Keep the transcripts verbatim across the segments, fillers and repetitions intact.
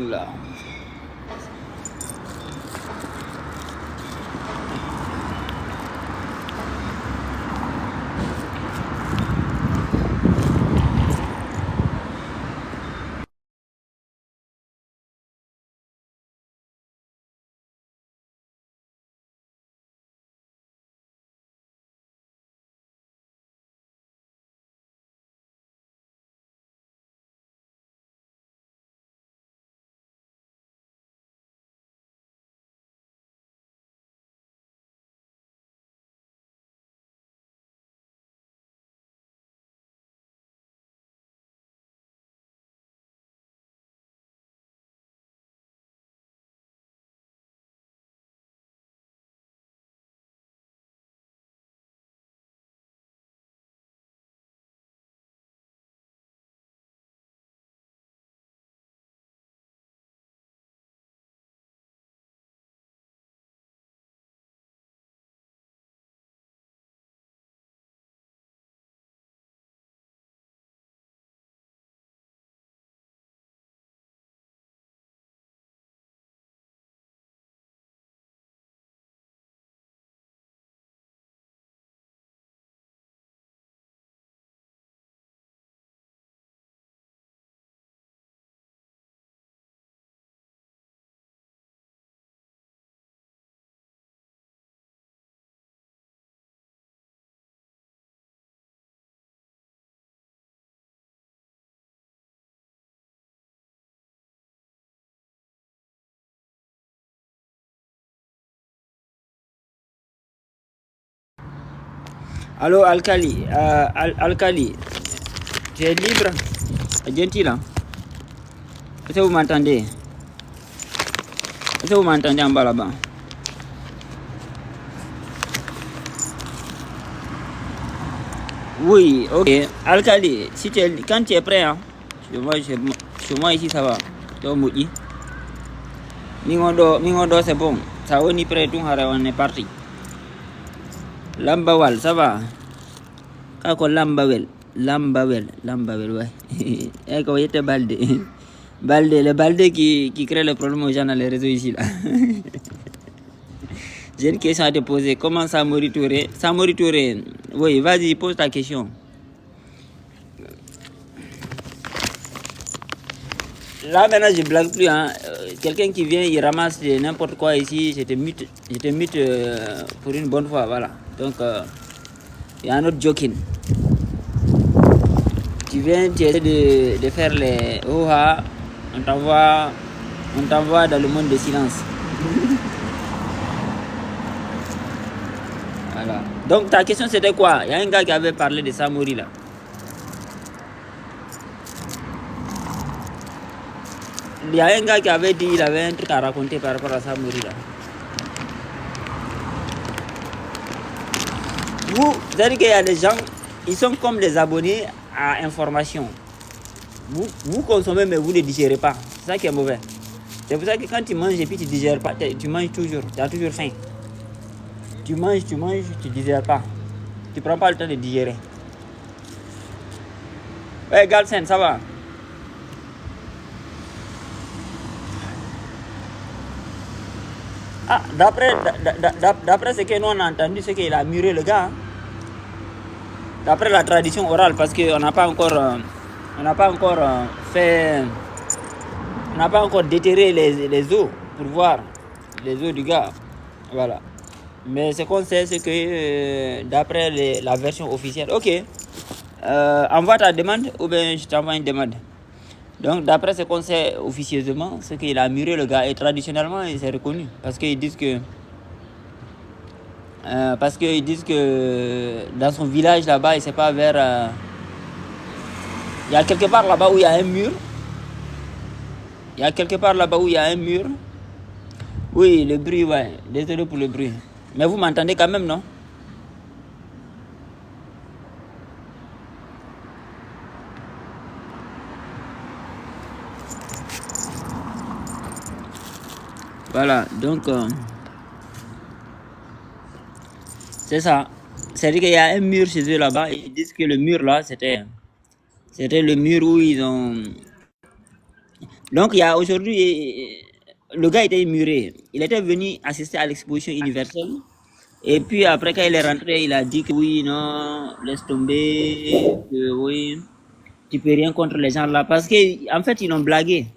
Là. Allô, Alkali, euh, Al- Alkali, tu es libre? Gentil, hein? Est-ce que vous m'entendez? Est-ce que vous m'entendez en bas là-bas? Oui, ok. Alkali, si tu es, quand tu es prêt, hein? Chez moi, chez moi, chez moi ici, ça va. Donc, Moudi. Mingodo, Mingodo, c'est bon. Ça, on est prêt, tout, on est parti. Lambawal, ça va? Kako Lambawel, Lambawel, Lambawel, ouais. Eh, ko yette Balde. Balde, le Balde qui, qui crée le problème aux gens dans les réseaux ici, là. J'ai une question à te poser. Comment Samori Touré? Samori Touré, oui, vas-y, pose ta question. Là, maintenant, je blague plus, hein. Euh, quelqu'un qui vient, il ramasse de n'importe quoi ici, je te mute, je te mute, euh, pour une bonne fois, voilà. Donc, euh, il y a un autre joking. Tu viens, tu essaies de, de faire les oh ah, on t'envoie, on t'envoie dans le monde de silence. Voilà. Donc, ta question, c'était quoi? Il y a un gars qui avait parlé de Samori, là. Il y a un gars qui avait dit, il avait un truc à raconter par rapport à Samori, là. Vous, vous savez qu'il y a des gens, ils sont comme des abonnés à information. Vous, vous consommez, mais vous ne digérez pas. C'est ça qui est mauvais. C'est pour ça que quand tu manges et puis tu digères pas, tu, tu manges toujours, tu as toujours faim. Tu manges, tu manges, tu digères pas. Tu prends pas le temps de digérer. Ouais, Galsen, ça va? Ah, d'après, d'a- d'a- d'a- d'après ce que nous on a entendu, c'est qu'il a muré le gars, hein. D'après la tradition orale, parce qu'on n'a pas encore, euh, on n'a pas encore, euh, fait, on n'a pas encore déterré les, les os pour voir les os du gars. Voilà. Mais ce qu'on sait, c'est que, euh, d'après les- la version officielle, ok, euh, envoie ta demande ou bien je t'envoie une demande. Donc, d'après ce qu'on sait officieusement, c'est qu'il a muré le gars et traditionnellement, c'est reconnu. Parce qu'ils disent que, euh, parce qu'ils disent que dans son village là-bas, il sait pas vers, euh, il y a quelque part là-bas où il y a un mur. Il y a quelque part là-bas où il y a un mur. Oui, le bruit, ouais. Désolé pour le bruit. Mais vous m'entendez quand même, non? Voilà, donc, euh, c'est ça. C'est-à-dire qu'il y a un mur chez eux là-bas. Ils disent que le mur là, c'était, c'était le mur où ils ont, Donc, il y a aujourd'hui, euh, le gars était muré. Il était venu assister à l'exposition universelle. Et puis après, quand il est rentré, il a dit que oui, non, laisse tomber, que oui, tu peux rien contre les gens là. Parce qu'en fait, ils l'ont blagué.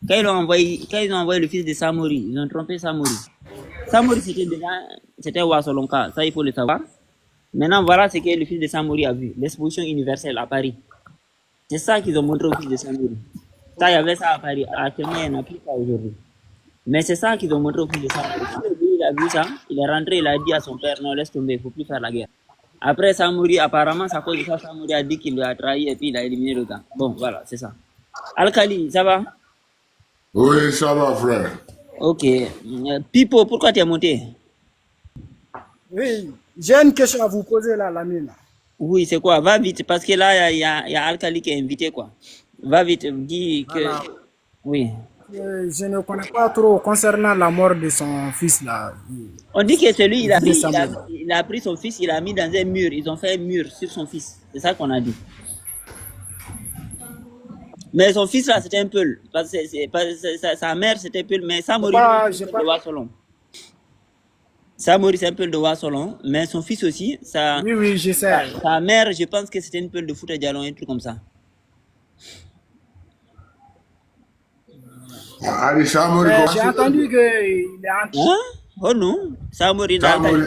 Quand ils ont envoyé, quand ils ont envoyé le fils de Samori, ils ont trompé Samori. Samori, c'était déjà, c'était Wasolonka, ça il faut le savoir. Maintenant, voilà ce que le fils de Samori a vu, l'exposition universelle à Paris. C'est ça qu'ils ont montré au fils de Samori. Ça, il y avait ça à Paris. Actuellement, il n'y en a plus ça aujourd'hui. Mais c'est ça qu'ils ont montré au fils de Samori. Quand lui, il a vu ça, il est rentré, il a dit à son père, non, laisse tomber, il ne faut plus faire la guerre. Après, Samori, apparemment, ça cause de ça, Samori a dit qu'il lui a trahi et puis il a éliminé le gars. Bon, voilà, c'est ça. Alkali, ça va? Oui, ça va, frère. Ok. Euh, Pipo, pourquoi tu es monté? Oui, j'ai une question à vous poser là, Lamine. Oui, c'est quoi? Va vite, parce que là, il y a, y a, y a Alkali qui est invité, quoi. Va vite, dis que... Voilà. Oui. Euh, je ne connais pas trop concernant la mort de son fils là. On dit que celui, il a, Fils de pris, il, a, Samuel. Il a pris son fils, il a mis dans un mur. Ils ont fait un mur sur son fils. C'est ça qu'on a dit. Mais son fils là, c'était un Peul. Parce que c'est- c'est- parce que c'est- sa, sa mère, c'était Peul. Mais Samori, Pas- c'est j'ai un Peul pas- de Wasolon. Samori, c'est un Peul de Wasolon. Mais son fils aussi, sa, Oui, oui, je sais. sa mère, je pense que c'était une Peul de Fouta Djalon, un truc comme ça. Ari Samori Mais ko j'ai entendu qu'il est en Hein? Oh non. Samori, Samori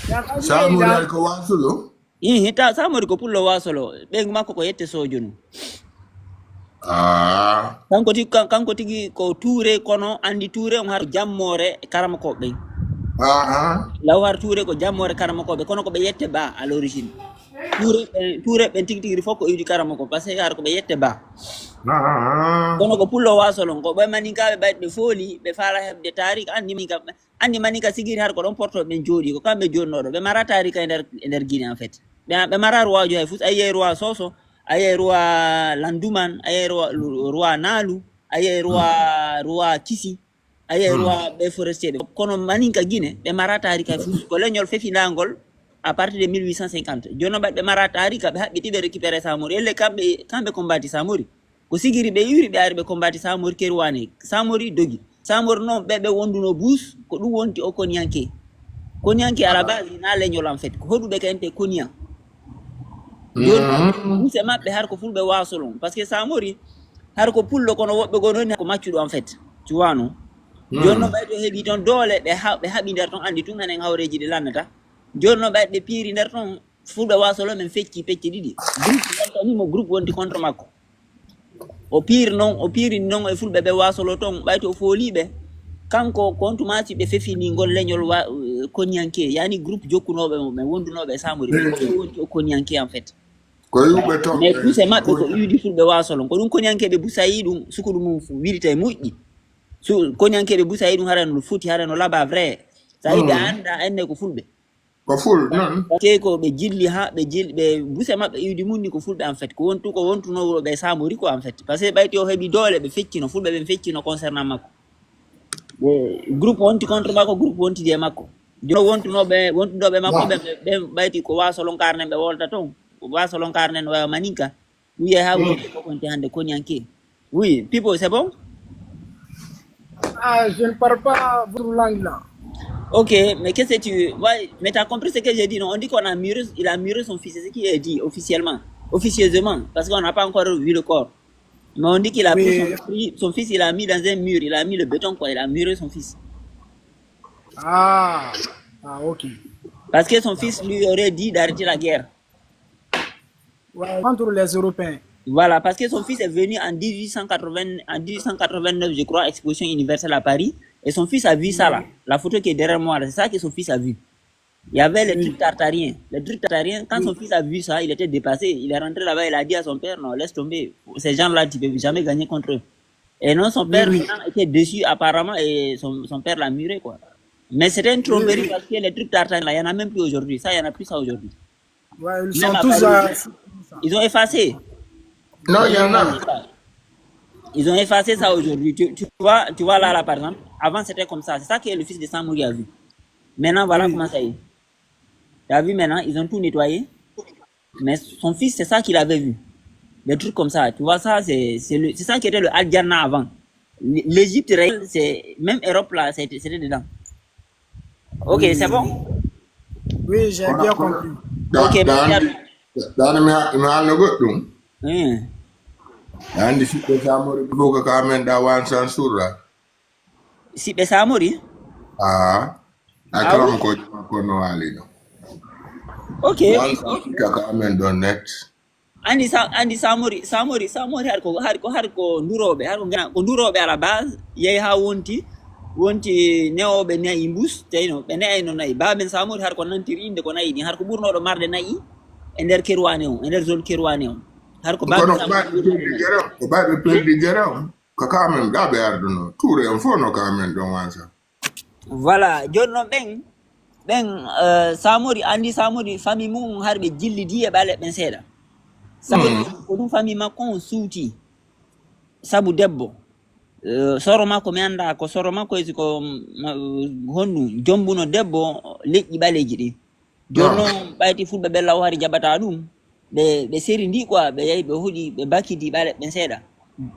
j'ai entendu qu'il est Samori en- ay ko Wasolo. Ihi, ta Samori ko pullo Wasolo. Ɓeyngu makko ko yette Sojonu. Ah. Kanko tigi, kan- kanko tigi ko Tuure, kono andi Tuure on har jammoore karama ko ɓen. Ah. Law har Tuure ko jammoore karama ko ɓe, kono ko ɓe yette ba à l'origine. Tuure ɓen, Tuure ɓen tigi tigi fof ko iwdi karama ko, parce que har ko ɓe yette ba. Ah. Kono ko pullo Wasolo on, ko ɓe maninkaɓe ɓayde ɓe fooli, ɓe faala heɓde tarik, andi maninka, andi maninka sigiri har ko ɗon porto ɓen jooɗi, ko kamɓe jonnooɗo, ɓe mara tarik e nder, e nder Guinée en fait. Ɓe, ɓe mara roi jo hay fus, a yiyay roi Soso, a yiyay roi Landuman, a yiyay roi, roi Naalu, a yiyay roi, roi Kisi, a yiyay roi ɓe forestier ɓe. Kono maninka Guinée, ɓe mara tarik hay fus, ko leñol fefindangol à partir de mille huit cent cinquante. Jooni noon ɓe mara tarik, ɓe haɓɓiti ɓe récupéré Samori. Elle kamɓe, kamɓe combattre Samori. Ko sigiri ɓe iwri ɓe ari ɓe combattre Samori Kerouane. Samori dogi. Samori noon ɓe, ɓe wonduno Buus, ko ɗum wonti o Koniyanke. Koniyanke à la base na leñol en fait. Ko hoɗuɓe kente Koniyan. Jooni noon, Buus e maɓɓe har ko fulɓe Wasolon. Parce que Samori, har ko pullo kono woɓɓe goo noon ko maccuɗo en fait. Tu vois non? Jooni noon ɓay to heɓi toon doole, ɓe ha-, ɓe haɓi nder toon, andi tun enen hawreeji ɗi lannata. Jooni noon ɓay ɓe piiri nder toon, fulɓe Wasolo men fecci pecce ɗiɗi. Groupe wontanimo, groupe wonti contre makko. O piiri noon, o piiri noon e fulɓe ɓe Wasolo toon, ɓay to o fooliɓe. Kanko kontumasi ɓe fefini ngol leñol wa, eh, Koniyanke, yani groupe jokkunooɓe mo, ɓe wondunooɓe e Samori, ɓe wonti o Koniyanke en fait. Ko yiwɓe toon. Mais Buus e maɓɓe ko iwdi fulɓe Wasolo. Ko ɗum Koniyankeɓe Buus a yii ɗum, sukuɗu mum fu-, wilita e moƴƴi. Su-, Koniyankeɓe Buus a yii ɗum hara no foti, hara no laaɓa vrai. Sa yii ɓe anda enne ko fulɓe. Ko ful, non? Parce que ko ɓe jilli ha, ɓe jilli, ɓe Buus e maɓɓe iwdi mum ni ko fulɓe en fait. Ko wontu, ko wontunoo ɓe Samori ko en fait. Parce que ɓayti o heɓi doole, ɓe feccino, fulɓe ɓen feccino concernant makko. Ɓe, groupe wonti contre makko, groupe wontidi e makko. Jooni wontunooɓe, wontunooɓe makko ɓe, ɓe, ɓe ɓayti ko Wasolo nkarnen ɓe wolta toon. Wasolo nkarnen waya maninka. Wiye ha wonti ko konti hande Koniyanke. Oui, Pipo, c'est bon? Ah, je ne parle pas votre langue là. Ok, mais qu'est-ce que tu, ouais, mais t'as compris ce que j'ai dit, non? On dit qu'on a muré, il a muré son fils, c'est ce qu'il a dit officiellement, officieusement, parce qu'on n'a pas encore vu le corps. Mais on dit qu'il a pris son, pris son fils, il a mis dans un mur, il a mis le béton, quoi, il a muré son fils. Ah, ah, ok. Parce que son fils lui aurait dit d'arrêter la guerre. Ouais, contre les Européens. Voilà, parce que son fils est venu en dix-huit cent quatre-vingts, en dix-huit cent quatre-vingt-neuf, je crois, exposition universelle à Paris. Et son fils a vu ça là, la photo qui est derrière moi, là, c'est ça que son fils a vu. Il y avait les trucs tartariens. Les trucs tartariens, quand son fils a vu ça, il était dépassé. Il est rentré là-bas, il a dit à son père, non, laisse tomber. Ces gens-là, tu ne peux jamais gagner contre eux. Et non, son père maintenant était déçu apparemment et son, son père l'a muré, quoi. Mais c'était une tromperie parce que les trucs tartariens, là, il n'y en a même plus aujourd'hui. Ça, il n'y en a plus ça aujourd'hui. Ouais, ils Même sont à tous Paris, à... ils ont effacé. Non, il y en a. Ils ont effacé ça aujourd'hui. Tu, tu vois, tu vois là, là, par exemple, avant c'était comme ça. C'est ça que le fils de Samori a vu. Maintenant, voilà comment ça est. Tu as vu maintenant, ils ont tout nettoyé. Mais son fils, c'est ça qu'il avait vu. Des trucs comme ça. Tu vois, ça, c'est c'est le- c'est ça qui était le Aljanna avant. L- L'Égypte réelle, c'est même Europe là, c'était c'était dedans. Ok, c'est bon. Oui, j'ai bien compris. Ok, Dani merci. Dani mi ha- mi haalno goɗɗum. Hmm. Andi siɓɓe Samori ɗo ka ka men da wan san surra. Siɓɓe Samori. Ah. A Ah, karam oui. Ko ko no walino. Ok. Wan san ka ka men don net. Andi sa andi Samori Samori Samori har ko har ko har ko nduroɓe har ko gena ko nduroɓe à la base yehi ha wonti wonti newoɓe nayi mbus tawino ɓe neyayno nayi ba men Samori har ko nantiri inde ko nayi ɗin har ko ɓurnoɗo marde nayi e nder Kerouane on e nder zone Kerouane on har ko ba Kono men ko Samori baɓe perdi gere on. Ko baɓe perdi gere on. Ka ka men da ɓe arduno. Ture on fof no ka men ɗon wansa. Voilà, joni noon ɓen ɓen eh, Samori andi Samori famille mum har ɓe jillidi e ɓaleɓe ɓen seeɗa. Samori ko ɗum famille makko on suuti sabu debbo. Eh, soro makko mi anda ko soro makko esi ko ma- honɗum jombuno debbo leƴƴi ɓaleji ɗi. Joni noon ɓayti fulɓe ɓe law hari jaɓata ɗum ɓe ɓe seri ndi quoi ɓe yahi ɓe hoɗi ɓe bakidi ɓaleɓe ɓen seeɗa.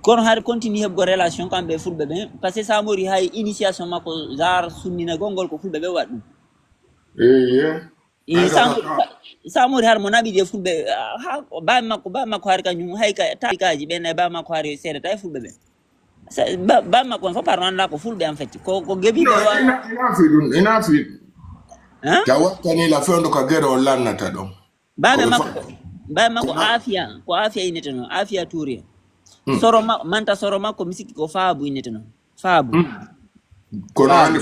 Kono har continue heɓgo relation kamɓe fulɓe ɓen parce que Samori hay initiation makko genre sunninagol ngol ko fulɓe ɓe waɗi ɗum. Eye. I Samori Samori har mo naɓidi e fulɓe ha baami makko baami makko har kañum hay ka tarikaji ɓen e baami makko har seedata e fulɓe ɓen. Baami makko on fof par non ko fulɓe en fait ko ko gebiɓe. Ina fi ɗum ina fi. Hein? Ka wattani la fewndo ka gere o lannata ɗon. Baami makko baami makko Afia ko Afia inneteno Afia Touré. Soro makko manta soro makko mi sikki ko Faabu inneteno Faabu. Kono andi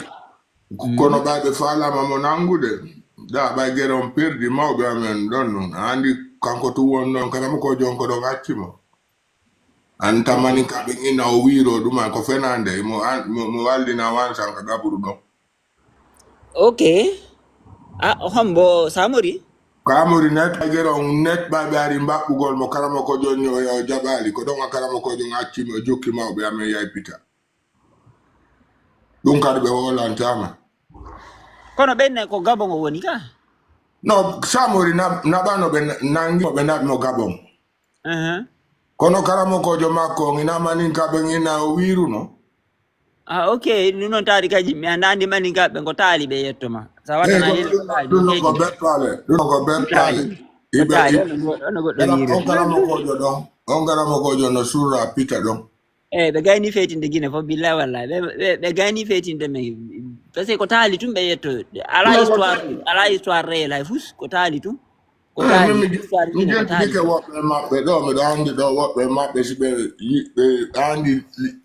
kono ɓay ɓe faalama mo nangude da ɓay gere on perdi mawɓe amen ɗon nun a andi kanko tu won ɗon kala mo ko jon ko ɗon acci mo. An tamani ka ɓe ina o wiro ɗuma ko fenande mo an- mo mo wallina wansan ka gaburu ɗon. Ok. A hombo Samori? Kamori net ɓay gere on net ɓay ɓe ari mbaɓɓugol mo kala mo ko jon o yo jaɓali ko ɗon a kala mo ko jon acci mo jokki mawɓe amen yay pita. Ɗum kadi ɓe wolantama. Kono ɓenne ko gabon o woni ka? No Samori naɓano ɓe nangi ɓe naɓi mo gabon. Kono karamokojo makko on ina maninkaɓe ina o wiruno. Ah, ok. Ɗum noon taari kaji mi anda andi maninkaɓe ko taali ɓe yettoma sa wattana ɗum ko bettale ɗum ko bettale. Iɓe on karamokojo ɗon on karamokojo no surra pita ɗon. Eyi, ɓe gayni feytinde Gine fof, billahi wallahi. Ɓe, ɓe, ɓe gayni feytinde men. Parce que ko taali tun ɓe yetto. Ala histoire, ala histoire réel hay fus, ko taali tun. Ko taali histoire Gine ko taali. Dike woɓɓe maɓɓe ɗo, miɗo andi ɗo woɓɓe maɓɓe si ɓe yiɓɓe andi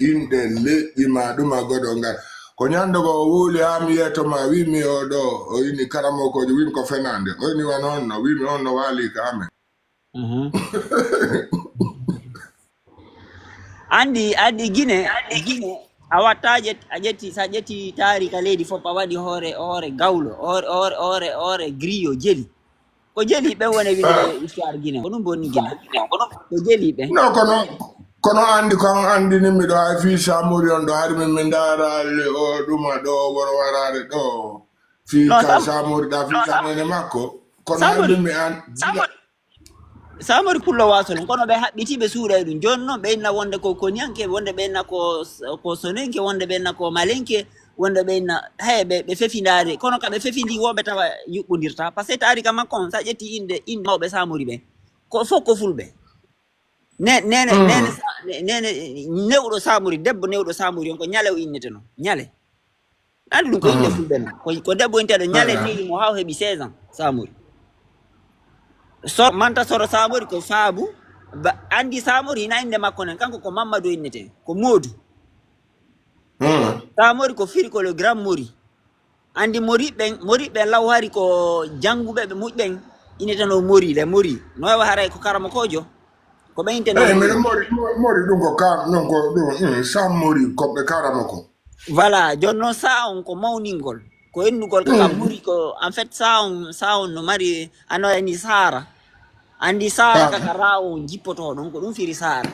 inɗe leƴƴi ma ɗuma goɗo ngal. Ko ñande go o wuuli ha mi yetto ma wi mi o ɗo o ini karamokojo wi mi ko fenande o ini wano honno wi mi honno waali ka amen. Andi andi Gine Gine a watta a ƴetti sa ƴetti taarika leydi fof a waɗi hoore hoore gawlo hoore hoore hoore hoore griyo jeli ko jeli ɓe woni winde histoire Gine ko ɗum bonni Gine ko jeli ɓe. No kono kono andi ko an andini mi ɗo hay fi samori on ɗo hari min mi ndara o ɗuma ɗo woro warare ɗo fi ka samori ɗa fi kanene makko kono andi mi an. Samori pullo waso ɗum kono ɓe haɓɓiti ɓe suuɗa e ɗum joni noon ɓe inna wonde ko koniyanke wonde ɓe inna ko ko sonenke wonde ɓe inna ko malenke wonde ɓe inna heye ɓe ɓe fefindaade kono ka ɓe fefindi woɓe tawa yuɓɓodirta par ce que taari ka makko on sa ƴetti inde inde mawɓe samori ɓe ko fof ko fulɓe nene nene nene newɗo samori debbo newɗo samori on ko ñale o innete noon ñale Anndi ɗum ko yimɓe fulɓe noon. Ko debbo inteeɗo ñale tawi mo haa o heɓi seize ans Samori. So manta soro Samori ko Faabu. Anndi Samori hina innde makko noon kanko ko Mammadu o innetee ko Moodu. Samori ko firi ko le grand Mori. Anndi Mori ɓen Mori ɓen law hari ko jannguɓe ɓe muƴ ɓen innetenoo Mori le Mori no wawa haray ko karamokoojo. Ko ɓe inten ɗo. Eyi minen mori mori ɗum ko ka non ko ɗum sam mori koɓɓe karama ko. Voilà, jooni noon sa on ko mawningol ko innugol kaka mori ko en fait sa on sa on no mari ano yani sara. Anndi sara kaka ra on jippoto ɗon ko ɗum firi sara.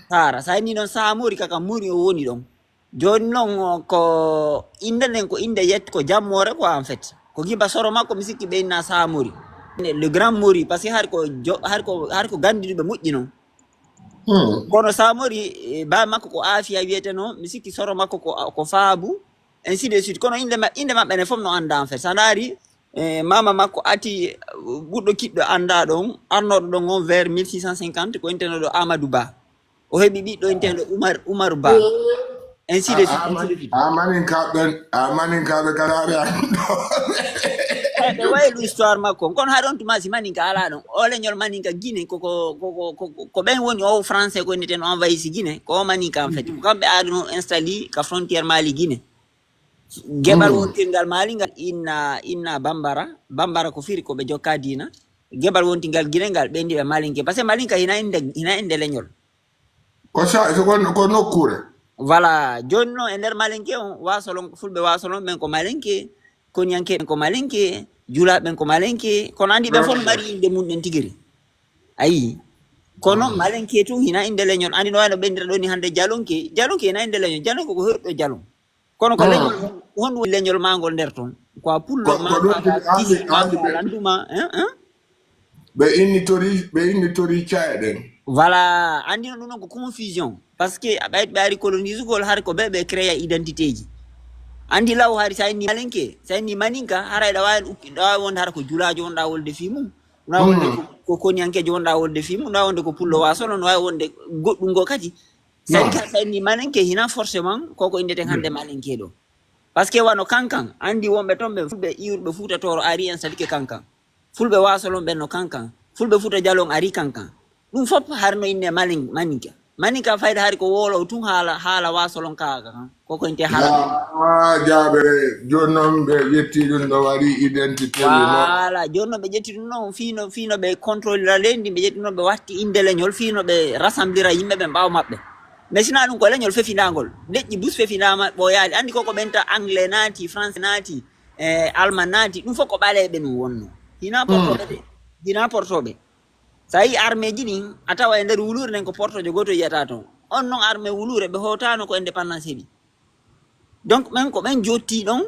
Sara sa inni noon sa mori kaka mori o woni ɗon. Jooni noon ko innde nden ko innde yet ko jammoore quoi en fait ko giba soro makko mi sikki ɓe inna samori. Le grand Mori, parce que hari ko jo- hari ko hari ko gandiɗuɓe moƴƴi noon. Kono Samori, eh, ba makko ko Afia wiyeteno, mi sikki soro makko ko ko Faabu, ainsi de suite. Kono inde ma- inde maɓɓe ne fof no annda en fait. Sa ndaari, eh, mama makko ati, eh, ɓurɗo kiɗɗo annda ɗon, arnoɗo ɗon on vers mille six cent cinquante, ko intenoɗo Amadou Ba. O heɓi ɓiɗɗo intenoɗo Umar Umar Ba. Ainsi de suite, ainsi de suite. Amaninkaɓe amaninkaɓe kalaare an ɗo. Ɓe wayi ɗum histoire makko. Kono haɗon tuma si maninka ala ɗon. O leñol maninka Guinée ko ko ko ko ko ɓen woni o français ko inneten envahisi Guinée. Ko o maninka en fait. Ko kamɓe aduno installé ka frontière Mali Guinée. Geɓal wontirgal Mali ngal inna inna Bambara. Bambara ko firi ko ɓe jokka diina. Geɓal wontirgal Guinée ngal ɓe ndiɓe malinke. Parce que malinka hina inde hina inde leñol. Ko sa ko ko nokkure. Voilà, joni noon e nder malinke on wasolon fulɓe wasolon ɓen ko malinke, koniyanke ɓen ko malinke, julaɓe ɓen ko malinke. Kono andi ɓen fof no mari inde mum ɗen tigiri. Ayi. Kono malinke tun hina inde leñol andi no wayno ɓendira ɗoni hande jalonke jalonke hina inde leñol jalonke ko herɗo jalon. Kono ko leñol honɗum woni leñol magol nder ton? Ko a pullo ma ko a kisi ma ko a landuma hein hein. Ɓe innitori ɓe innitori caye ɗen. Voilà, andino ɗum noon ko confusion. Parce que a ɓayti ɓe ari colonisugol hari ko ɓe ɓe créa identité ji. Andi law hari sa inni malinke sa inni maninka haray ɗa wawi ɗa wawi wonde hara ko julajo wonɗa wolde fi mum. No wawi wonde ko koniyankejo wonɗa wolde fi mum no wawi wonde ko pullo wasolo no wawi wonde goɗɗum ngo kadi. Sa inni malinke hina forcément koko indeten hande malinke ɗo. Parce que wano kankan andi wonɓe toon ɓe fulɓe iwruɓe fuuta toro ari en salike kankan. Fulɓe wasolon ɓen no kankan. Fulɓe fuuta jalon ari kankan. Ɗum fof harno inne malin maninka maninka fayda hari ko wolow tun haala haala wasolon kaaka kan koko inte haala. Ah, jaabere joni noon ɓe ƴetti ɗum ɗo waɗi identité. Voilà joni noon ɓe ƴetti ɗum noon fino fino ɓe contrôlera leydi ɓe ƴetti noon ɓe watti inde leñol fino ɓe rassemblira yimɓe ɓe ɓaawa maɓɓe. Mais sina ɗum ko leñol fefindagol leƴƴi bus fefindama ɓo yaali andi koko ɓenta anglais naati français naati e allemand naati ɗum fof ko ɓaleɓe ɗum wonno. Hina portoɓe de hina portoɓe. Sa yi armée ji ɗin a tawa e nder wuluure nden ko portojo goto yiyata toon. On noon armée wuluure ɓe hotano ko indépendance heɓi. Donc ɓen ko ɓen jotti ɗon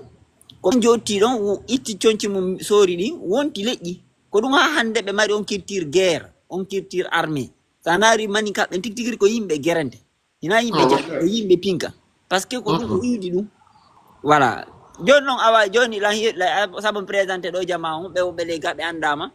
ko ɓen jotti ɗon itti conci mum soori ɗi wonti leƴƴi. Ko ɗum ha hande ɓe mari on culture guerre on culture armée. Sa naari maninkaɓe ɓen tigi tigiri ko yimɓe gerente. Hina yimɓe jaɓɓe yimɓe pinka. Parce que ko ɗum o iwdi ɗum. Voilà. Joni noon awa joni la sabu présenté ɗo jama on ɓe wonɓe ley gaɓe andama.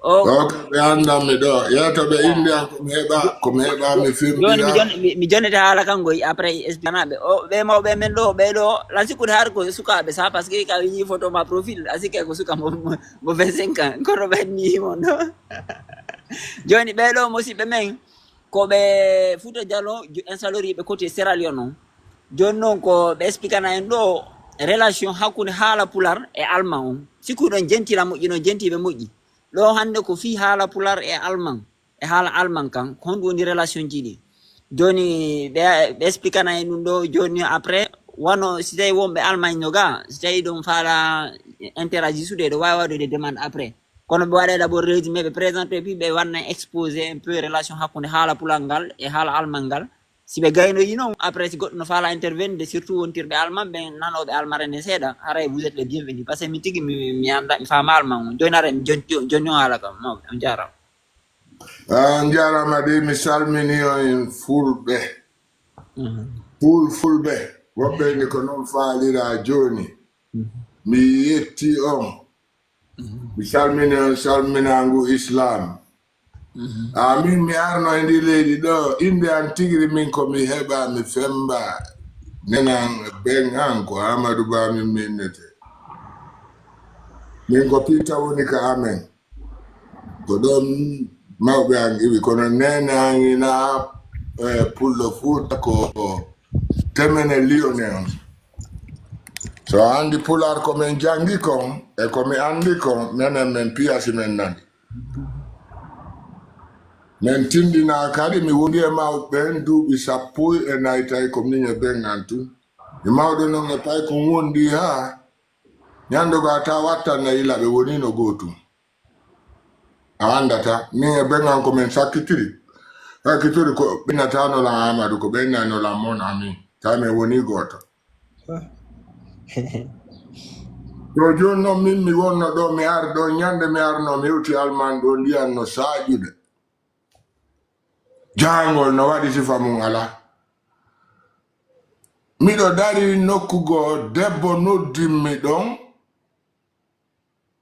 O ɓe andanmi ɗo yeto ɓe indi an komi heɓa komi heɓa mi firmira. Mi jonnete haala kan goy après expliquanaɓe o ɓe mawɓe men ɗo ɓe ɗo lan sikkude har ko sukaɓe sa parce que ka yi photo ma profil a sikke ko suka mo vingt cinq ans kono ɓe mi yimon ɗo. Joni ɓe ɗo musiɓɓe men ko ɓe fuuta jalo instaloriɓe côté sierra leone on. Joni noon ko ɓe expliquana en ɗo relation hakkude haala pular e alman on sikkuɗon jentira moƴƴi no jentiɓe moƴƴi. Ɗo hande ko fii haala pular e alman e haala alman kan ko honɗum woni relation ji ɗi. Joni ɓe ɓe expliquana en ɗum ɗo joni après wano si tawi wonɓe almagne no ga si tawi ɗum faala interagisude ɗo wawi waɗude demande après. Kono ɓe waɗa d'abord résumé ɓe présenté puis ɓe wanna exposé un peu relation hakkude haala pulal ngal e haala alman ngal. Si ɓe gaynoyi noon après si goɗɗo no faala intervenir de surtout wontirɓe alman ɓe nanoɓe almare nde seeɗa haray vous êtes le bienvenu parce que min tigi mi mi anda mi faama alman on joni ara mi jonni on haala kam mawɓe on jarama. Ah, jarama de mi salmini on fulɓe. Ful fulɓe woɓɓe ni ko noon faalira joni. Mi yetti on. Mi salmini on salminangu islam. Amin mi arno e ndi leydi ɗo innde an tigiri min ko mi heɓa mi femba. Nenan ɓen an ko amadou ba min minnete. Min ko pitta woni ka amen. Ko ɗon mawɓe an iwi kono nene an ina e pullo fuuta ko temene liyone on. So a andi pular ko min jangi kon e ko mi andi kon menen min piya si min nani. Min tindina kadi mi wondi e mawɓe ɓen duuɓi sappo e nayi tawi ko min e ɓen an tun. Mi mawɗo non e pay kon wondi haa ñande goo a tawa wattanna yila ɓe woni no gootum. A anndata min e ɓen an ko min sakkitiri. Sakkitiri ko ɓinnatano lan Amadou ko ɓennano lan mon ami tawi min woni gooto. To jooni noon, min mi wonno ɗo, mi ari ɗo, ñande mi arno, mi hewti Alman ɗo, ndiyan no saaƴude. Jahangol no waɗi sifa mum alaa. Miɗo dari nokku goo, debbo noddimmi ɗon,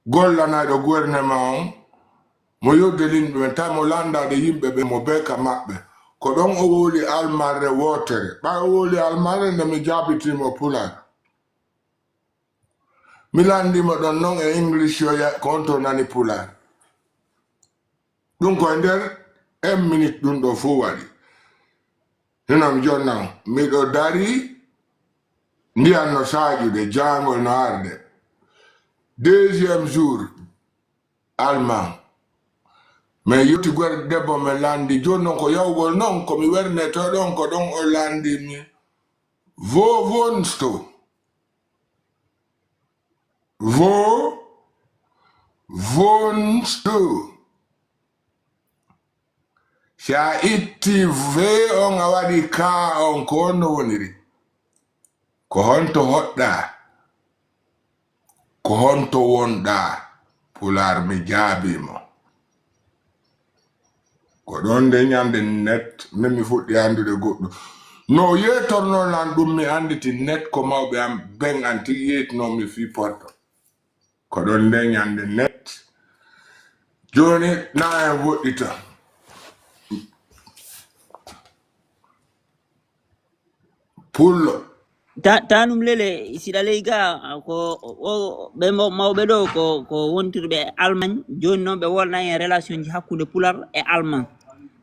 gollanayɗo gouvernement on, mo yewde linɓe ɓen, tawi mo landaade yimɓe ɓen, mo bee ka maɓɓe. Ko ɗon o wowli almanre wootere. Ɓay o wowli almanre nde, mi jaabitiimo Pulaar. Mi landiimo ɗon non e English, yo ya-, ko honto nani Pulaar. Ɗum ko e nder un minute ɗum ɗo fof waɗi. Hino mi jonna on. Miɗo dari, ndiyan no saaƴude, jaangol no arde. Deuxième jour, Alman. Min yewti gorko debbo, min landi. Jooni non ko yawgol non, ko mi werneto ɗon, ko ɗon o landi mi. Wo wohnst du? Wo wohnst du? Si a itti V on a waɗi K on, ko honno woniri? Ko honto hoɗɗaa? Ko honto wonɗaa? Pulaar, mi jaabii mo. Ko ɗon nde ñande net, min mi fuɗɗi anndude goɗɗum. No o yeetornoo lan ɗum, mi annditi net ko mawɓe am ɓen an tigi yeetinoo mi fii Porto. Ko ɗon nde ñande net. Jooni, na en woɗɗita. Pullo. Ta-, tanum lele, siɗa ley ga, ko, o, ɓe maw-, mawɓe ɗo ko, ko wontirɓe Allemagne, jooni noon ɓe wolna en relation ji hakkunde Pulaar e Allemand.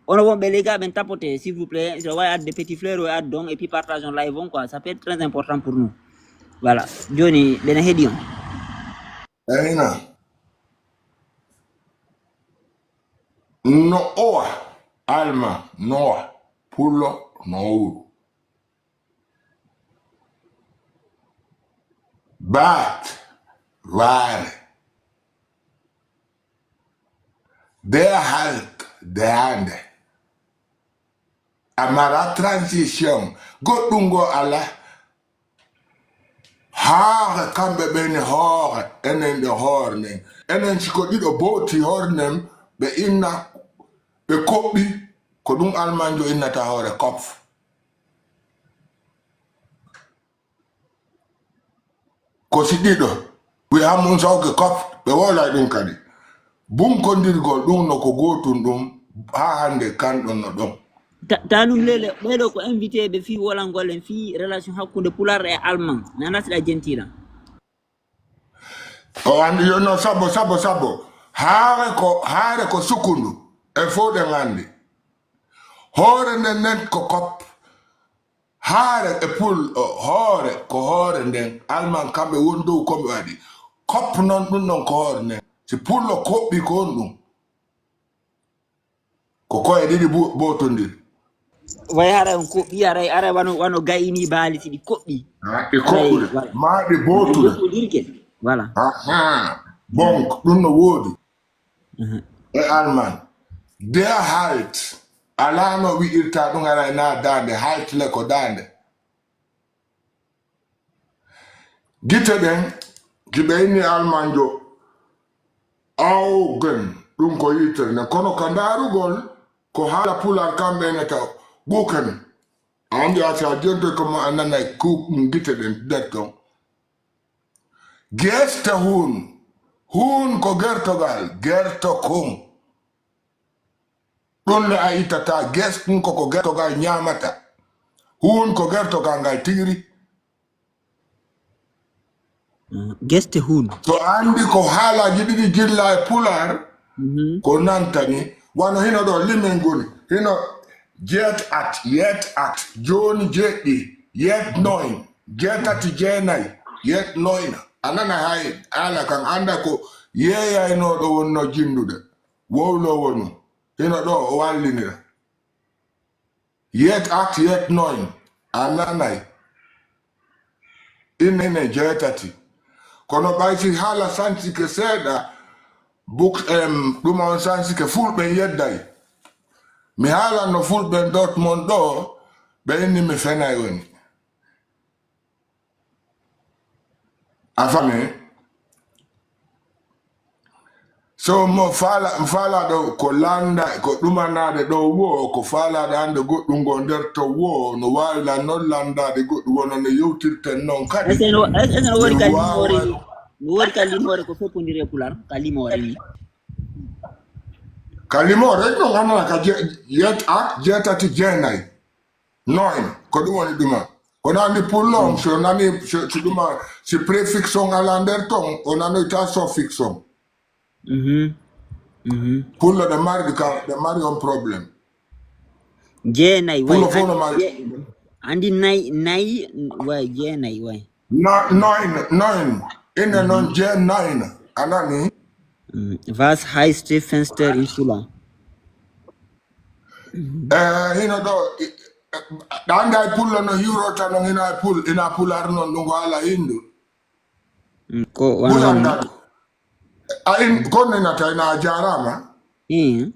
Ono wonɓe ley ga ɓen tapote, s'il vous plaît, si wawi adde petit fleur o adde on, et puis partage on live on quoi, ça peut être très important pour nous. Voilà, jooni ɓena heɗi on. Eyna. No owa, Alma, nowa, Pullo, nowru. Baat, waare. Der Halt, daande. Amara transition, goɗɗum ngo alaa. Haare kamɓe ɓe ne hoore, enen ɓe hoore nden. Enen si ko ɗiɗo booti hoore nden, ɓe inna, ɓe koɓɓi, ko ɗum Almanjo innata hoore Kopf. Ko si ɗiɗo, wi'a mun sawke Kopf, ɓe wolay ɗum kadi. Bunkondirgol ɗum no ko gootum ɗum, haa hannde kan ɗon no ɗon. Ta-, tanum lele, ɓeɗo ko invité ɓe fii wolangol en fii relation hakkunde Pulaar e Alman. Nana siɗa jentira. O anndi yo no sabo, sabo, sabo. Haare ko, haare ko sukundu. E fof ɗen anndi. Hoore nden nen ko Kopf. Haare e Pul, o, hoore, ko hoore nden. Alman kamɓe won dow ko ɓe waɗi. Kopf non ɗum non ko hoore nden. Si Pullo koɓɓi ko on ɗum. Ko koye ɗiɗi bo-, bootondiri. Way haray on koɓɓi, haray, haray wano, wano gayini baali si ɗi koɓɓi. Ah, ɗi koɓɓude. Haray, wala. Ma ɗi bootude. Ɗi bootondirke. Voilà. Aha. Bonk, ɗum no woodi. Mhm. E Alman. Der Halt. Alaa no wi'irta ɗum haray na daande. Halt le ko daande. Gite ɗen, ki ɓe inni Almanjo, Augen, ɗum ko yitere nden. Kono ka ndaarugol, ko haala Pulaar kamɓe ne taw, ɓuken. A anndi a si a jontoy ko mo a nanay ku-, gite ɗen nder ton. Geste hun, hun ko gertogal, gerto kun. Ɗum ne a ittata, ges ɗum ko ko gertogal ñaamata. Hun ko gertogal ngal tigiri. Mm, geste hun. So a anndi ko haalaaji ɗiɗi jilla e Pulaar, mhm, ko nantani, wano hino ɗo limen ngoni, hino jeet at, yet at, jooni jeeɗɗi, yet noin, jeetati jeenay, yet noina. A nana hay haala kan, annda ko yeeyaynooɗo wonno jinndude, wowloowo nun. Hino ɗo o wallinira. Yet at, yet noin. A nanay. Inne, inne jeetati. Kono ɓay si haala sansike seeɗa, buk, em, ɗum on sansike fulɓe yedday. Mi haalan no fulɓe Dortmund ɗo, ɓe inni mi fenay woni. A fami? To mo faala, faalaɗo ko landa, ko ɗumanaade ɗo wo, ko faalaɗo hannde goɗɗum ngo nder to wo, no waawi la noon landaade goɗɗum wona no yewtirten noon kadi. Est-ce que no, est-ce que no woodi ka Min limoore waawa ni? No woodi ka limoore ko feppondire e Pular, ka limoore ni? Ka limoore, no ngannduɗaa ka je-, yet-, a, jeetati, jeenayi. Noon, ko ɗum woni ɗuma. Kono anndi pullo on, so nani, so, so ɗuma, si préfixe on alaa nder ton, o nanoyta suffixe on. Mhm. Mhm. Pullo ɗe mari ka, ɗe mari on problème. Jeenayi, Pullo way, fof no anndi mari. je-, anndi nayi, nayi, way, jeenayi, way. No, noin, noin. Ine noon Mhm. jeenayi. A nani? Mm. Was heißt Fenster in Pulaar? Eh, hino ɗo, i-, eh, ɗa annda e pullo no hiwrota noon, ina e pul-, ina pulaar noon, ɗum ko haala hindu. Mm, ko wano Pulaar wano. Ngal. A in, kon ninata ina a jaaraama. Mm.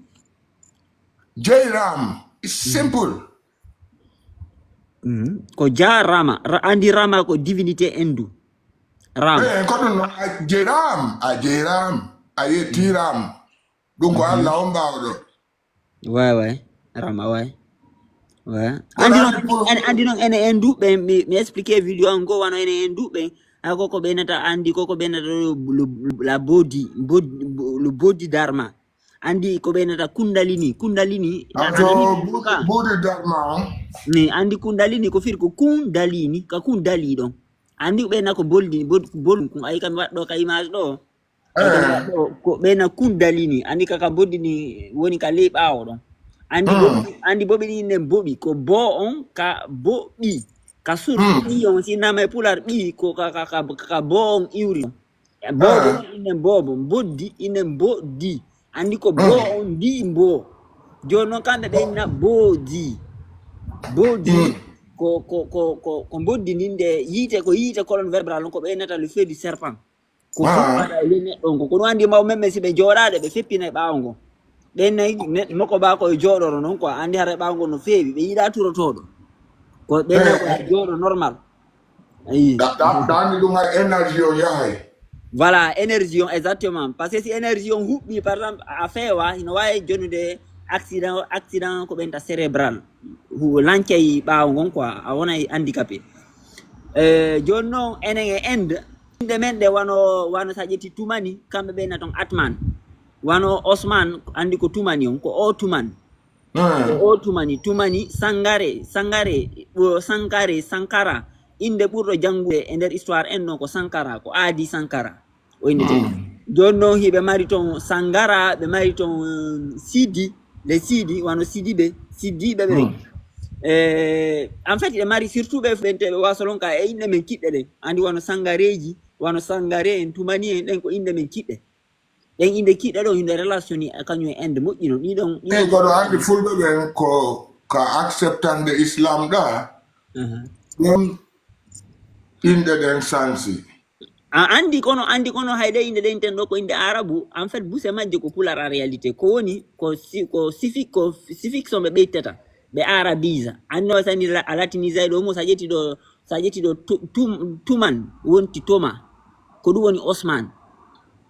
Jeyraam, it's simple. Mm. Ko jaaraama. Ra-, andi Rama ko divinité hindu. Rama. Eh, ko ɗum noon, a jeyraam, a jeyraam, a yettiiraam. Ɗum ko Mhm. Allah on ɓaawɗo. Way, way. Rama, way. Way. Kono Andi noon, andi pour en, andi noon ene en duɓɓe, mi, mi expliqué vidéo an goo, wano ene en duɓɓe. Hay ko ko ɓe nata andi, ko ko ɓe nata le, le, la body, bod-, bo-, le body dharma. Andi ko ɓe nata kundalini, kundalini, Ah, a to nani bu-, ka? Body dharma on. Ni, andi kundalini ko firi ko kundalini, ka kundali ɗon. Andi ko ɓe na ko boldi, bod-, bol-, ko ay kam waɗɗo ka image ɗo. Eh. Ko ɓeyna kundalini, andi ka, ka boddi ni woni ka ley ɓaawo ɗon. Andi Hmm. boɓi, andi boɓi ni nen boɓi, ko bo on ka boɓi, ka sur Hmm. ɓi on, si nama e Pulaar ɓi, ko ka, ka, ka, ka bo on iwri. Bo Eh. ɗon inen bobo, boddi inen boddi. Andi ko bo Hmm. on ndi mbo. Jooni noon kamɓe ɓe inna boodi. Boodi Hmm. ko, ko, ko, ko, ko mboddi ndin nde yiite, ko yiite colonne vertébrale on, ko ɓe innata le feu du serpent. Ko Ah. fuɗɗata e ley neɗɗo on ko. Kono andi mawɓe men ɓe si ɓe jooɗaade, ɓe feppina e ɓaawo ngo. Ɓen nayi, ne-, moko ba ko e jooɗoro noon quoi. Andi hara e ɓaawo ngo no feewi, ɓe yiɗa turotooɗo. Ko ɓe Eh, nayi ko eh. jooɗo normal. Ayi. Da, da, da andi ɗum hay énergie o yahay. Voilà, énergie on, exactement. Parce que si énergie on huɓɓi, par exemple, a feewa, hino waawi jonnude accident, accident ko ɓenta cérébral. Hu-, lancay ɓaawo ngon quoi, a wonay handicapé. Eh, jooni noon, enen e Inde, innde men ɗe wano, wano sa ƴetti Tumani, kamɓe ɓe na toon Atman. Wano Osman, andi ko Tumani on, ko o Tuman. Hmm. Ko o Tumani, Tumani, Sangare, Sangare, o Sankare, Sankara. Innde ɓurɗo janngude e nder histoire en noon ko Sankara, ko Aadi Sankara. O innde Hmm. Jooni noon hiɓe mari toon Sangara, ɓe mari toon, um, Sidi, le Sidi, wano Sidiɓe, Sidiɓe ɓe. Hmm. Eh, en fait, ɓe mari surtout ɓe ɓen te ɓe wasolon ka e inɗe men kiɗɗe ɗen. Andi wano Sangareeji, wano Sangare en, Tumani en, ɗen ko inɗe men kiɗɗe. Ɗen inɗe kiɗɗe ɗon, hino relation ni, kañum e Inde moƴƴi non. Ɗi ɗon, ɗi Eyi, ɗon kono andi fulɓe ɓen ko ka acceptande Islam ɗa, Aha. Ɗon inɗe ɗen sansi. A andi kono, andi kono hay ɗe inɗe ɗen ten ɗo ko inɗe Arabu, en fait, buse majje ko Pulaar en réalité. Ko woni, ko si-, ko sifik-, ko sifik so ɓe ɓeytata, ɓe arabisa. Andi no sani la-, a latinisa ɗo mo, sa ƴetti ɗo, sa ƴetti ɗo tu-, tum-, Tuman, wonti Toma. Ko ɗum woni Osman.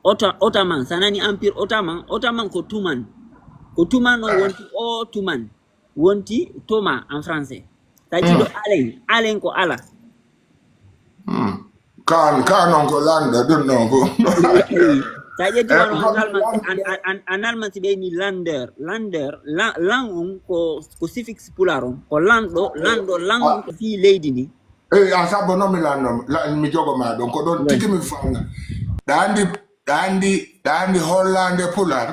Ota-, Ottoman, sa nani Empire Ottoman, Ottoman ko Tuman. Ko Tuman on wonti o Tuman. Wonti Toma en français. Sa ƴetti ɗo Alen, Alen ko Ala. Hmm. Kan, kan on ko landa, ɗum non ko. Sa ƴetti Eh, wano ko an Alman, an, an, an, an Alman si ɓeyni lander, lander, la-, lan on ko, ko sifix Pulaar on. Ko lanɗo, lanɗo, lan on ko fii leydi ndi. Eyi, a sabu noon mi lanno, la-, mi jogo ma ɗon, ko ɗon Oui. Tigi mi fanna. Ɗa andi, ɗa andi, ɗa andi hollande Pulaar?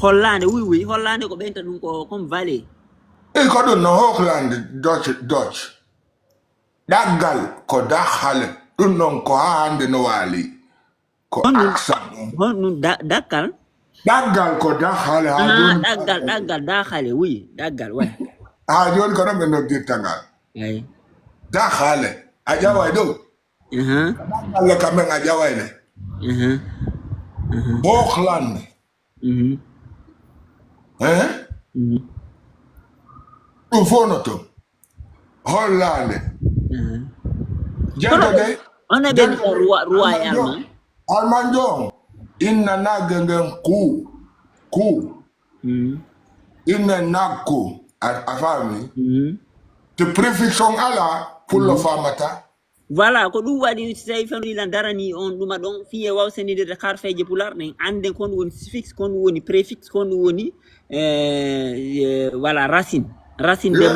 Hollande, oui, oui, hollande ko ɓenta ɗum ko comme vallée. Eyi, ko ɗum no Hoogland, Dutch, Dutch. Ɗaggal ko dakhale, ɗum noon ko haa hannde no waali. Ko Honɗum, aksan ɗum. Honɗum da-, dakkal? Ɗaggal ko dakhale haa Ah, jooni. Ɗaggal, ɗaggal, dakhale, oui, ɗaggal, ouais. Haa jooni ko noon ɓe noddirta ngal. Eyi. Dakhale. A ƴaway ɗo. Aha. Ɗaggal le kamɓe a ƴaway le. Aha. Aha. Hoogland. Mhm. Eh? Mhm. Ɗum fof no toon. Hollande. Mhm. Jento de. Ono ɓe jento de. Roi, roi e Alman Alman. Alman Jon. inna nagge ngen ku, ku. Inna nagku, a, a faami? Te préfixe on alaa, pullo faamata. Voilà, ko ɗum waɗi, so tawi fewndo lan darani on ɗuma ɗon, fiye waw sendidirde karfeeje pular ɗen, annden kon woni suffixe, kon woni préfixe, kon woni, eh, eh, voilà, racine. Racine de.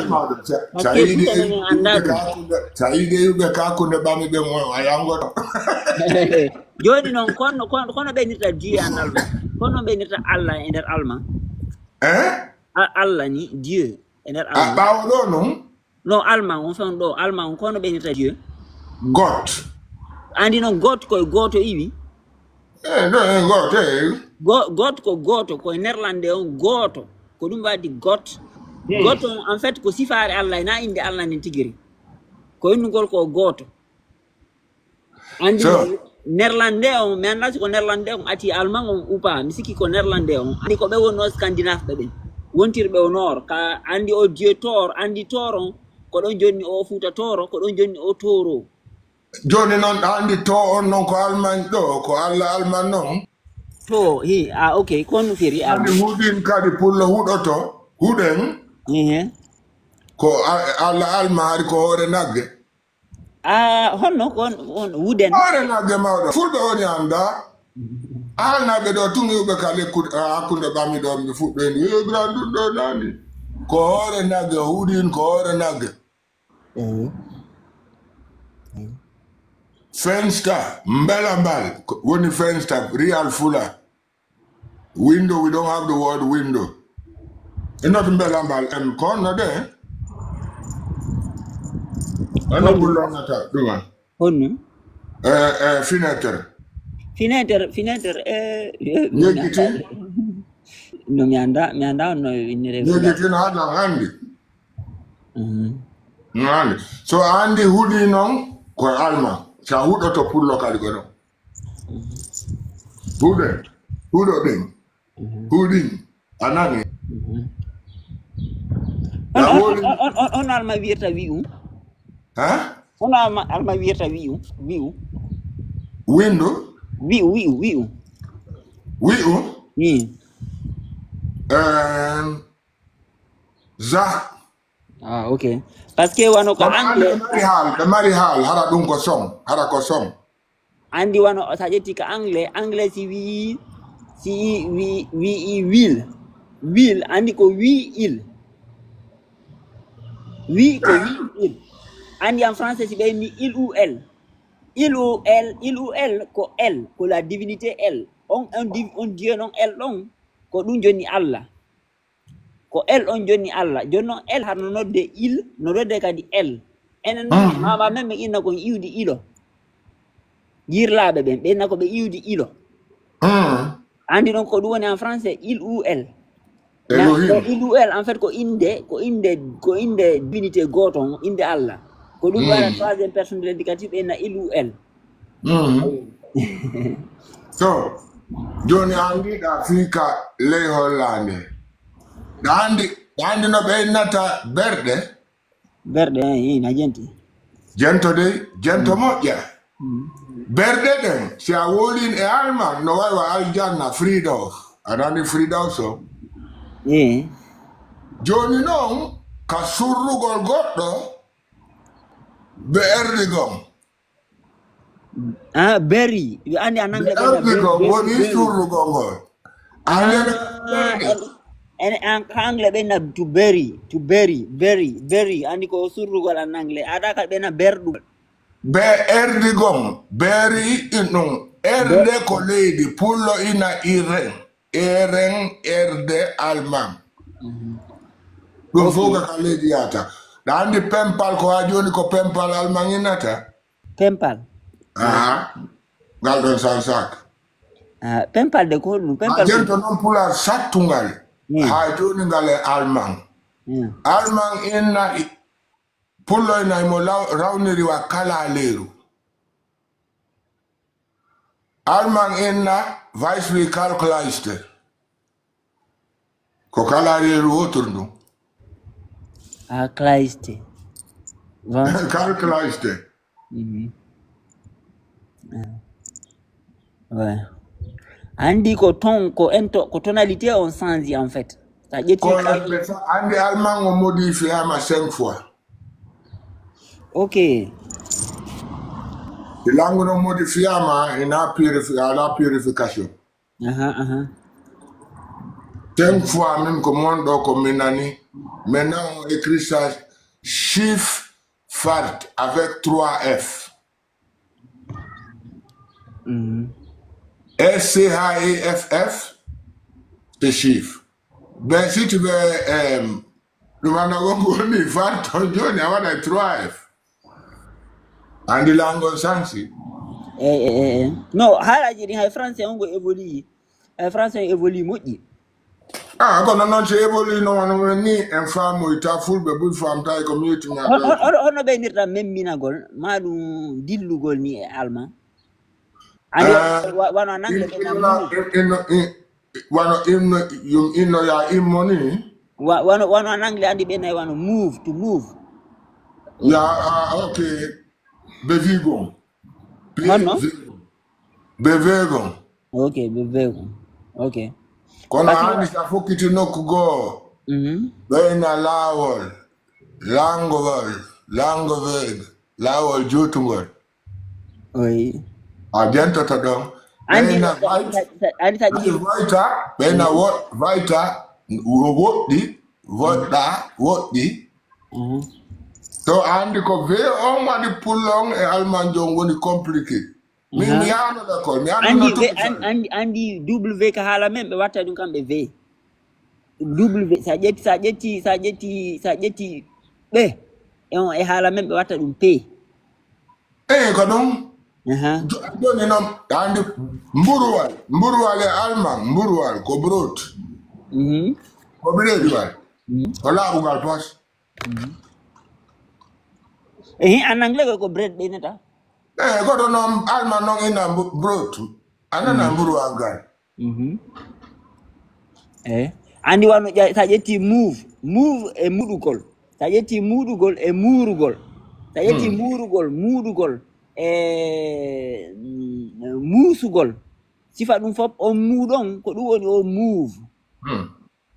Sa yiɗi yiɓɓe kakunde, sa yiɗi yiɓɓe kakunde ɓami ɓe mo a yangoto. Jooni noon, kono, kono, kono ɓe nirta Dieu en allemand. Kono ɓe nirta Allah e nder allemand. Hein? A-, Allah ni, Dieu e nder A allemand. Ɓaawo ɗo noon? No, allemand on, fen ɗo, allemand on, kono ɓe nirta Dieu. Gott. Andi noon, Gott koye gooto iwi. Eh, no, eh, Gott, eh. Go-, Gott ko gooto, koye néerlandais on gooto. Ko ɗum waɗi Gott. Gott on, en fait, ko sifaare Allah, na innde Allah nden tigiri. Ko innugol ko gooto. Andi So- néerlandais on, mi anndaa si ko néerlandais on ati allemand on ou pas, mi sikki ko néerlandais on. Andi ko ɓe wonno scandinave ɓe ɓen. Wontirɓe o nord, ka andi o Dieu Thor, andi Thor on, ko ɗon jonni o Fuuta Tooro, ko ɗon jonni o Tooro. Jooni noon, a andi to on noon ko Allemagne ɗo, ko Allah Allemagne noon. To, hi, ah, ok, ko on firi Andi Allemagne. huɗin kadi pullo huɗoto, huɗen, Ehe. ko a-, Allah Allemagne hari ko hoore nagge. Ah, honno ko on, on huɗen? Hoore nagge mawɗo. Fulɓe woni anda. Alnaaɓe ɗo tun iwɓe ka lekkude, a, hakkunde ɓami ɗo, mi fuɗɗoyni. Yo grand ɗum ɗo nani. Ko hoore nagge, huɗin ko hoore nagge. Ehe. Fenster, mbela mbal, ko woni fenster, real Fula. Window, we don't have the word window. It's not mbela mbal, em, kono de. Ano bulonata, ɗuma. Honno? Eh, eh, fenêtre. Fenêtre, fenêtre, eh, eh, Ñeggiti? No, mi anda, mi anda on no innire. Ñeggiti no haɗa andi. Mhm. No andi. So a andi huɗi noon, ko Allemagne. Sa huɗoto pullo kadi ko ɗon. Huɗe. Huɗo ɗin. Huɗin. A nani? Mhm. Na On, on, woni- on, on, on, on Allemand wiyata wi'u. Ha? On Allemand, Allemand wiyata wi'u. Wi'u. Window? Wi'u, wi'u, wi'u. Wi'u? Ni. Em, za. Ah, ok. Parce que wano ko Kono andi ɓe anglais. mari haal, ɓe mari haal, hara ɗum ko son, hara ko son. Andi wano, sa ƴetti ka anglais, anglais si wi, si wi, wi, will. Will, andi ko wi il. Wi ko wi il. Andi en français si ɓe inni il ou elle. Il ou elle, il ou elle ko elle, ko la divinité elle. On, on, div-, on Dieu non elle ɗon, ko ɗum jonni Allah. Ko elle on jonni Allah. Joni noon elle har no nodde il, no nodde kadi elle. Enen noon, mama men mi inna kon iwdi ilo. Yirlaaɓe ɓen, ɓe inna ko ɓe iwdi ilo. Hmm. Andi ɗon ko ɗum woni en français, il ou elle. Elohim. Il ou elle, en fait, ko inde, ko inde, ko inde divinité gooto on, inde Allah. Ko ɗum waɗa troisième personne de l'indicatif, ɓe inna il ou elle. Mhm. So, jooni a anndiiɗa fii ka ley hollaande. Ɗa anndi, ɗa anndi no ɓe innata berɗe? Berɗe, eh, eh, na jenti. Jento dey, jento moƴƴa. Berɗe ɗen, si a wowlin e Alman, no wayi wa aljanna, Fridaus. A nani Fridaus o? Eh. Jooni noon, ka surrugol goɗɗo, ɓe erdi gom. Ah, beri. Yo andi en anglais ɓe na Erdi gom beri, woni beri. surrugol ngol. Anglais Ah, en, en, en anglais ɓe na to bury, to bury, bury, bury. Andi ko surrugol en anglais. Aɗa ka ɓe na berɗugol. Be erdi gom, beri inɗum. Erde ko leydi, pullo ina iren. Eren, erde, Alman. Ɗum fof ko ka leydi yahata. Ɗa andi pempal ko ha jooni ko pempal Alman innata? Pempal. Aha. Ngal ɗon sansak. Ah, pempal de ko ɗum, Ha pempal ko jento noon pulaar sattungal. Hmm. Ha jooni ngal e Alman. Hmm. Alman inna i-, pullo ina mo law-, rawniri wa kala leeru. Alman inna Weisswickelkleiste. Ko kala leeru wotur ndun. Ah, Kleiste. Bon. Kalkleiste. Mhm. Ah. Ouais. Andi ko ton, ko ento, ko tonalité on change en fait. Sa ƴetti Ko ɓe fa- andi allemand o modifiama cinq fois. Ok. Langue no modifiama ina purifi ala purification. Aha, aha. Cinq fois min ko mon ɗo ko mi nani. Maintenant on écrit ça chiffre fart avec trois F. Mhm. S C H I F F, c'est chiffre. Ben, si tu veux, euh, ɗum anna wonko woni fart on joni a waɗa trois F. Andi langue on sansi. Eh, eh, eh, eh. No, haalaji ɗin hay français on go évolue. Hay français on évolue moƴƴi. Ah, kono noon si évolue no wano ni en faamoyta fulɓe ɓuri faamta e ko mi yettima. Hono ɓe nirta memminagol ma ɗum dillugol ni e allemand? Andi wa- wano nangle ɓe nan move. Inno wano inno yum inno ya immo ni. Wa- wano wano nangle andi ɓe nay wano move, to move. Ya ah, ok. Bevigon. Honno? Bevegon. Ok, Bevegon. Ok. Kono hani sa fokkiti nokku goo Mhm. Ɓeyna laawol lanngowol lanngoweg laawol juutungol. Oui. A jantoto ɗon. Andi Ɓeyna andi sa vayta ɓeyna wo- vayta wo- woɗɗi woɗɗa woɗɗi. Mhm. To a andi ko ve on waɗi pullon e almanjo on woni compliqué. Min mi yaano l'école mi andi yaano ve an- andi andi w ka haala men ɓe watta ɗum kamɓe ve w sa ƴetti sa ƴetti sa ƴetti sa ƴetti ɓe e on e haala men ɓe watta ɗum pe. Eyi ko ɗum. Aha. Joni noon andi mburuwal mburuwal e alman mburuwal ko brot. Mhm. Ko ɓireediwal. Ko laaɓugal pos. Ehe, en anglais ko ko bread ɓeynata. Eyi koto noon alman noon ina brot. A nana mburuwal gal. Mhm. Eh. Andi wano ƴa- sa ƴetti move move e muɗugol, sa ƴetti muɗugol e muurugol, sa ƴetti muurugol muɗugol e mm, muusugol, sifa ɗum fof on muuɗon ko ɗum woni o move.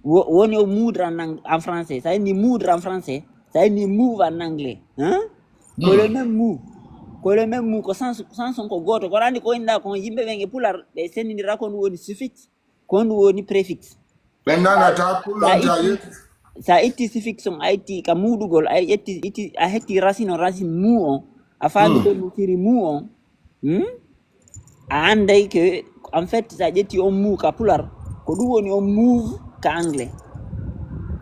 Wo- woni o moudre en, ang- en français, sa inni moudre en français, sa inni move en anglais, hein? Ko le même move, ko le même move, ko sens sens on ko gooto. Kono andi ko inɗa kon yimɓe ɓen e pular ɓe sendindira ko ɗum woni suffix, ko ɗum woni préfix. Ɓe nanata pullanta yetti. Sa itti suffix on a itti ka muɗugol a ƴetti itti a hetti racine on racine mu on, a faami ko no firi mu on. Hmm? A anday ke en fait sa ƴetti on mu ka pular ko ɗum woni on move ka anglais.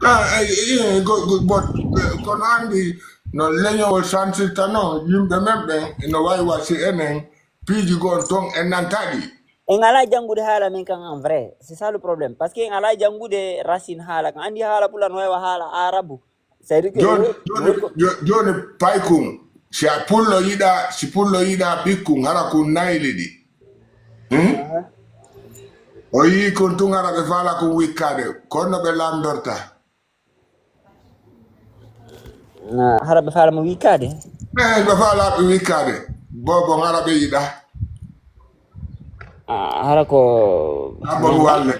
Ah, eh, eh, go- go- but, eh, kono andi no leñowol santirta noon yimɓe men ɓen ino wawi wasi enen piiji goo toon en nantaɗi. En ala janngude haala men kan en vrai, c'est ça le problème, parce que en ala janngude racine haala kan. Andi haala pular no wawi haala arabu. C'est-à-dire que Joni wo- joni jo- joni paykun si a pullo yiɗa si pullo yiɗa ɓikkun hara kun nayli ɗi. Hmm? O yii kun tun hara ɓe faala kun wikkade kon no ɓe landorta. Ah, hara ɓe faala mo wikkade. Eyi ɓe faala ɓe wikkade bobo hara ɓe yiɗa. Ah, hara ko Abba mo walle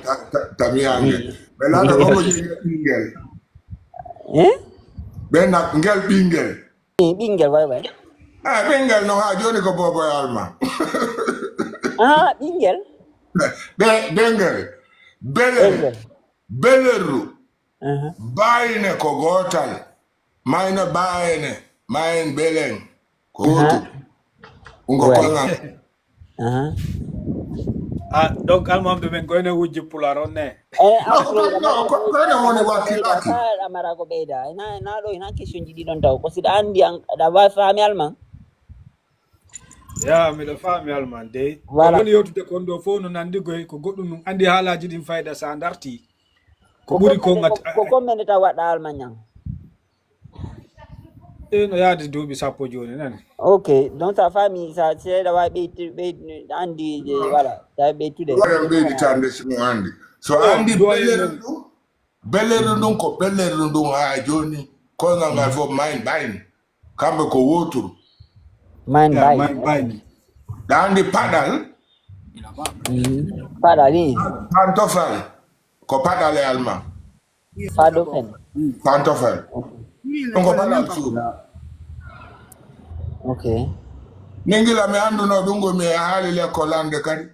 tamiyange ɓe laata bobo jeeya ɓingel. Eh? Ɓe nak ngel ɓingel. Eh, ɓingel way way. Ah, ɓingel no ha joni ko bobo e alma. Ah, ɓingel. Ɓe ɓingel. Belen. Ɓingel. Belerru. Aha. Bayne ko gootal. Mayna bayne. Mayen belen. Ko gootu. Ungo Ouais. Konga. Aha. Ah, donc almamɓe men koyne wujji pular on ne. Eh, No, ko- no, ko- koyne woni wakkilaki. Amara ko ɓeyda ina ina ɗo ina question ji ɗiɗon taw ko siɗa andi an aɗa wawi faami alman. Ya miɗo faami alman dey. Voilà. Woni yewtude kon ɗo fof no nandi goy ko goɗɗum ɗum andi haalaji ɗin fayda sa darti. Ko ɓuri ko ngat Ko combien de temps waɗɗa alman ñan? E no yaadi duuɓi sappo jooni nani. Ok, donc sa faami sa seeɗa wawi ɓeyti ɓeyti andi je voilà sa ɓeytude. Wayan ɓeyditande simo andi so andi belleru ndun belleru ndun ko belleru ndun ha joni koyngal ngal fof mayn ɓayni kamɓe ko woturu. Mayn Ya, bay. man bayni. Ɗa andi paɗal Paɗali. Pantofel. Ko paɗale alma. Paɗofen. Pantofel. Ɗum ko paɗal suudu. Ok. Min gila mi annduno ɗum ngo mi e haali lekkol annde kadi.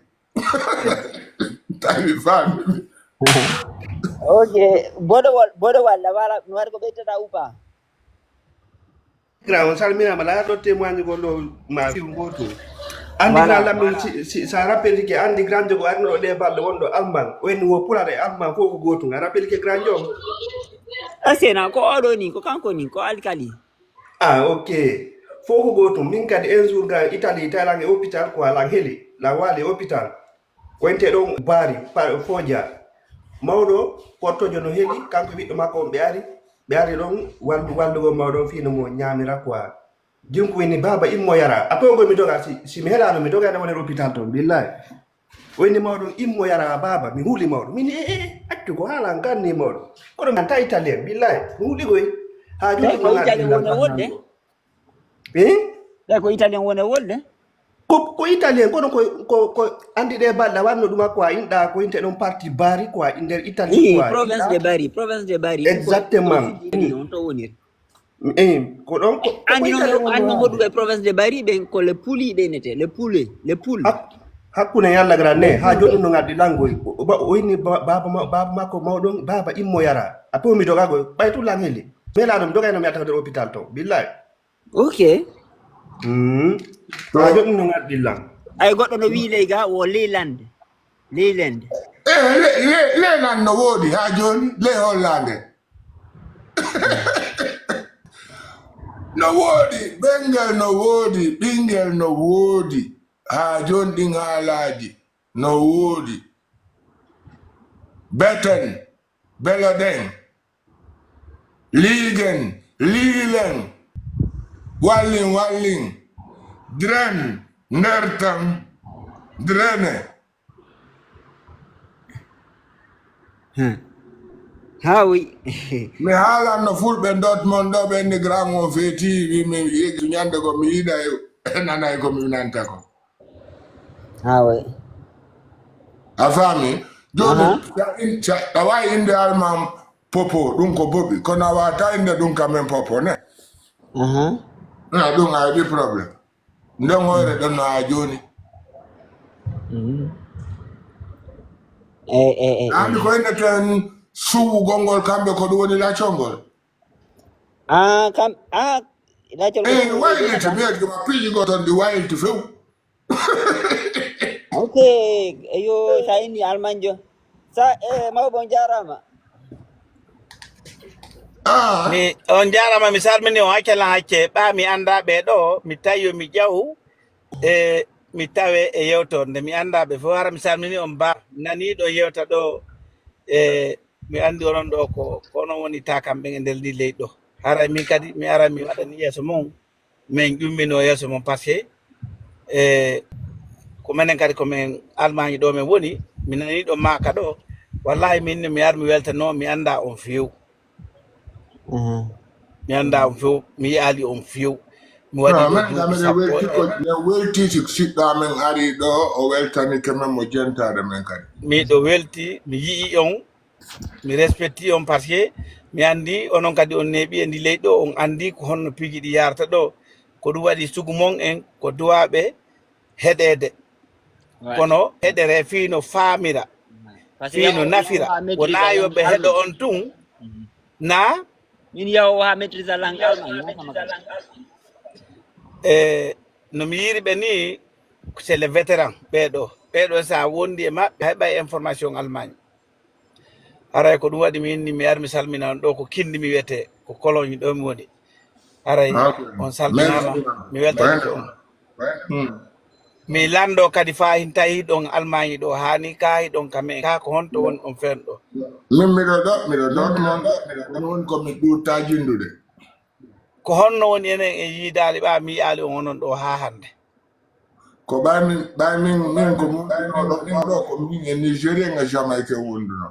Tawi faami. Ok. Boɗo wal boɗo walla wala mi waɗa ko ɓeytata ou pas? Grand, on salminaama. Laaɗo témoigne gol ɗo ma fiw gooto. Anndi grand lammi si, si, so a rappelike anndi grand jogo arno ɗo ɗe balɗe wonɗo Allemagne. O enni wo pulaar e Allemagne fof ko gootum. A rappelike grand joom? Asena ko oɗo ni ko kanko ni ko alkali. Ah, ok. Fof ko gootum. Min kadi un jour ga Italie tawi lan e hôpital quoi, lan heli lan waali e hôpital. Ko inte ɗon baari fooja. Mawɗo portojo no heli kanko e ɓiɗɗo makko on, ɓe ari. Ɓe ari ɗon wallu wallugol mawɗo on fii no mo ñaamira quoi. Jim ko winni baaba immo yara. Après on mi doga, si, si mi helaano mi doga na wonere hôpital toon billahi. O winni mawɗo immo yara baaba, mi huuli mawɗo min e e accu ko haala an ganni mawɗo. Kono mi anta italien billahi, mi huuli koy. Haa jooni ko italien woni e wolde. Ɓe ko italien woni e wolde. Ko ko italien kono ko ko ko andi ɗe balɗe a wanno ɗuma quoi, inɗa ko inte ɗon parti bari quoi, nder italie quoi. Province de Bari, province de Bari. Exactement. On to woniri. Eyi ko ɗon ko andi noon andi noon hoɗuɓe province de Bari ɓen ko le puli ɓe nete le pule le pule. Hakkunde yalla gara ne ha joni no ngaddi langoy. O inni baba ma baba makko mawɗon baba immo yara a pomi dogagoy ɓay tu langeli. Melaɗo mi dogayno mi atta nder hôpital to billahi. Ok. Mm. Haa jooni no ngarɗi lan. Ay goɗɗo no wii ley ga wo Leyland. Leyland. Eh, le, le, Leyland no woodi haa jooni ley Hollaande. No woodi, ɓengel no woodi, ɓingel no woodi haa jooni ɗin haalaaji no woodi. Beten, beloɗen, liigen, liilen, wallin, wallin, dren, ndertan, drene. Haa wi. Mi haalanno fulɓe Dortmund ɗo ɓe inni grand on feeti wi mi yegi ñande go mi yiɗa e nanay ko mi nanta ko. Ah oui. A faami? Jooni a wawi inde almam popo ɗum ko boɓi kono a wata inde ɗum quand même popo ne. Na ɗum a heɓi problème. Nden hoyre ɗon no ha jooni. Andi ko inneten suwugol ngol kamɓe ko ɗum woni laccol ngol. Ah, kam ah, laccol ngol. Eh, wayliti miyet ko piiji go ton ɗi wayliti few. Ok, eyo sa inni almanjo. Sa eh, mawɓe on jarama. Ah. Mi on jarama mi salmini on hacce lan hacce ɓa mi anda ɓe ɗo mi tawi yo mi ƴaw e mi tawe e yewtorde mi anda ɓe fof hara mi salmini on ba naniɗo yewta ɗo e mi andi onon ɗo ko ko onon woni takam ɓen e nder ndi leydi ɗo haray min kadi mi ara mi waɗani yeeso mon min ƴummino yeeso mon par ce que e ko menen kadi ko min almañi ɗo min woni mi nani ɗo maka ɗo wallahi min mi ar mi weltano mi anda on few mi anda on few mi yi'ali on few mi waɗi ɗo duuɓi sappo e welti si siɗɗo amen ari ɗo o weltanike men mo jentade men kadi miɗo welti mi yi'i on mi respecti on par ce que mi andi onon kadi on neeɓi e ndi leydi ɗo on andi ko honno piiji ɗi yarata ɗo ko ɗum waɗi sugu mon en ko duwaɓe heɗede kono heɗere fii no faamira fii no nafira wona yo ɓe heɗo on tun na min yahowo ha maîtrise langue allemagne e no mi yiri ɓe ni c'est le vétéran ɓeɗo ɓeɗo sa wondi e maɓɓe heɓay information allemagne haray ko ɗum waɗi mi inni mi ar mi salmina on ɗo ko kindi mi wiyete ko cologne ɗo mi woni haray on salminama mi weltanike on mi lando kadi fa hin tawi ɗon almañi ɗo hani ka hiɗon ka men ka ko honto woni ɗon fen ɗo min miɗo ɗo miɗo ɗo ɗon woni ko mi ɗutta jindude ko honno woni enen en yiidaali ɓa mi yiyaali on onon ɗo ha hande ko ɓay min ɓay min min ko munɗinoɗo ɗum ɗo ko min e nigérien e jamaïque wonduno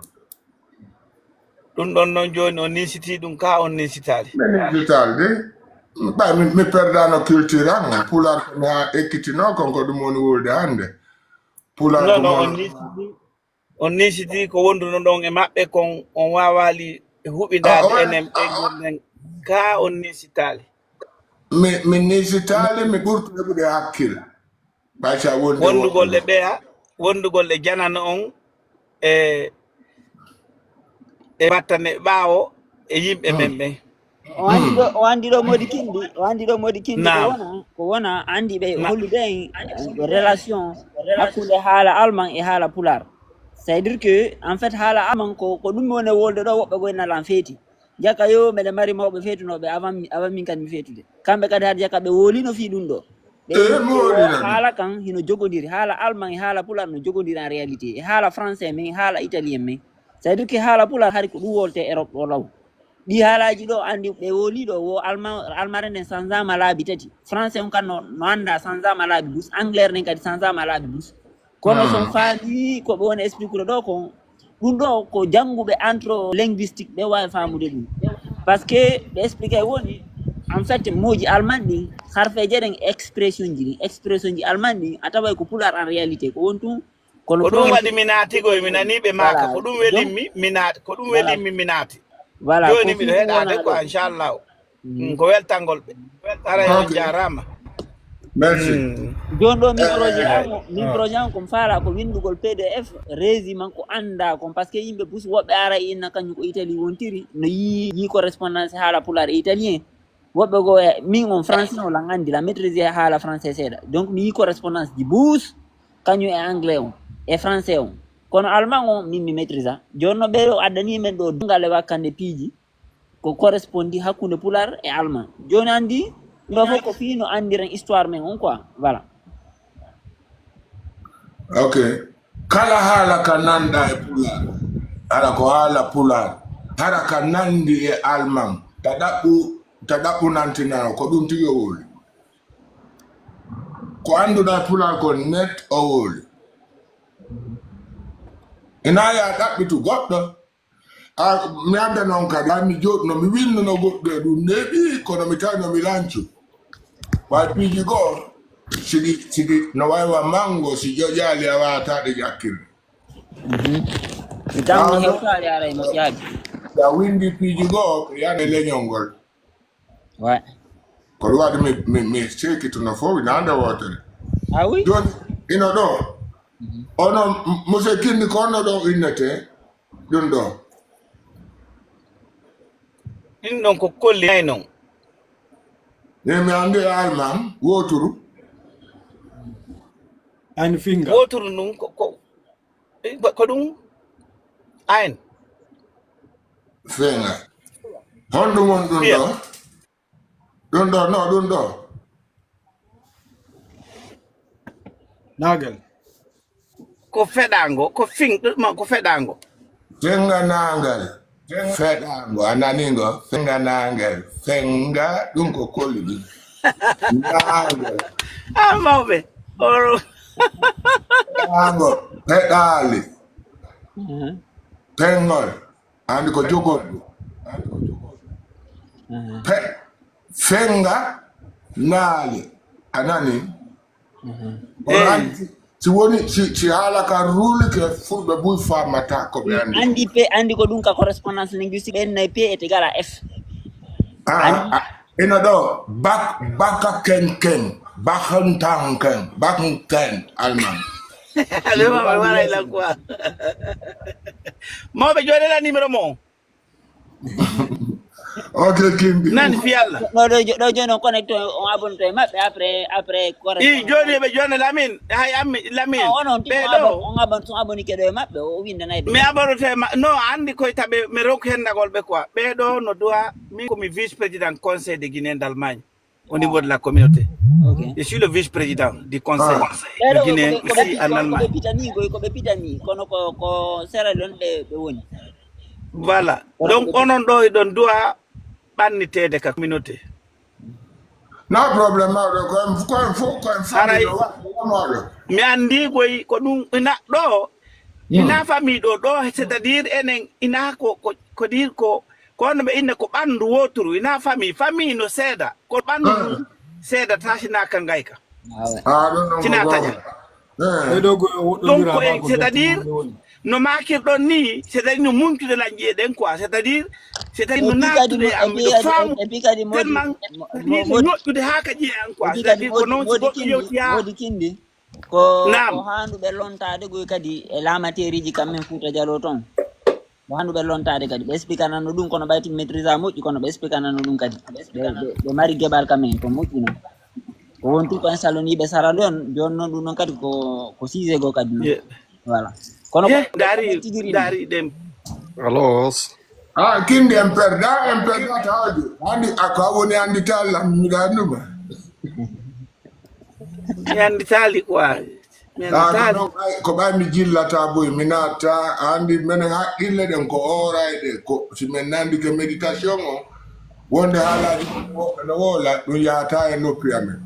ɗum ɗon noon jooni o ninsiti ɗum ka on ninsitaali mi ninsitaali de ɓay mi perdano culture an pular ko mi ha ekkitino kon ko ɗum woni wolde hande Pulaar Non, ko non, on mool. Niisiti, on Niisiti ko wonduno ɗon e maɓɓe kon, on waawaali huɓindaade enen ɓe gonɗen ka on Niisitaali. Mi, mi Niisitaali, mi ɓurtu heɓude hakkil. Ɓay sa wondi Wondugol e woɗɗude. Ɓeya, wondugol e janano on e, e battane ɓaawo e yimɓe men ɓen. O andi ɗo, o andi ɗo modi kindi, o andi ɗo modi kindi ko Naam. wona, ko wona andi ɓe Na- hollude en eh, relation hakkunde haala alman e haala pulaar. C'est-à-dire que en fait haala alman ko ko ɗum woni wolde ɗo, woɓɓe goyna lan feeti. Jaka yo meɗe mari mawɓe feetunooɓe avant mi- avant min kadi mi feetude. Kamɓe kadi har jaka ɓe wolino fii ɗum ɗo. Ɓe Eh, mi wolina ɗum. Haala kan hino jogodiri, haala alman e haala pulaar no jogodiri en réalité, e haala français men, haala italien men. C'est-à-dire que haala pulaar hari ko ɗum wolte Europe ɗo law. Ɗi haalaaji ɗo andi ɓe woli ɗo wo alma almare nden sanzama laabi tati. Français on kan no, no anda sanzama laabi dus, anglais nden kadi sanzama laabi dus. Kono son faami ko ɓe woni expliquer ɗo ko ɗum ɗo ko jannguɓe entre linguistique ɓe waawi faamude ɗum. Parce que ɓe expliquer woni en fait moji alman ɗin harfeje ɗen expression ji ɗin, expression ji alman ɗin a taway ko pulaar en réalité ko won tun. Kono Ko ɗum pulaar waɗi mi naatigoy, mi nanii ɓe maaka. Voilà. Ko ɗum welimmi, mi naati. Ko ɗum Voilà. Welimmi, mi naati. Voilà, Jooni ko miɗo fii heɗaade wona ko ɗo. Inchallahu. Mm, ko weltangol ɓe. Aray on Ok. Jaaraama. Merci. Mm. Jooni ɗo min Eh, projet eh, am o- min projet am ko mi faala ko winndugol P D F régime an ko annda kon, parce que yimɓe bus woɓɓe ara inna kañum ko Italie wontiri no yi yi correspondance haala pulaar e italien. Woɓɓe go e min on français o lan anndi la maîtrise haala français seeɗa, donc mi yi correspondance ji bus kañum e anglais on e français on. Kono alman on min mi maîtrise a. Jooni no ɓe o addani men ɗo dungal e wakkande piiji ko correspondi hakkunde pulaar e alman. Jooni anndi ɗo fof ko fii no anndiren histoire men on quoi. Voilà. Ok. Kala haala ka nanda e pulaar, hara ko haala pulaar, hara ka nandi e alman, ta ɗaɓɓu ta ɗaɓɓu nantinano ko ɗum tigi o woli. Ko annduɗa e pulaar kon net o woli. Ina ya ɗaɓɓitu goɗɗo. A mi adda noon kadi a mi joɗno mi winnono goɗɗo e ɗum neeɓi kono mi tawi no mi lancu. Way piiji goo sigi sigi no waywa mango si joƴaali a wawata ɗe ƴakkirde. Mi tammi hewtaali ara e moƴƴaali. Sa windi piiji goo ko yani e leñol ngol. Ouais. Ko ɗum waɗi mi mi mi seekituno fof ina nde wootere. Ah oui. Jooni ino ɗo onon monsieur Kinni ko honno ɗo innete ɗum ɗo. Ɗin ɗon ko kolli ay non. Min mi anndi alman wooturu. An finger. Wooturu ndun ko ko ko ɗum ayen. Finger. Honɗum woni ɗum ɗo? Ɗum ɗo no ɗum ɗo. Nagel. Ko feɗaango ko fing ɗum ko feɗaango. Fenga nangal. Feɗaango a nani ngo fenga nangal fenga ɗum ko kolli ɗum. Nangal. Ah mawɓe. Oro. Feɗaango feɗaali. Pengol. Andi ko jogorɗo. Pe fenga naali a nani. Oɗo andi si woni si si haala ka ruulike fulɓe buy famata ko ɓe andi. Andi pe andi ko ɗum ka correspondance linguistique ɓen nayi pe e tegala f. Ina ɗo bak baka ken ken bakantan ken bakan ken alman. Alema ɓe waray lan quoi. Mawɓe joɗela numéro mo. Ok kindi. Nani fi Allah. No do do jono connecte on abonne to mabbe après après correct. I joni be joni lamin hay ammi lamin. Be do. On abonne son abonne ke do mabbe o winda nay be. Me abonne to ma no andi koy tabe me rok hendagol be quoi. Be do no doa min ko mi vice président conseil de Guinée d'Allemagne. Au niveau de la communauté. Okay. Je suis le vice-président du conseil ah. de Guinée ici en Allemagne. Voilà. Donc, onon ɗo eɗon duwa ɓanniteede ka communauté. No problème mawɗo ko en ko en fof ko en famille o waɗɗo mawɗo. Mi anndi koy ko ɗum ina ɗo ina famille ɗo ɗo c'est-à-dire enen ina ko ko dire ko ko no ɓe inne ko ɓanndu woturu ina famille famille no seeda ko ɓanndu mum seeda ta sina ka ngayka. Sina taƴa. Ɓe ɗo go- o- Donc, ɗo ko en, c'est-à-dire, no makirɗon ni, c'est-à-dire no muncude lan ƴi'e ɗen quoi, c'est-à-dire, c'est-à-dire no nattude e am, miɗo faamu tellement, c'est-à-dire no ñoƴƴude haa ka ƴi'e an quoi, c'est-à-dire ko noon si goɗɗo yewti haa. Wodi kindi. Ko naam. Ko handuɓe lontaade goy kadi e laamateeriji kammen Fuuta Jaloo ton. Ko handuɓe lontaade kadi. Ɓe explikanano ɗum kono ɓayti maîtrise a moƴƴi kono ɓe explikanano ɗum kadi. Ɓe ɓe- ɓe mari geɓal kammen ko moƴƴi non. Ko wonti ko en saloniiɓe sara ɗon jooni noon ɗum ɗon kadi ko ko siise goo kadi non. Ye. Voilà. Kono ko Ye, dari, tigi rimɗi. Dari ɗen. Alos. Ah, kindi en perda, en perda tawde. Andi, a ka woni andi talla, mi ga anduma. Mi anditaali quoi. Mi Ah, ko anditaali. ɗon ɓay- ko ɓay mi jillata boy, mi natta, andi menen haqqille ɗen ko orayɗe, ko si men nandi ke méditation o, wonde haalaji woɓɓe no wola, ɗum yahata e noppi amen.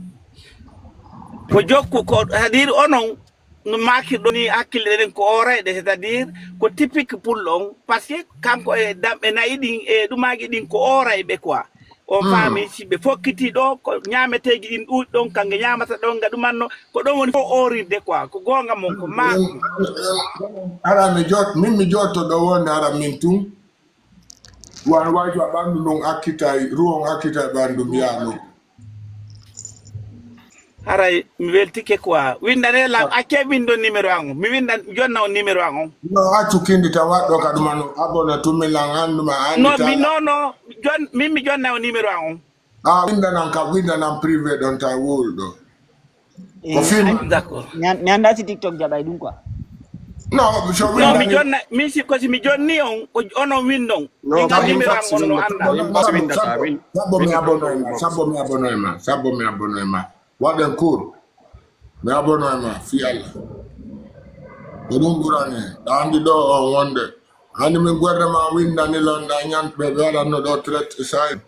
Ko jokku ko hadir onon no makirɗo ni hakkille ɗen ko orayɗe, c'est-à-dire ko typique pullo on, parce que kanko e damɓe nayi ɗin e ɗumaji ɗin ko orayɓe quoi. On faami si ɓe fokkiti ɗo ko ñaameteeji ɗin ɗuuɗi ɗon kange ñaamata ɗon nga ɗumanno ko ɗon woni fof orirde quoi, ko goonga mon ko maako. Ara mi jot, min mi jotto ɗo wonde ara min tun. Wan wayto a ɓandu ndun akkitay, ruwon akkitay ɓandu mbiya ɗum. Haray mi weltike quoi. Windane lam, acce windon numéro an on. Mi windan jonna on numéro an on. No accu kindi tan waɗɗo ka ɗuma no abona tumi lan anduma andi No mi tala. No no jon min mi jonna on numéro an on. A windanan ka windanan privé ɗon ta wowluɗo. Ko film. D'accord. Mi an- mi anndaa si TikTok jaɓay ɗum quoi. No so No mi windani. Jonna min si ko si mi jonni on ko onon windon. No, Min ko an min numéro an fax on no min anda. Min fax winndata, Sabbo win- sabbo mi winndata abonnoy min ma, fax. Sabbo mi abonnoy ma, Sabbo mi abonnoy ma. Waɗen cours. Mi abonnoy ma fii Allah. Ko ɗum ɓurani. Ɗa anndi ɗo o wonde. Anndi min gouvernement winndani lan ɗa ñan ɓe ɓe waɗanno ɗo traite say.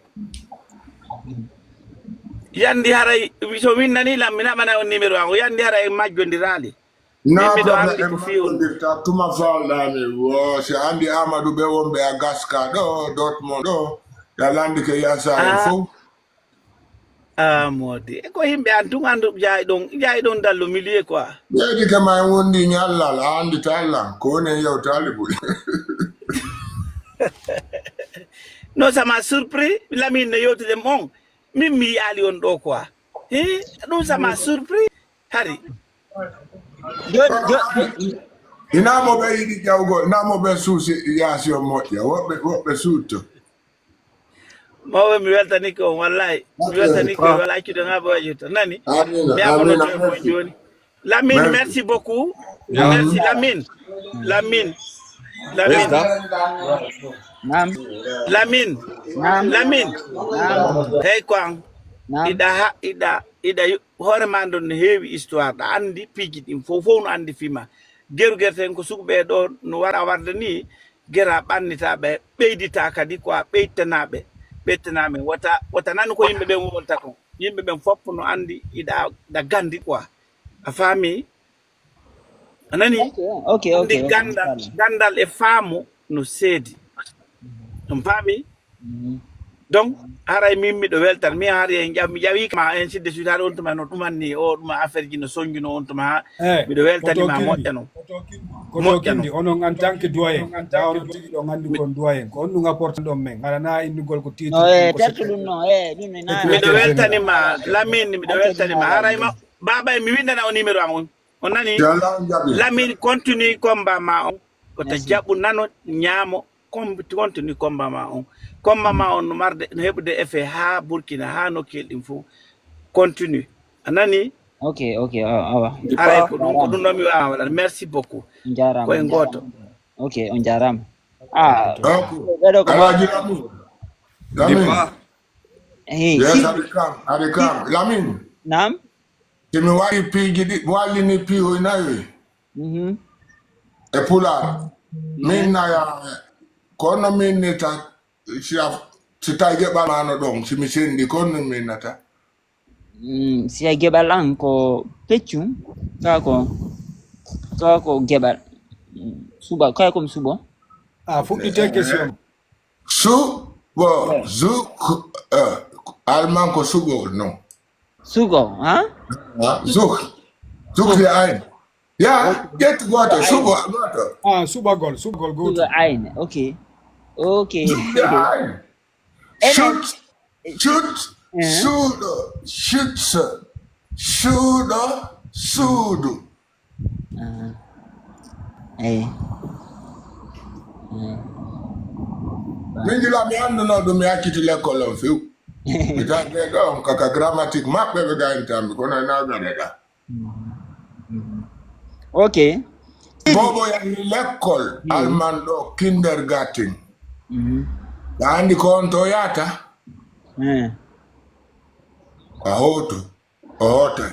Yandi haray so windani lam mi naɓana on numéro an o yandi haray majjondiraali. Na Min miɗo problème anndi en ko fii on. Makkondirta tuma faalɗami wo si anndi Amadou ɓe wonɓe a gaska ɗo Dortmund ɗo ya landi ke yasa e Ah. Fof. Ah modi e ko yimɓe an tun andu jaayi ɗon jaayi ɗon dallo milieu quoi. Ɓeydi kama en wondi ñallal a anndi talla ko woni en yewtali buy. No sama surpris Lamine no yewtude mon min mi yiyaali on ɗo quoi. Hi ɗum sama surpris hari. Joni joni Ina mo ɓe yiɗi ƴawgol na mo ɓe suusi yaasi o moƴƴa woɓɓe woɓɓe suutto. Mawɓe mi weltanike on wallahi mi weltanike on wala accude nga ɓe wajirta nani. Amina Mi amina abonnoto e mon joni. Lamine merci beaucoup. Merci Lamine. Lamine. Lamine. Naam. Lamine. Naam. Lamine. Naam. Hey ko an. Naam. Iɗa ha iɗa iɗa yo- hoore ma ndon no heewi histoire ɗa anndi piiji ɗin fof fof no anndi fima. Geru gerten ko sukuɓe ɗo no wara warde ni gera ɓannitaɓe ɓeydita kadi quoi ɓeytanaɓe ɓeytanaɓe wata wata nan ko yimɓe ɓen wolta kon. Yimɓe ɓen fof no anndi iɗa da gandi quoi. A faami? A nani? Ok ok ok. Anndi gandal gandal e faamu no seedi. On faami? Donc haray min miɗo weltan mi hari en ƴaw mi ƴawi ma ainsi de suite hari on tuma no ɗumanni o ɗuma affaire ji no sonjuno on tuma ha miɗo weltanima moƴƴa non. Ko to kindi onon en tant que doyen tawa onon tigi ɗo gandi kon doyen ko on ɗum apporte ɗon men haɗana innugol ko titre No e tertu ɗum no e ɗum e na. Miɗo weltanima Lamine miɗo weltanima haray ma baba e mi windana o numéro am on. On nani? Lamine continue combat ma on. Ko ta jaɓu nano ñaamo continue combat ma on. Combat ma on no marde no heɓude effet ha Burkina ha nokkel ɗin fof. Continue. A nani? Ok ok awa. Aray ko ɗum ko ɗum ɗo mi wawa waɗan. Merci beaucoup. Jarama. Ko en goto. Ok on jarama. Ah. Donc Ɓeɗo ko Alhaji Lamin. Lamin. Hey, Yes, si- Adi Kam, Adi Kam. Lamin. Naam. Simi waɗi piiji ɗi wallini piihoy nayoy Mhm. e pulaar. Min naya kono min ni ta si a si tawi geɓal mano ɗon simi sendi kono min nata. Mm, si a geɓal an ko peccum ka ko ka ko geɓal. Mm, suɓa kay kom suɓo. A fuɗɗite question. Su bon zuk alman ko suɓo non. Sugo ha? Ah, zuk zuk ya ain. Ya, ƴettu gooto, Ayne. Suɓo gooto. Ah, suɓagol, suɓagol Suɓo gooto. Ayne. Ok. Ok. Suɓo Ayne. Ene. Sut, sut, Eh. suuɗo, sut, suuɗo, suudu. Ah. Eh. Eh. Min jula mi annduno ɗum mi acciti lekkol on few. Mi tawi ɗo on kaka grammatique maɓɓe ɓe gayntammi kono e nawgane ga. Ok. Bobo yahi lekkol alman ɗo kindergarten. Mhm. Ɓe anndi ko on to yahata Eh. a hootu o hootay.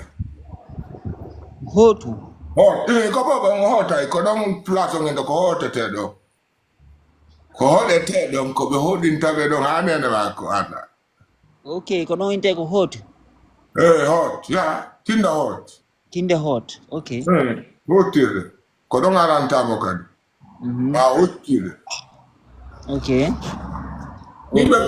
Hootu. Hoot eh, ko bobo on hootay ko ɗon place on ende ko hootete ɗo. Ko hoɗete ɗon ko ɓe hoɗinta ɓe ɗon haa nene maako ana. Ok, ko ɗon inte ko hootu. Eh, hoot ya kinda hoot. Kinde hoot. Ok. Eh, hottire ko ɗon arantamo kadi. Mhm. Ma hottire. Ok. Yimɓe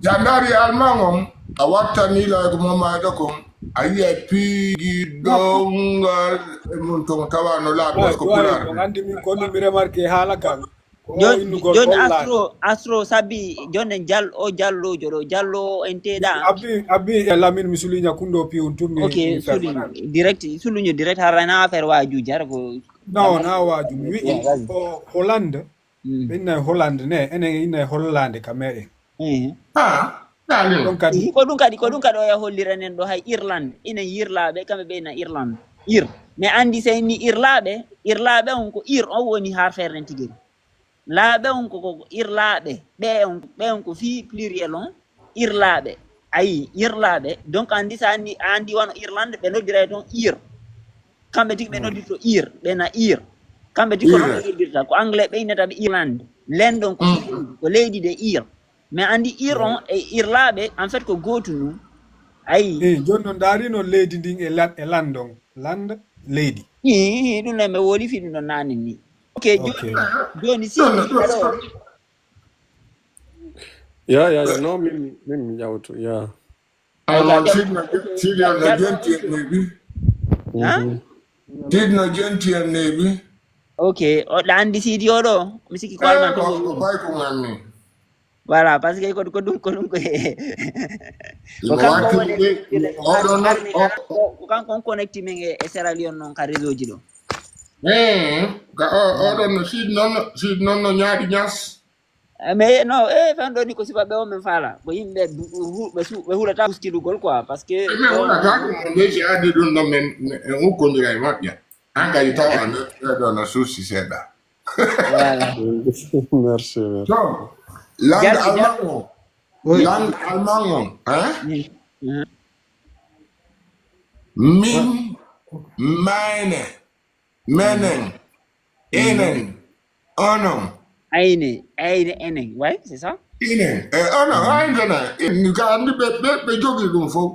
jandari alman on a wattani la ko momayɗo kon a yiya piigi dongal e mum ton tawa no laaɓi ko On pulaar. andi min ko mi remarqué haala kan. Ko Jon- innugol joni Hollande. Astro Astro sabi jonen jal o jallojo ɗo jallo o en teɗa. Abbi abbi e Lamine mi suliña kundo pi un tummi. Ok, suli direct, suluño direct, har rana affaire waju jar ko. Non, na waju mi Yeah, wi'i vas-y. Ko Hollande. Mm. Ɓe inna e Hollande ne enen inna e Hollande ka meɗen. Eh. Ah, darling. Ɗon kadi Ko ɗum kadi, ko ɗum kadi, ko ɗum kadi o ya hollira nen ɗo hay Irlande ina yirlaɓe kamɓe ɓe ina Irlande. Ir mais andi sey ni irlaɓe, irlaɓe on ko ir on woni har ferren tigiri. Laaɓe on ko ko irlaaɓe, ɓe on ɓe on ko fii pluriel on irlaaɓe. Ayi, irlaaɓe. Donc andi sa andi andi wano Irlande ɓe noddiray ton ir. Kamɓe tigi ɓe noddirto ir, ɓe na ir. Kamɓe tigi ko noon ɓe irdirta, ko anglais ɓe innata ɓe Irlande. Lendon ko ko leydi de ir. Mais andi ir on e irlaaɓe en fait ko gootu nu. Ayi. Eh, joni noon ndaari noon leydi ndin e lan- e landon lande leydi. Ii ɗum ne mi woli fii ɗum ɗon naane ni. Ok, joni joni si Non, non, non, alors non. Ya, ya, ya, no, min, min mi yawtu, ya. Alors, Sidna, Sidna no jenti en nebi. Hein? Sidna jenti en nebi. Ok, oɗa andi Sidi oɗo? Mi sikki ko alman Ko to. ko bay ko nganni. Voilà, parce que ko ko ɗum ko ɗum ko ko Mo kanko watti woni de, oɗo non, o- ko kanko on connecti min e e Sierra Leone noon ka réseau ji ɗo. Eh, ka o oɗo no Sid non, Sid non no ñaari ñas. Eh, mais non, e fen ɗo ni ko sifaɓe on min faala. Ko yimɓe du- hu- ɓe su- ɓe hulata huskilugol quoi, parce que Min wona ka ko mo de si adi ɗum ɗo men en ukkondira e moƴƴa. An kadi tawa no ɗo no suusi seeɗa. Voilà. Merci, merci. Donc, langue Jalɗi, allemand on, langue allemand on, hein? Mhm. Min, meine, menen, enen, onon. Ayne, ayne, enen. Ouais, c'est ça? Inen, e onon, ayndene, en ka andi ɓe ɓe ɓe jogii ɗum fof.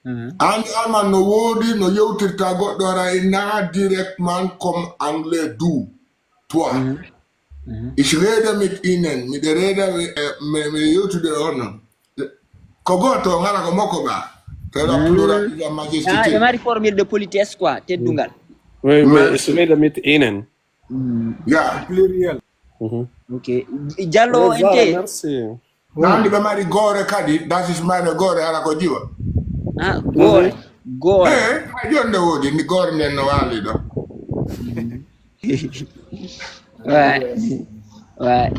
Mhm. Andi alman no woodi no yewtirta goɗɗo ara na directement comme anglais du toi. Mhm. Mhm. Ich rede mit Ihnen, miɗo reeda mi mi- mi yewtude on. Ko gooto ngara ko makko ga. C'est la plural de la Ah, ɓe majesté. mari formule de politesse quoi, teddungal. Oui, mais ich rede mit Ihnen. Ya. Pluriel. Mhm. Ok. Jallo Oui, o voilà, ente. merci. Nandi ɓe mari goore kadi, das ist meine goore ara ko jiwa. Ah, goore. Goore. Eh, hay jonde woodi ni goore nden no waali ɗo. Ouais. Ouais.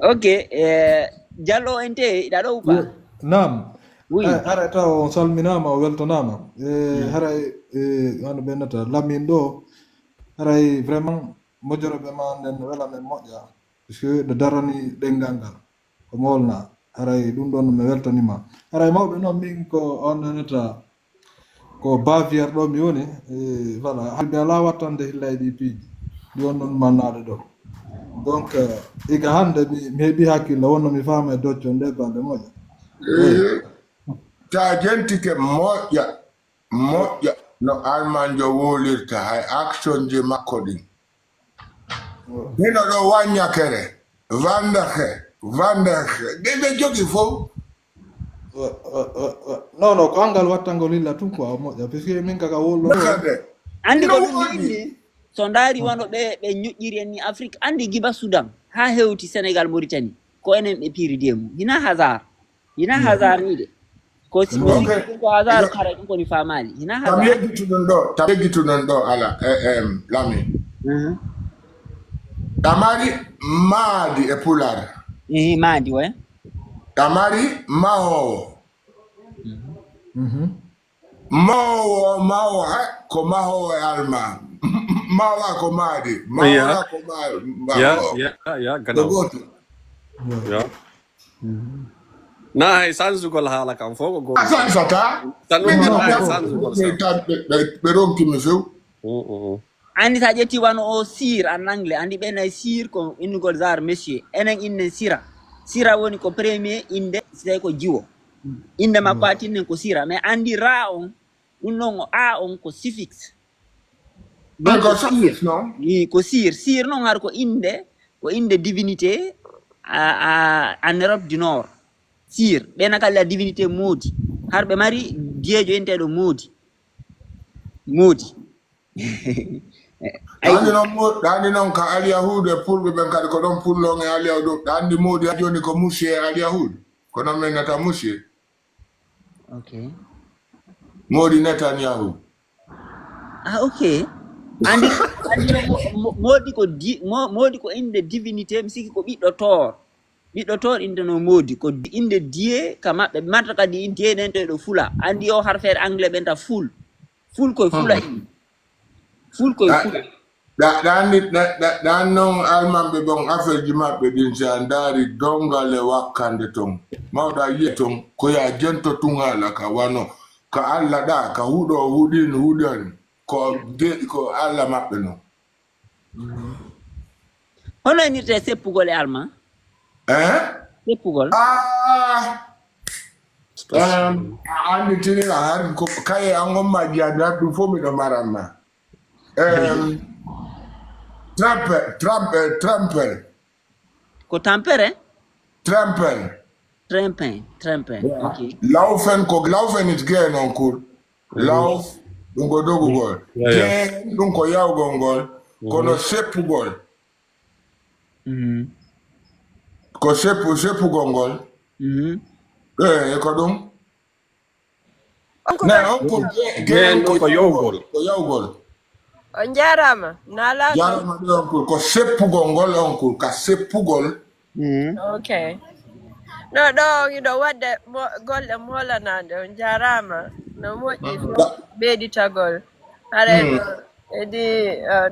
Ok, eh, Jallo ente, iɗa ɗo ou pas? Naam. Oui. Eh, haray taw on salminaama, o weltanaama. Eh, haray eh, wano ɓe nata lamin ɗo. Haray vraiment mojoroɓe ma nden wela men moƴƴa. Parce que ɗo darani ɗengal ngal. Ko molna. Haray ɗum ɗon mi weltanima. Haray mawɓe noon min ko on nanata ko Bavière ɗo mi woni. Eh, voilà, hay mi alaa wattande hillay ɗi piiji. Ɗi on ɗon mannaade ɗo. Donc, eh, iga hannde mi mi heɓi hakkille wonno mi faama e docco nde balɗe moƴƴa. Ta jentike moƴƴa, moƴƴa no almanjo wolirta hay action ji makko ɗin. Hino ɗo waññakere, vandaxe, vandaxe, ɗe ɓe jogi fof. Non, non, ko angal wattangol illa tun quoi, moƴƴa. Parce que min kaka wollo. Kade, Anndi ko ɗum inni, so ndaari wano ɓe ɓe ñoƴƴiri en ni Afrique, anndi giba Soudan haa hewti Sénégal, Mauritanie, ko enen ɓe piiridi e mum. Hina hasard. Hina hasard ni de. Ko si ko hasard kara ɗum koni faamaali. Hina hasard. Tam yeggitu ɗum ɗo, tam yeggitu ɗum ɗo ala e em lami. Tamari maadi e pular. Eh, maadi we. Tamari mahowo. Mahowo mahowo ha ko mahowo e alma. Mahowo ko maadi. Mahowo ko maadi. Ya, ya, ya, gana. Goto. Ya. Na hay sansugol haala kam fof ko goto. A sansata. Tan ɗum tan hay sansugol. Ɓe ronki mi few. Anndi so a ƴetti wano o sir en anglais, anndi ɓen ay sir ko innugol genre monsieur. Enen innen sira. Sira woni ko premier innde, si tawi ko jiwo. Innde makko a tinnen ko sira. Mais anndi ra on, ɗum ɗon o a on ko suffixe. Ɗum ko sir. Ii, ko sir. Sir noon har ko innde, ko innde divinité a, a, en Europe du Nord. Sir. Ɓe na kala divinité moodi. Har ɓe mari diyeejo enteeɗo moodi. Moodi. Ɗaani noon mo- ɗaani noon ka alyahuudu e pulɓe ɓen kadi ko ɗon pullo on e alyahuudu ɗaandi moodi a jooni ko musie e alyahuudu. Kono men nata musie. Ok. Moodi netanyahu. Ah, ok. Andi andi no mo- mo- moodi ko di mo- moodi ko inde divinité mi sikki ko ɓiɗɗo toor. Ɓiɗɗo toon innde no moodi ko innde diye ka maɓɓe ɓe marta kadi diye nen to ɗo fula. Anndi o harfeere anglais ɓen ta ful. Ful koye fula inde. Ful koye fula. Ɗa- ɗa- ɗa anndi ɗa- ɗa- ɗa anndi noon almanɓe ɓon affaire ji maɓɓe ɗin si a ndaari dongal e wakkande ton mawɗa yiya ton ko ya jento tun haala ka wano ka alla ɗa ka huɗo huɗin huɗan ko deeɗi ko alla maɓɓe noon. Hono inirte seppugol e alma? Eh? Seppugol? Ah! Um, a anndi tini a har ko kaye an on ma jiyande har ɗum fof miɗo maran ma. Um, trampe, trampe, trampel. Ko tampere? Trampel. Trempin, trempin. Ok. Laufen ko laufen is gay noon kul. Law ɗum ko dogugol. Gee ɗum ko yawgol ngol kono seppugol. Ko seppu seppugol ngol. Eey ko ɗum. Ne on ko gee ɗum ko yawgol. Ko yawgol. On njaaraama naalaaɗo. Jarama ɗo on kul ko seppugol ngol on kul ka seppugol. Ok. No ɗo hiɗo waɗde golle moolanaande on njaaraama no moƴƴi fof ɓeyditagol haray edi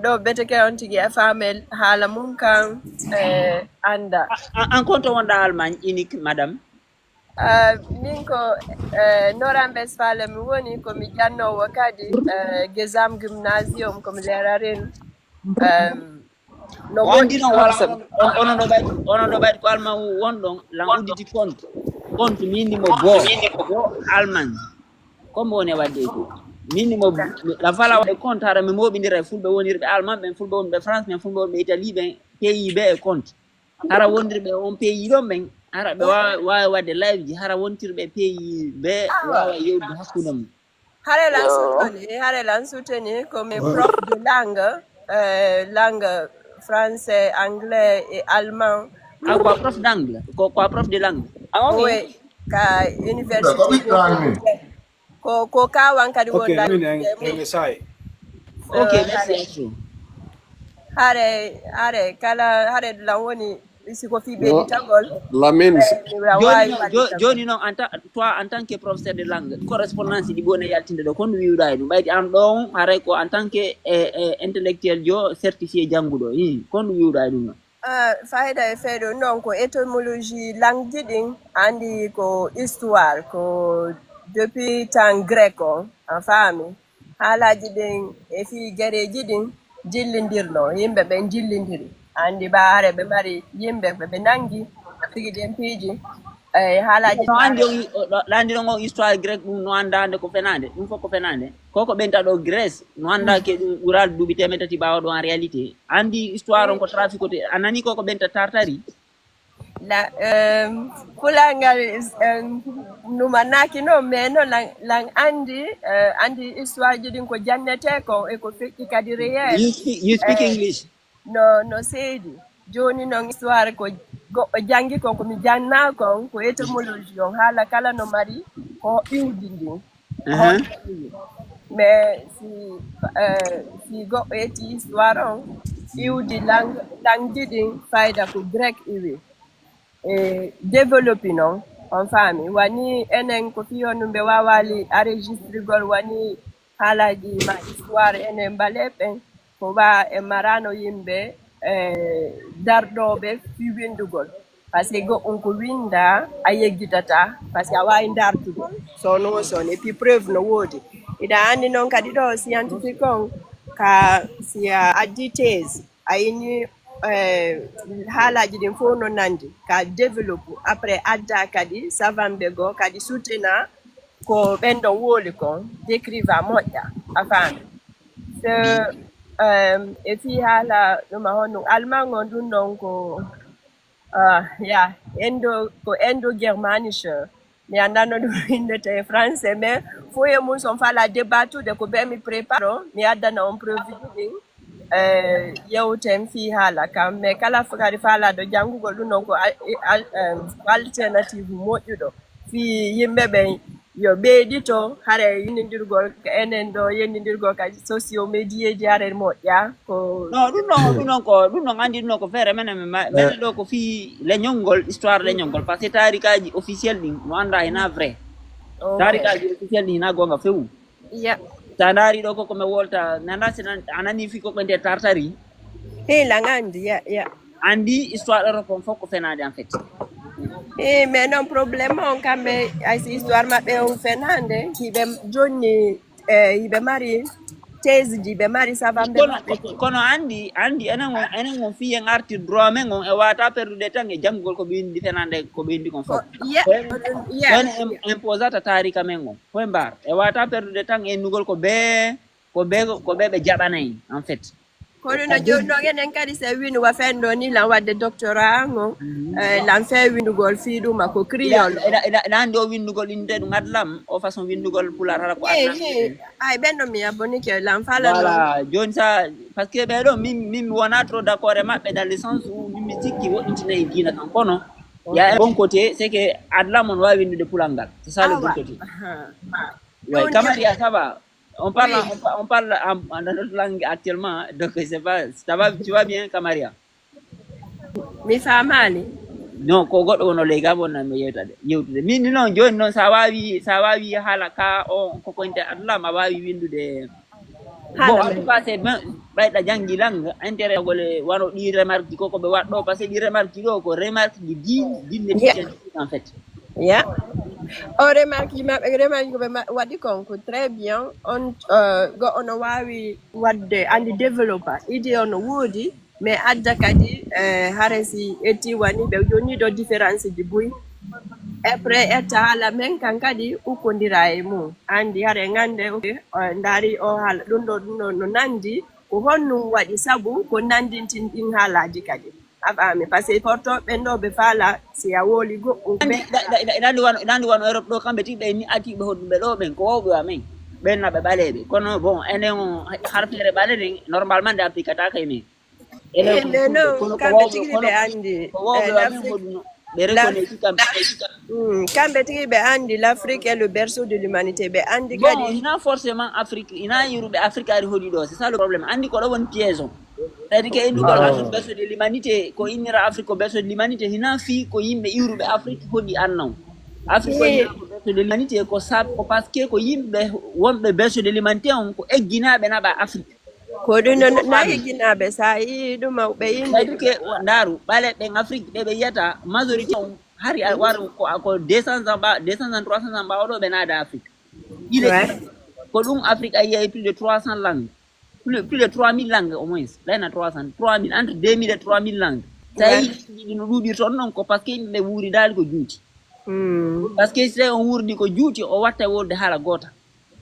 ɗo beteke on tigi e faamel haala mum kan e annda. An kon to wonɗa Allemagne inik madame? Min ko Nordrhein-Westfalen mi woni, ko mi jannoowo kadi Gesam Gymnasium, ko mi leerarin. No woɗɗi non wala onon ɗo ɓayde onon ɗo ɓayde ko alman won ɗon lan udditi compte compte min ni mo bo bo alman comme woni e wadde ko min ni mo la fala waɗde compte hara mi moɓidira e fulɓe wonirɓe alman ɓen fulɓe wonɓe france ɓen fulɓe wonɓe italie ɓen pays ɓe e compte hara wondirɓe on pays ɗon ɓen hara ɓe wawa wawi wadde live ji hara wontirɓe pays ɓe wawa yewde hakkude mum. Hare lan soutenir, hare lan soutenir comme prof de langue, euh, langue français, anglais et allemand. Ah, quoi, prof d'anglais, quoi, quoi, prof de langue. Ah, ok. Oui, ka université. Ko ko kawan kadi won la. Ok, merci. Hare hare kala hare lan woni siko fii ɓeyditagol lamin. Joni noon en tant toi en tant que professeur de langue correspondance ɗi ɓoni yaltinde ɗo kon wiwɗa e ɗum ɓaydi an ɗo on haray ko en tant que intellectuel jo certifié jannguɗo i kon wiwɗa e ɗum noon? Fayda e fee ɗum noon ko étymologie langue ji ɗin andi ko histoire ko depuis temps grec o a faami. Haalaaji ɗin e fii gereeji ɗin jillindirnoo, yimɓe ɓen jillindiri. A anndi ɓa hare ɓe mari yimɓe ɓe ɓe nanngi tigi ɗen piiji. Eey, haalaaji ɗin. No anndi on, ɗo anndi ɗon on histoire grec ɗum no anndaande ko fenaande, ɗum fof ko fenaande. Ko ko ɓenta ɗo Grèce, no anndaaki e ɗum ɓuraade duuɓi teemedde tati ɓaawo ɗo en réalité. Anndi histoire on ko traficoté, a nanii ko ko ɓenta Tartarie? La, um, Pulaar ngal, um, numanaaki noon, mais noon lan, lan anndi, uh, anndi histoire ji ɗin ko jannetee kon e ko feƴƴi kadi réel. You speak, you speak Eh, English? No, no seedi. Jooni noon histoire ko goɗɗo janngi kon, ko mi jannaa kon, ko étymologie on, haala kala no mari ko iwdi ndin. Aha. Mais si, eh, si goɗɗo ƴetti histoire on, iwdi lang-, langue ji ɗin fayda ko grec iwi. E développé noon, on faami. Wani enen ko fii honɗum ɓe waawaali enregistrigol wani haalaaji ma histoire enen mbaleeɓe ɓen, ko wa e maraano yimɓe, eh, darɗooɓe fii winndugol. Parce que goɗɗum ko winndaa, a yeggitataa, parce que a waawi ndartude. So noon, so noon. Et puis preuve no woodi. Iɗa anndi noon kadi ɗo scientifique on, ka si a addi thèse, a ini, eh, haalaaji ɗin fof no nanndi, ka développe. Après adda kadi savant ɓe goo kadi soutenir ko ɓen ɗon wowli kon, décrire moƴƴa, a faami. So, em, e fii haala ɗum a honɗum, allemand on ɗum ɗon ko, ah, ya, indo, ko indo-germanique. Mi anndaa no ɗum winndetee e français, mais fof e mum so on faalaa débattude ko ɓe mi prépare o, mi addana on preuve ji ɗin. Eh, yewten fii haala kam, mais kala fof kadi faalaaɗo janngugol ɗum ɗon ko al-, al-, em, alternative moƴƴuɗo fii yimɓe ɓen yo ɓeydito, hare yennindirgol, enen ɗo yennindirgol ka social media ji hare moƴƴa ko. Non, ɗum ɗon, ɗum ɗon ko, ɗum ɗon anndi ɗum ɗon ko feere menen, men ma-, menen ɗo ko fii leñol ngol, histoire leñol ngol, parce que taarikaaji officiel ɗin mo anndaa hina vrai. Ok. Taarikaaji officiel ɗin hina goonga few. Ya. Sa ndaari ɗo ko ko mi wolta, nana si nan-, a nani fii ko ɓe nde Tartari. Hila ngandi, ya, ya. Anndi histoire Europe on fof ko fenaande en fait. Eh, mais non, problème on kamɓe, ay si histoire maɓɓe on fenaande, hiɓe jonni, eh, hiɓe mari thèse ji, ɓe mari savant ɓe Kono, maɓɓe. Kono anndi, anndi enen on, enen on fii en arti droit men on, e wata perdude tan e janngugol ko ɓe winndi fenaande, ko ɓe winndi kon fof. Ko, ya, ko en, ya, ko en im-, ya. Imposata taarika men on. Point barre. E wata perdude tan e innugol ko ɓe, ko ɓe, ko ɓe ɓe jaɓanay, en fait. Ko ɗum no jooni noon enen kadi so en wiino wa fenndo ni lan waɗde doctorat ngo, mhm, eh, lan fee winndugol fii ɗuma ko créole. Ina, ina, ina, ina anndi o winndugol innde ɗum adlam, o façon winndugol pulaar hara ko adlam. Eh, eh. Ay, ɓen ɗo mi abonike lan fala noon. Voilà, jooni sa, parce que ɓee ɗo, min, min mi wona trop d'accord e maɓɓe dans le sens où min mi sikki woɗɗintinay diina kan, kono ya bon côté, c'est que adlam on waawi winndude pulaar ngal. C'est ça le bon côté. Way, Kamaria, ça va? On parle, oui, on pa-, on parle en, en notre langue actuellement, donc c'est pas, ça va, tu vas bien, Kamaria? Mi faamaali. Non, ko goɗɗo wono leyga wonna mi yewtade, yewtude. Min ni noon, jooni noon, sa waawi, sa waawi haala ka o, ko koynte adlam, a waawi winndude. Bon, en tout cas, c'est bien, ɓayɗa janngi langue, intérêt gole, wano ɗi remarque ko, ko ɓe waɗɗo, parce que ɗi remarque ɗo ko remarque ɗi diine, diine, yeah, en fait. Ya. O remarque ji maɓɓe, remarque ji ko ɓe ma-, waɗi kon ko très bien. On, euh, go ono waawi waɗde, anndi développé. Idée on no woodi, mais adda kadi, eh, hare si ƴetti wani ɓe jonni ɗo différence ji buy. Après ƴetta haala men kan kadi ukkondira e mum. Anndi hare ngannde, ok, eh, ndaari o haala ɗum ɗo, ɗum ɗo no nanndi. Ko honɗum waɗi sabu ko nanndintin ɗin haalaaji kadi? A faami, parce que porto ɓen ɗo ɓe faala si a wowli goɗɗum ɓe. Ina anndi wano, ina anndi wano Europe ɗo, kamɓe tigi ɓe ni ati ɓe hoɗuɓe ɗo ɓen, ko wawɓe wa men. Ɓen na ɓe ɓaleeɓe. Kono bon, enen on harfeere ɓale ɗen, normalement nde applikata kay men. Enen eh, mais non, kono ko kamɓe wawɓe, tigi kono ɓe anndi. Ko wawɓe eh, wa men hoɗuno. Ɓe reconnaît kamɓe. Mm, kamɓe tigi ɓe anndi l'Afrique est le berceau de l'humanité. Ɓe anndi bon, kadi. Ina forcément Afrique, ina yiruɓe Afrique ari hoɗi ɗo. C'est ça le problème. Anndi ko ɗo woni piège on. C'est-à-dire que innugol Afrique berceau de l'humanité, ko innira Afrique ko berceau de l'humanité, hina fii ko yimɓe iwruɓe Afrique hoɗi annaw. Afrique ko innira ko berceau de l'humanité, ko sab-, ko parce que ko yimɓe wonɓe berceau de l'humanité on, ko egginaaɓe naɓa Afrique. Ko ɗum ɗon na egginaaɓe, sa yii ɗum, ɓe yimɓe. C'est-à-dire que, ndaaru, ɓale ɓen Afrique, ɓe ɓe yiyata, majorité on, hari a waru ko, ko deux cents ans ɓa-, deux cents ans, trois cents ans ɓaawo ɗo ɓe naada Afrique. Il est, ouais, ko ɗum Afrique a yiyay plus de trois cents langues. Plus, plus de trois mille langues au moins. Ɗayna trois cents, trois mille, entre deux mille et trois mille langues. Sa yii ɗi no ɗuuɗirton noon ko parce que yimɓe ɓe wuuridaali ko juuti. Hmm. Parce que si tawi on wuurdi ko juuti, o watta wolde haala goota.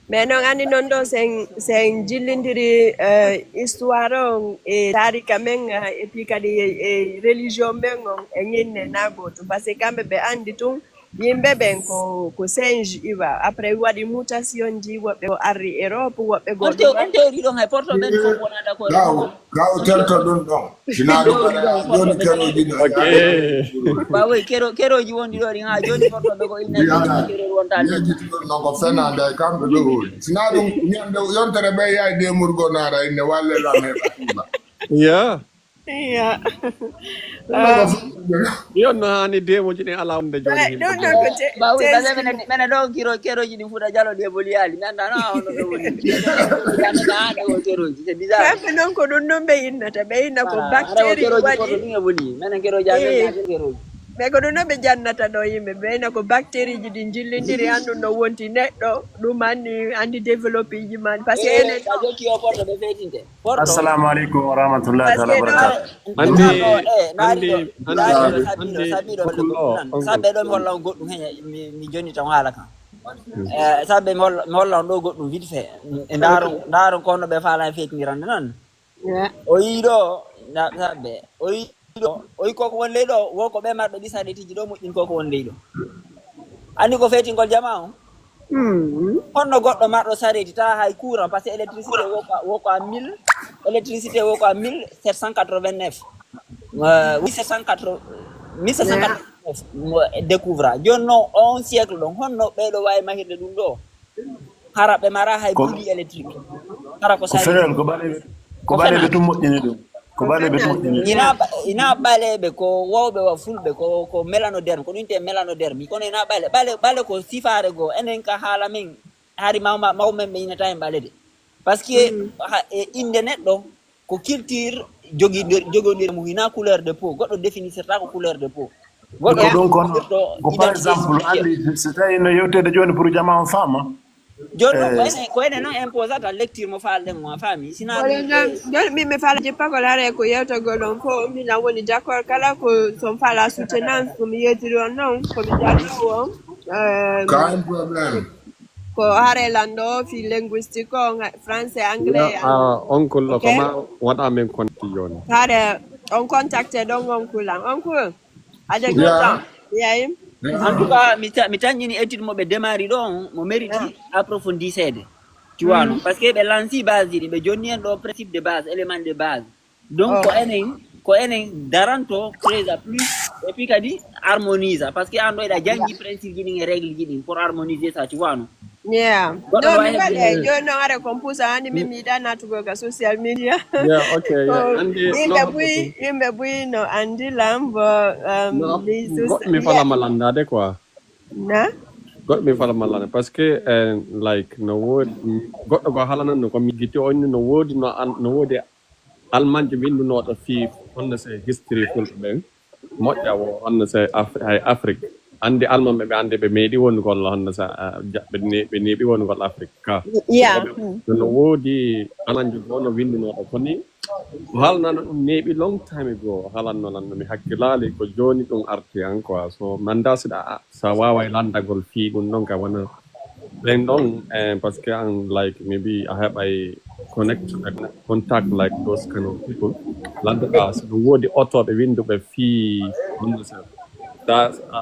Mais noon anndi noon ɗo sen sen jillindiri eh, histoire on e taarika men eh, et puis kadi e e religion men on e ñinne na gootum parce que kamɓe ɓe anndi tun yimɓe ɓen ko ko singe iwa après waɗi mutation ji woɓɓe ko arri Europe woɓɓe goo on tew ɗum on tewri ɗon hay porto ɓen fof wonaa d'accord. Gaw gaw terto ɗum ɗon. Sinaa ɗum kala jooni keroji no. Bawoy kero keroji wondi ɗo ɗin ha jooni porto ɓe ko inna keroji wontaani. Yejjiti ɗum non ko fenande e kamɓe ɓe woni. Sinaa ɗum ñande yontere ɓe yaay demurgo naara inne walle lam heɓa tuuba. Ya. Iya. Ɗum non ko fenande. Yon no hani demoji ɗin ala wonde jooni himɓe ɗum ɗon ko te- Bawoy te- bale mene mene ɗo kiro keroji ɗin fuɗa jalo ɗi e boliyaali mi annda no a hono ɗo woni. Annda ha ɗo keroji c'est bizarre. Kamɓe noon ko ɗum ɗum ɓe innata ɓe inna ko Ara ara o bactérie keroji waɗi porto ɗum e boli menen keroji amen Eh. Naati keroji. Mais ko ɗum ɗo ɓe jannata ɗo yimɓe ɓe ina ko bactérieji ɗi jillindiri han ɗum ɗo wonti neɗɗo ɗum anni andi développé ji man parce que enen a jokki o porto ɓe fetinte porto. Assalamu aleykum wa rahmatullahi taala wa barakatu. Andi andi andi andi oncle o oncle. Sabbe ɗo mi holla on goɗɗum he mi mi jonni tan haala kan. Eh, sabbe mi holla mi holla on ɗo goɗɗum vite fait. E ndaron ndaron ko no ɓe faala e fetindirande noon. O yii ɗo, na- na- ɓe- o yii ɗo, o yii koko woni ley ɗo, wo ko ɓe marɓe ɗi saɗetiji ɗo moƴƴin koko woni ley ɗo. Anndi ko fetingol jama on? Honno goɗɗo marɗo sareti tawa hay courant parce que électricité wo ko wo ko a mille électricité wo ko a mille sept cent quatre-vingt-neuf. Euh, oui, sept cent quatre-vingts, mille sept cent quatre-vingt-neuf mo découvra. Jooni noon on siècle ɗon honno ɓeɗo wawi mahirde ɗum ɗo? Hara ɓe mara hay bougie électrique. Hara ko sari. Ko feral ko ɓaleɓe ko ɓaleɓe tun moƴƴini ɗum. Ko ɓaleɓe tun moƴƴini ɗum. Ina ɓa- ina ɓaleɓe ko wawɓe wa fulɓe ko ko melanoderme ko ɗum te melanoderme kono ina ɓale ɓale ɓale ko sifare goo enen ka haala men hari mawma mawɓe men ɓe inata en ɓalede. Parce que ha- e inde neɗɗo ko culture jogidir jogodir mo hina couleur de peau goɗɗo définissirta ko couleur de peau. Goɗɗo ko ɗum kono ko par exemple andi so tawi no yewtede joni pour jama on faama. Joni noon ko enen ko enen noon imposata lecture mo faalɗen mo a faami sina ɗum. Joni min mi faala jippagol hare ko yewtagol on fof minan woni d'accord kala ko son faala soutenance komi yewtiri on noon komi jannoowo on. Ka un problème. Ko hare lanndo fi linguistique o français anglais. Oncle lo ko ma waɗa min konti yoni. Hare on contacté ɗon oncle an oncle. Ade gota yayi. En tout cas mi ta- mi tanƴini étude mo ɓe démarri ɗo on mo mériti approfondiseede. Tu vois non parce que ɓe lanci base ɗiɗi ɓe jonni en ɗo principe de base élément de base. Donc ko enen ko enen daranto creusa plus et puis kadi harmonisa parce que an ɗo eɗa janngi principe ji ɗin e règle ji ɗin pour harmoniser ça tu vois non. Yeah. Goɗɗo no mi waɗe joni noon are compusa hani min mi yiɗa natugol ka social media. Yeah, okay, yeah. Andi yimɓe buy yimɓe buy no andi lam bo um, mi falama landade quoi. Na. Goɗɗo mi falama landade parce que eh, like no woodi goɗɗo ko halanan no ko mi giti on no woodi no an no woodi almanjo winndunooɗo fii honno se history fulɓe ɓen moƴƴa wo honno se hay afrique anndi almanɓe ɓe anndi ɓe meeɗi wonugol honno se ɓe neeɓi wonugol afrique ka no woodi almanjo goo no winndunooɗo ko ni o haalnano ɗum neeɓi long time ago o haalanno lan no mi hakkilaali ko jooni ɗum arti an quoi so manda siɗa so a waaway lanndagol fii ɗum ɗon ka wona ɓen ɗon eh, parce que an like maybe a heɓay connect contact like those kind of people landuɗa so ɗum woodi otoɓe winduɓe fii honno sa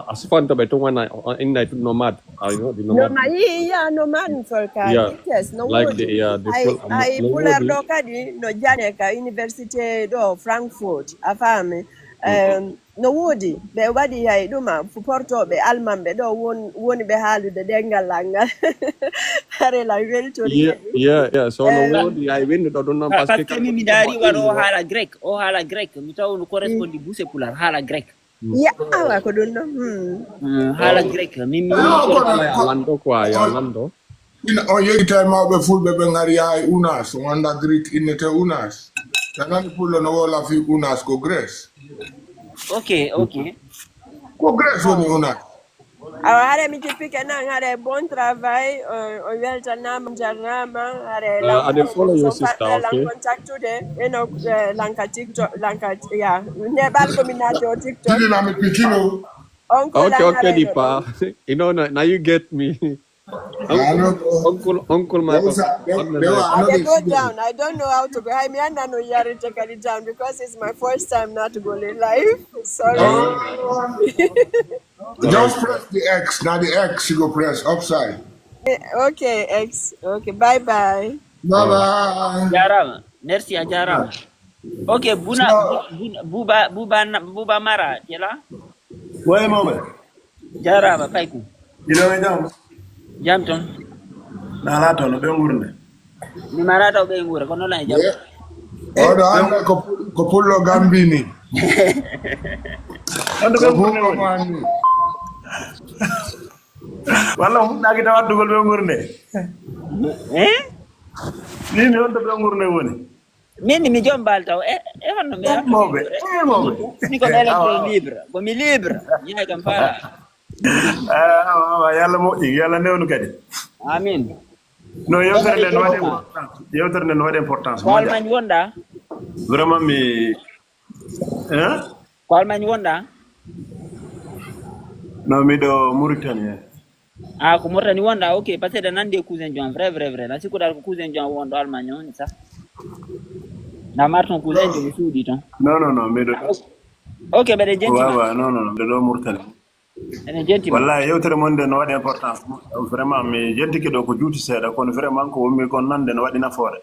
a sufantoɓe tun wona innay tun nomade a yodi nomade. Noma yiya nomade solka yes no woodi ay pular ɗo kadi no jane ka université ɗo frankfurt a faami. No woodi ɓe waɗi hay ɗuma portooɓe almanɓe ɗo woni ɓe haalude ɗenngal lan ngal. Hare lan weltori. Yeah, yeah, so no woodi hay winduɗo ɗum noon parce que min mi daari waɗo haala grec o haala grec mi taw no correspondi buse pular haala grec. Ya awa ko ɗum ɗon haala grec min mi lanndo quoi ya lanndo. Ina on yeggita e mawɓe fulɓe ɓe ngari yaha e unas on annda greek innete unas. Tanani pullo no wola fi unas ko grece. Ok ok. Ko grece woni unas. Awa hare mi jippike nan hare bon travail. O weltanama jarnama hare. Ade follow your sister ok. Contactude eno lanka tiktok lanka ya neɓal komi naati o tiktok. Tilinami pikino. On ko okay okay dipa. You know now you get me. Uncle, uncle, uncle, my papa. They will, they will, I dey go down. I don't know how to go. I mean, I no yarite kadi down because it's my first time now to go live. Sorry. Just press the X. Now the X you go press upside. Okay, X. Okay, bye bye. Bye bye. Jarama. Merci, a jarama. Ok, Buna, Buna, Buba, Buba, Buba Mara, tu es là? Oui, mon père. Jarama, kayku. Iɗo e jam? Jam ton. Nala toon, ɓe ngurnde. Mi mara taw ɓe ngure, kono la e jam. Oɗo annda ko, ko pullo Gambini. On to ɓe ngurnde woni. Walla o fuɗɗaaki taw addugol ɓe ngurnde. Eh? Ni, ni on to ɓe ngurnde woni. Min mi jombal taw e e honno mi mawɓe e mawɓe. Ni ko ɗele ko libre, ko mi libre. Ñaay kam fara. Awa, awa, yalla moƴƴi, yalla newnu kadi. Amin. No, yewtere nden waɗi importance, yewtere nden waɗi importance. Ko Almañ wonɗa? Vraiment mi hein? Ko Almañ wonɗa? No, miɗo Mauritanie. Ah, ko Mauritanie wonɗa, ok. Parce que eɗen nandi e cousin John, vrai, vrai, vrai. Na sikkuɗa ko cousin John wonɗo Almañ on sa. Na marton cousin John suuɗi ton. Non, non, non, miɗo. Ok, mbeɗe jenti. Wawa, non, non, non, miɗo Mauritanie. Ene jenti. Wallahi, yewtere mon nde no waɗi importance. Vraiment, mi jentike ɗo ko juuti seeɗa, kono vraiment ko wonmi kon nande no waɗi nafoore.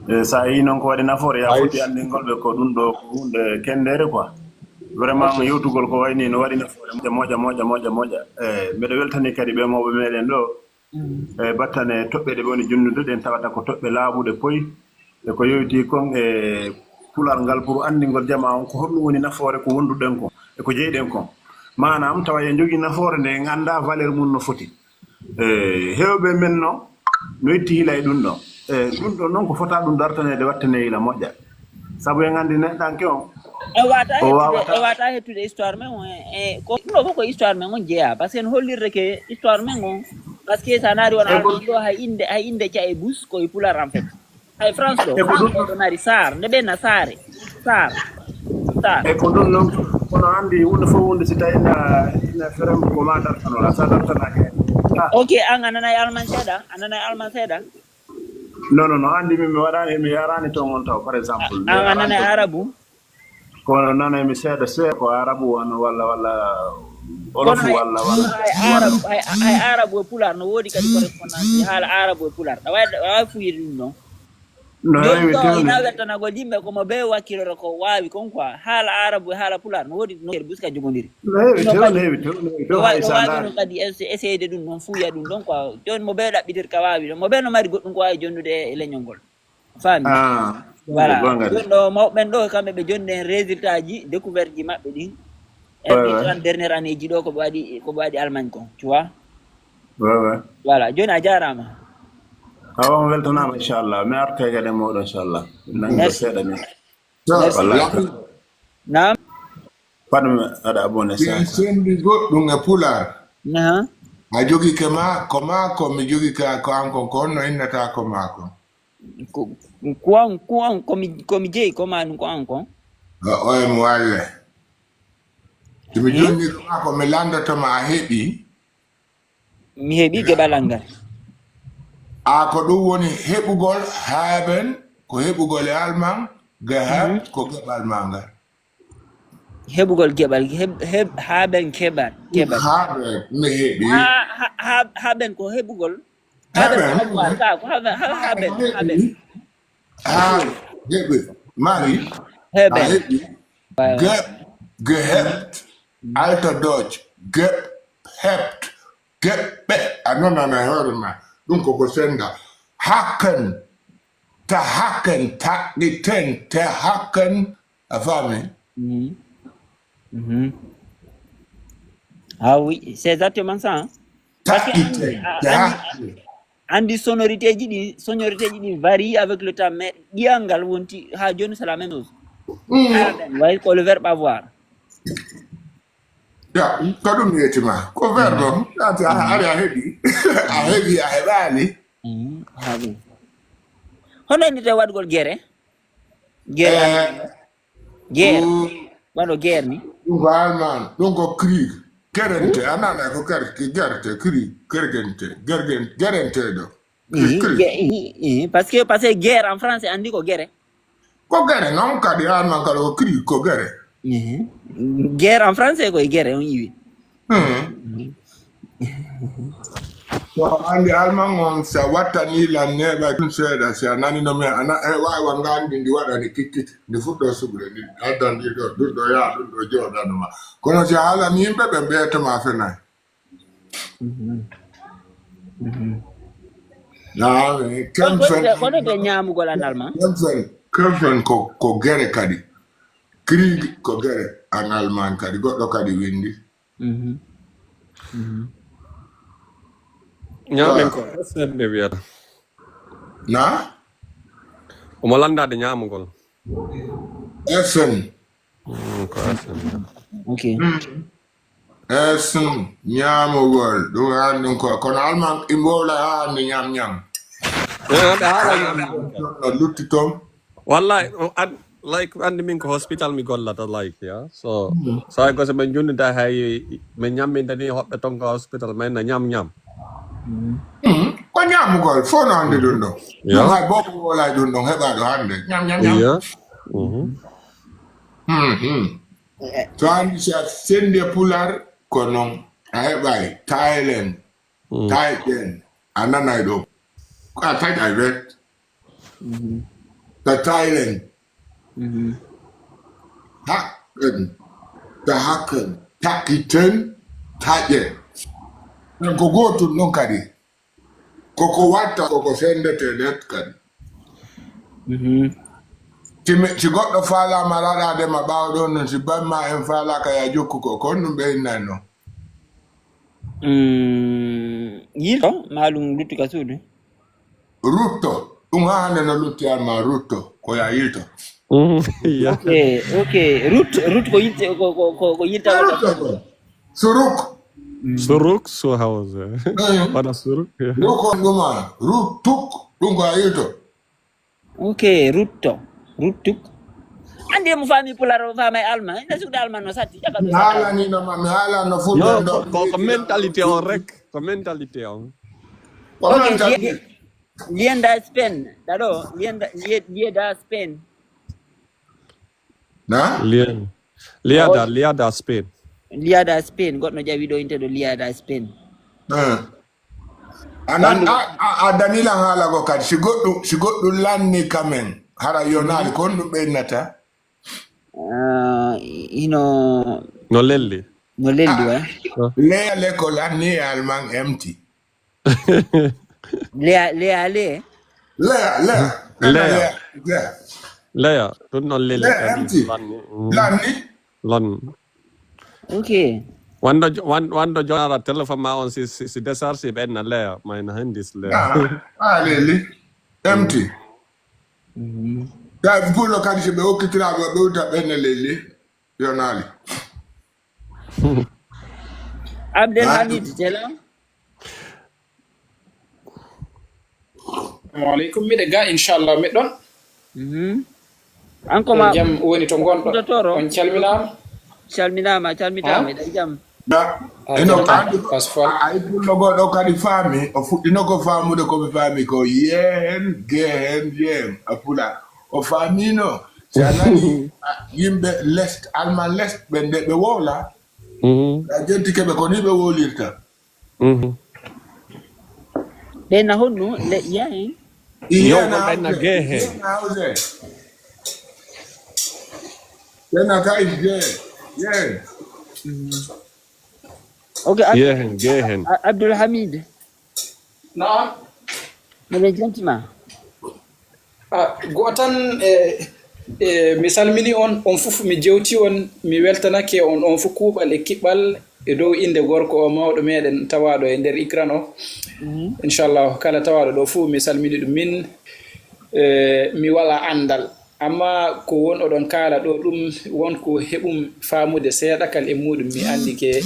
E, so a yii noon ko waɗi nafoore, ya foti anndingol ɓe ko ɗum ɗo ko huunde kenndere quoi. Vraiment, yewtugol ko wayni no waɗi nafoore moƴƴa, moƴƴa, moƴƴa, moƴƴa. E, mbeɗa weltani kadi ɓe mawɓe meɗen ɗo. E, battane toɓɓe ɗe ɓe woni junnude ɗen tawata ko toɓɓe laaɓuɗe poy. E ko yowiti kon e pularngal pour anndingol jamaa on ko honɗum woni nafoore ko wonduɗen kon e ko jeyɗen kon. Maanaam tawa en jogii nafoore nde en anndaa valeur mum no foti. E, heewɓe men no, no itti hila e ɗum ɗo. E, ɗum ɗo noon ko fota ɗum dartaneede wattane hila moƴƴa. Sabu en anndi neɗɗanke on, e wata o hettude, wawata e wata hettude histoire men on e, e ko ɗum ɗo fof ko histoire men on jeeya, parce que no hollirde ke histoire men on, parce que sa naari won e alɗo ɗo hay innde, hay innde ca e bus ko e pular en fait. Hay France ɗo, e ko France ɗum ɗo ɗo mari Saar, nde ɓe na Saare, Saar, Saar. E ko ɗum noon, kono anndi huunde fof huunde si tawi ina, ina ferem ko ma dartanoɗa, sa dartanaaki hen. Ah. Ok, an a nanay Alman seeɗa, a nanay Alman seeɗa? Non, non, non, anndi min mi waɗaani, mi yaraani toon on taw, par exemple. An a nanay Arabu? Kono nanay mi seeɗa seeɗa ko Arabu wano walla, walla Wolof walla, walla. Hay Arabu, hay, hay Arabu e Pulaar no woodi kadi correspondance haala Arabu e Pulaar. Awa, awa fuyir ɗum ɗon. No heewi tew, ina wettanagol yimɓe ko mo ɓe wakkiloro ko waawi kon quoi. Haala Arabu e haala Pulaar no woodi no buska jogondiri. No heewi tew, no heewi tew, no heewi tew, hay sa ndaari. Kadi essayde ɗum ɗon, fuya ɗum ɗon quoi. Jooni mo ɓe ɗaɓɓitir ka waawi ɗon. Mo ɓe no mari goɗɗum ko waawi jonnude e leñol ngol. Faami? Ah, voilà. Ɗum ɗo mawɓe ɓen ɗo, kamɓe ɓe jonni en résultat ji, découverte ji maɓɓe ɗin. Erdi trente dernière année ji ɗo, ko ɓe waɗi, ko ɓe waɗi Allemagne kon, tu vois? Ouais, ouais. Voilà, jooni a jaaraama. Awa, on weltanaama, inchallah. Mi arta e gaɗe mooɗon, inchallah. Nangi seeɗa ni. Merci. Wallahi. Naam. Paɗum aɗa abonné sa. Sen sendi goɗɗum e Pulaar. Aha. A jogi ke ma, ko ma ko mi jogi ka, ko an kon, ko honno innata ko ma ko? Ko, ko an, ko an, ko mi, ko mi jeyi, ko ma ɗum, ko an kon. O, oye mo walle. Si mi jonni ko ma ko mi landoto ma a heɓi. Mi heɓi geɓalal ngal. A ko ɗum woni heɓugol haben, ko heɓugol e Alman, gehabt, ko geɓal ma ngal. Heɓugol geɓal, heɓ-, heɓ-, haben keɓal, keɓal. Haben, mi heɓi. Ha-, ha-, ha-, haben ko heɓugol. Haben, haben, haben, haben, haben, haben. Haben, heɓi. Mari, a heɓi. Ge-, gehebt, alto Deutsch, ge-, hebt, geɓɓe. A nonana e hoore ma. Ɗum koko senda. Hakken, ta hakken, taɗɗiten, te hakken. A faami? Mhm. Mhm. Ah oui, c'est exactement ça, hein. Parce que taɗɗiten, andi, te andi, hakken. Andi sonorité ji ɗi, sonorité ji ɗi varie avec le temps, mais ɗiyangal wonti ha joni c'est la même chose. Mhm. Haben, way ko le verbe avoir. Ya, ko ɗum mi yetti ma. Ko verbe on. Ati a, ari a heɓi. A heɓi, a heɓaali. Mhm, haben. Hono innirte waɗugol gere? Gere. Eh, Guerre. Ɗum, waɗo guerre ni? Ɗum ko Alman, ɗum ko Krieg. Gerente, a nana ko ger- gerente, kiri, gergente, gergen- gerenteɗo. Ih, kiri. Ge- ih, ih, parce que parce que guerre en français andi ko guerre. Ko gere noon kadi, an man kala ko kiri ko gere. Ih. Guerre en français ko guerre on iwi. Hmm. So andi alman on, si a wattani lan neeɓa tun seeɗa, si a nani no mi ana e wawa ngandi ndi waɗani kikkit ndi fuɗɗo suɓre ndi addan ndi ɗo ɗum ɗo yaa ɗum ɗo jooɗanoma. Kono si a haalani yimɓe ɓe mbiyetoma fenay. Naawe kemfen. Kono ɓe ñaamugol an alman. Kemfen kemfen ko ko gere kadi. Krieg ko gere an alman kadi goɗɗo kadi windi. Ñaamen ko S N ɓe wiyata. Na? Omo landaade ñaamugol. S N. Mm, ko S N. Ok. S N ñaamugol ɗum an ɗum ko kono alman imbowla ha hande ñam ñam. Eh, ɓe haala ñaamugol. No lutti toon. Wallahi, o- an- like andi min ko hospital mi gollata like ya so so ay ko so min junnita hay min ñamminta ni hoɓɓe ton ko hospital min na ñam ñam. Ko ñaamugol fof no hannde ɗum ɗon. Ɗum hay boobo woola ɗum ɗon heɓa ɗo hannde. Ñam ñam ñam. Iya. Mhm. So hannde si a sendi e pular ko noon a heɓay taylen tayɗen a nanay ɗo a taƴay ɓe ta taylen haqqen ta haqqen takkiten taƴe en ko gootum ɗon kadi koko watta koko sendete net kadi si goɗɗo faalama raɗade ma ɓawo ɗon non si bamma en faalaka ya jokku ko kon ɗum ɓe innay non yilto ma ɗum luttuka suudu rutto ɗum ha hande no lutti an ma rutto ko ya yilto ok ok rut rut ko yilte ko ko ko yilta suruk suruk su hawse wala suruk ruk on ɗuma ruk tuk ɗum ko a yilto ok rutto ruttuk andi mo faami pular o faama e alma ina sukde alma no satti jaga mi haalanino ma mi haalano yo fulɓe ɗo ko ko mentalité on rek ko mentalité on ko ok mentalité lienda spain ɗaɗo lienda lieda spain na lien liada liada spain liada spain goɗɗo ƴawi ɗo inteɗo liada spain anan a danila haala go kadi si goɗɗum si goɗɗum lanni kamen hara yonaali ko honɗum ɓeynnata Ah, ino no lelli no lelli wa leya le ko lanni e alman emti leya leya le leya leya Leya. Leya. Leya. Leya ɗum noon lelli Leya kadi emti. lanni. Mm, Lanni. Lanni. Ok. Wando jo- wan- wando jonara téléphone ma on si si si décharge ɓenna leya mayna hendis leya. Ah, ah, lelli. Emti. Tawi bulo kadi si ɓe okkitiraɓe ɓe ɓewta ɓenne lelli. Yonaali. Abdel Hamid Jela. Assalamu aleykum, miɗe ga inchallah miɗɗon. Mhm. An ko ma Jam woni to gonɗo. Dotoro. On calminama. Calminama, calmitama eɗen jam. Da. Ah, Eno jam kandi Pasfal. ay pullo goɗɗo kadi faami o fuɗɗino ko faamude ko mi faami ko yeen gehen yeen a pula o faamino si a nani yimɓe lest alman lest ɓe nde ɓe wowla Mhm. a jenti keɓe ko ni ɓe wowlirta Mhm. Ɓe na honno le yayi. Yo, ɓe na gehe. Ɓe na kay gehe. Yeen. Ok, Ab- Yehen gehen. A- Abdul Hamid. Naam. Miɗen jantima. Ah, goo tan e e mi salmini on on fof mi jewti on mi weltanake on on fof kuuɓal e kiɓɓal e dow innde gorko o mawɗo meɗen tawaaɗo e nder écran o inchallahu kala tawaaɗo ɗo fof mi salmini ɗum min e mi wala anndal amma ko won oɗon kaala ɗo ɗum won ko heɓum faamude seeɗa kal e muɗum mi anndi ke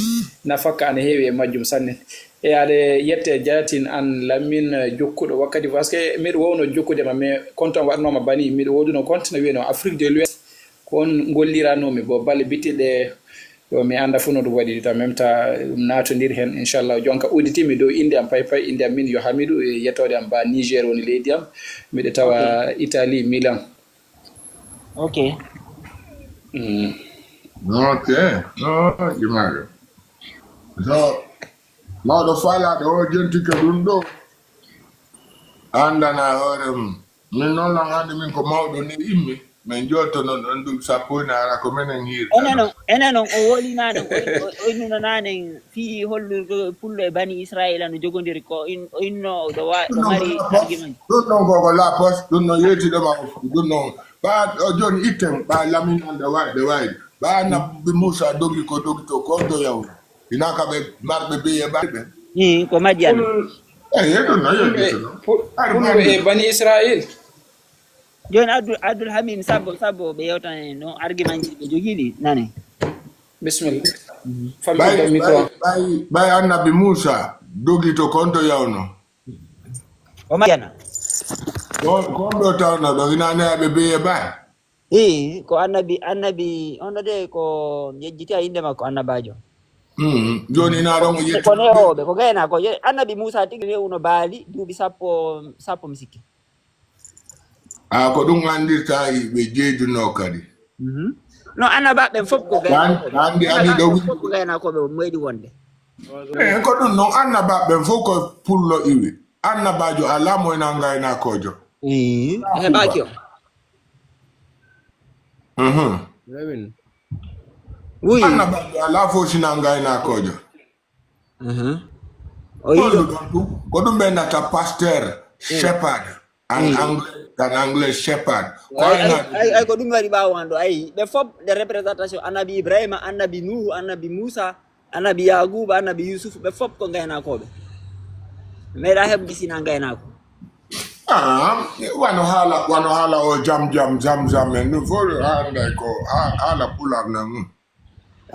nafakka ana heewi e majjum sanne e aɗa yette jaatin an lammin jokkuɗo wakkati parce que miɗo wowno jokkude ma mais compte on waɗnoma bani miɗo woduno compte no wiyano afrique de l'ouest ko on golliranoomi bo balle bittiɗe Ɗo mi annda fof no ɗum waɗi, en même temps ɗum naatondir heen, inchallah. Jonka udditi mi dow innde am pay pay, innde am min yo Hamidou, e yettoode am ba Niger woni leydi am. Miɗo tawa Italie, Milan. Ok. Mm. Ok. No, imaɗo. So, mawɗo faalaɗo o jentike ɗum ɗo. Andana hoore mum. Min noon lan hannde min ko mawɗo ni immi. Min jotto noon ɗon duuɓi sappo ina ara ko menen hirta. Enen on, enen on o wolinaano, o, o, o innunanaano en fii hollirgo pullo e bani Israila no jogondiri ko in, o inno ɗo wa-, ɗo mari argument. Ɗum ɗon koko la poste, ɗum no yeetiɗo ma o fuɗi, ɗum ɗon. Ɓa o jooni itten, ɓa lamin anda wayde wayde. Ɓa annabi Musa dogi ko dogi to ko to yawno. Ina ka ɓe marɓe beye ɓayɓe. Ii, ko Madian. Eyi, ɗum no yeetito ɗon. Pullo e bani Israil. Jooni Abdul, Abdul Hamid, sabbo, sabbo ɓe yewtane no argument ji ɓe jogii ɗi, nane. Bismillah. Ɓay, ɓay, ɓay, ɓay annabi Musa dogi to konto yawno. O Madiana. Ko, ko ɗo tawno ɗo ina ne aɓe beye ba. Ii, ko annabi, annabi, on ɗo de ko yejjiti a innde makko annabajo. Mm, jooni ina ɗon o yetti. Ko newoɓe, ko gayna ko ye-, annabi Musa tigi newuno baali duuɓi sappo, sappo mi sikki. A ko ɗum anndirta ɓe jeeduno kadi. Mhm. No annabaɓe fof ko gayna. Andi, andi ɗo Fof ko gayna ko ɓe moyɗi wonde. E ko ɗum noon annabaɓe fof ko pullo iwi. Annabajo alaa mo ina ngaynakojo. Ii, heɓaki o. Mhm. Oui. Annabajo alaa fof sina ngaynakojo. Mhm. O yiɗo. Holluɗon ɗum? Ko ɗum ɓe nata pasteur, shepherd, en anglais, en anglais shepherd. Ko Ay, ay ay, ay, ay, ko ɗum waɗi ɓaawo an ɗo. Ay, ɓe fof de représentation annabi Ibrahima, annabi Nuhu, annabi Musa, annabi Yaguba, annabi Yusuf, ɓe fof ko ngaynakoɓe. Meeɗa heɓde sina ngaynako. Ah, wano haala, wano haala o jam jam, zam zam en ɗum fof anday ko ha-, haala pular nan ɗum.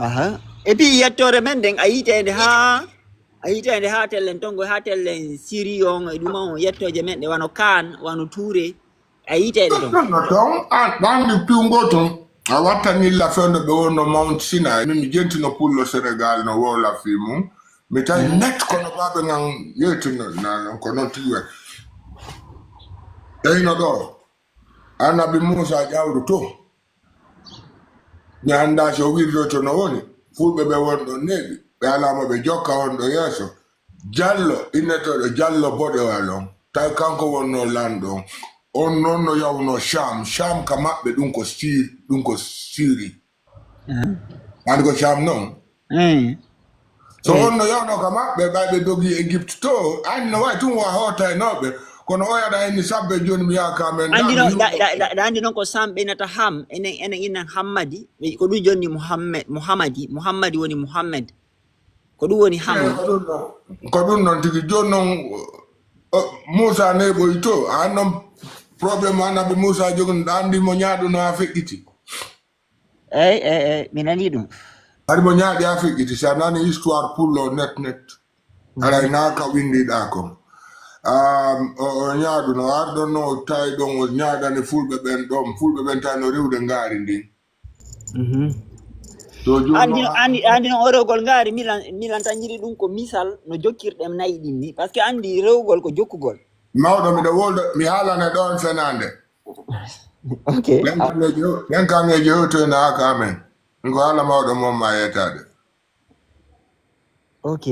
Aha. Et puis yettoore men nden a yiiteende ha, a yiiteende ha tellen tongo, ha tellen Siri on e ɗum on yettooje men ɗe wano Kaan, wano Tuure. A yiiteende ton. Ɗum no ton, an ɗanɗi piwngo ton. A wattani la fewndo ɓe wonno Mount Sinai. Min mi jentino pullo Sénégal no wowla fii mum. Mi tawi net kono baaɓe ngan yeytino na non ko non tigi waɗi. Eyno ɗo. Annabi Musa ƴawru to. Mi anndaa si o wirdoto no woni. Fulɓe ɓe won ɗon neeɓi. Ɓe alaa mo ɓe jokka on ɗo yeeso. Jallo, innetooɗo Jallo Boɗewal on. Tawi kanko wonno lanɗo on. On noon no yawno Sham. Sham ka maɓɓe ɗum ko Sir-, ɗum ko Siri. An ko Sham noon? Mm. So on no yawno ka maɓɓe, ɓay ɓe dogi Egypte to, an no wayi tun wa hootaynooɓe. Kono o yaɗa en ni sabbe jooni mi yaaka men. Andi no, da, da, da, da andi noon ko Sam ɓe nata Ham, enen, enen innan Hammadi, ɓe, ko ɗum jonni Muhammed, Muhammadi, Muhammadi woni Muhammed. Ko ɗum woni Ham. Ko ɗum noon, ko ɗum noon tigi. Jooni noon, o, Muusa neeɓoyi to, an noon problème annabi Muusa joguno, ɗa andi mo ñaaɗuno haa feƴƴiti. Eyi, eyi, eyi, mi nanii ɗum. Hari mo ñaaɗi haa feƴƴiti, si a nani histoire pullo net net. Aray naa ka winndiɗaa kon. Um, o, o ñaaɗuno, arɗon no o tawi ɗon, o ñaaɗani fulɓe ɓen ɗon. Fulɓe ɓen tawi no rewde ngaari ndin. Mhm. To jooni Andi, noon, andi, andi no o rewgol ngaari, milan, milan tan yiɗi ɗum ko misal no jokkirɗen nayi ɗin ni. Parce que andi rewgol ko jokkugol. Mawɗo, miɗo wolda, mi haalane ɗon fenaande. Ok. Ɓen kam e jew-, ɓen kam e jewtoyno haa ka amen. Ko haala mawɗo mon ma yeetaade. Ok.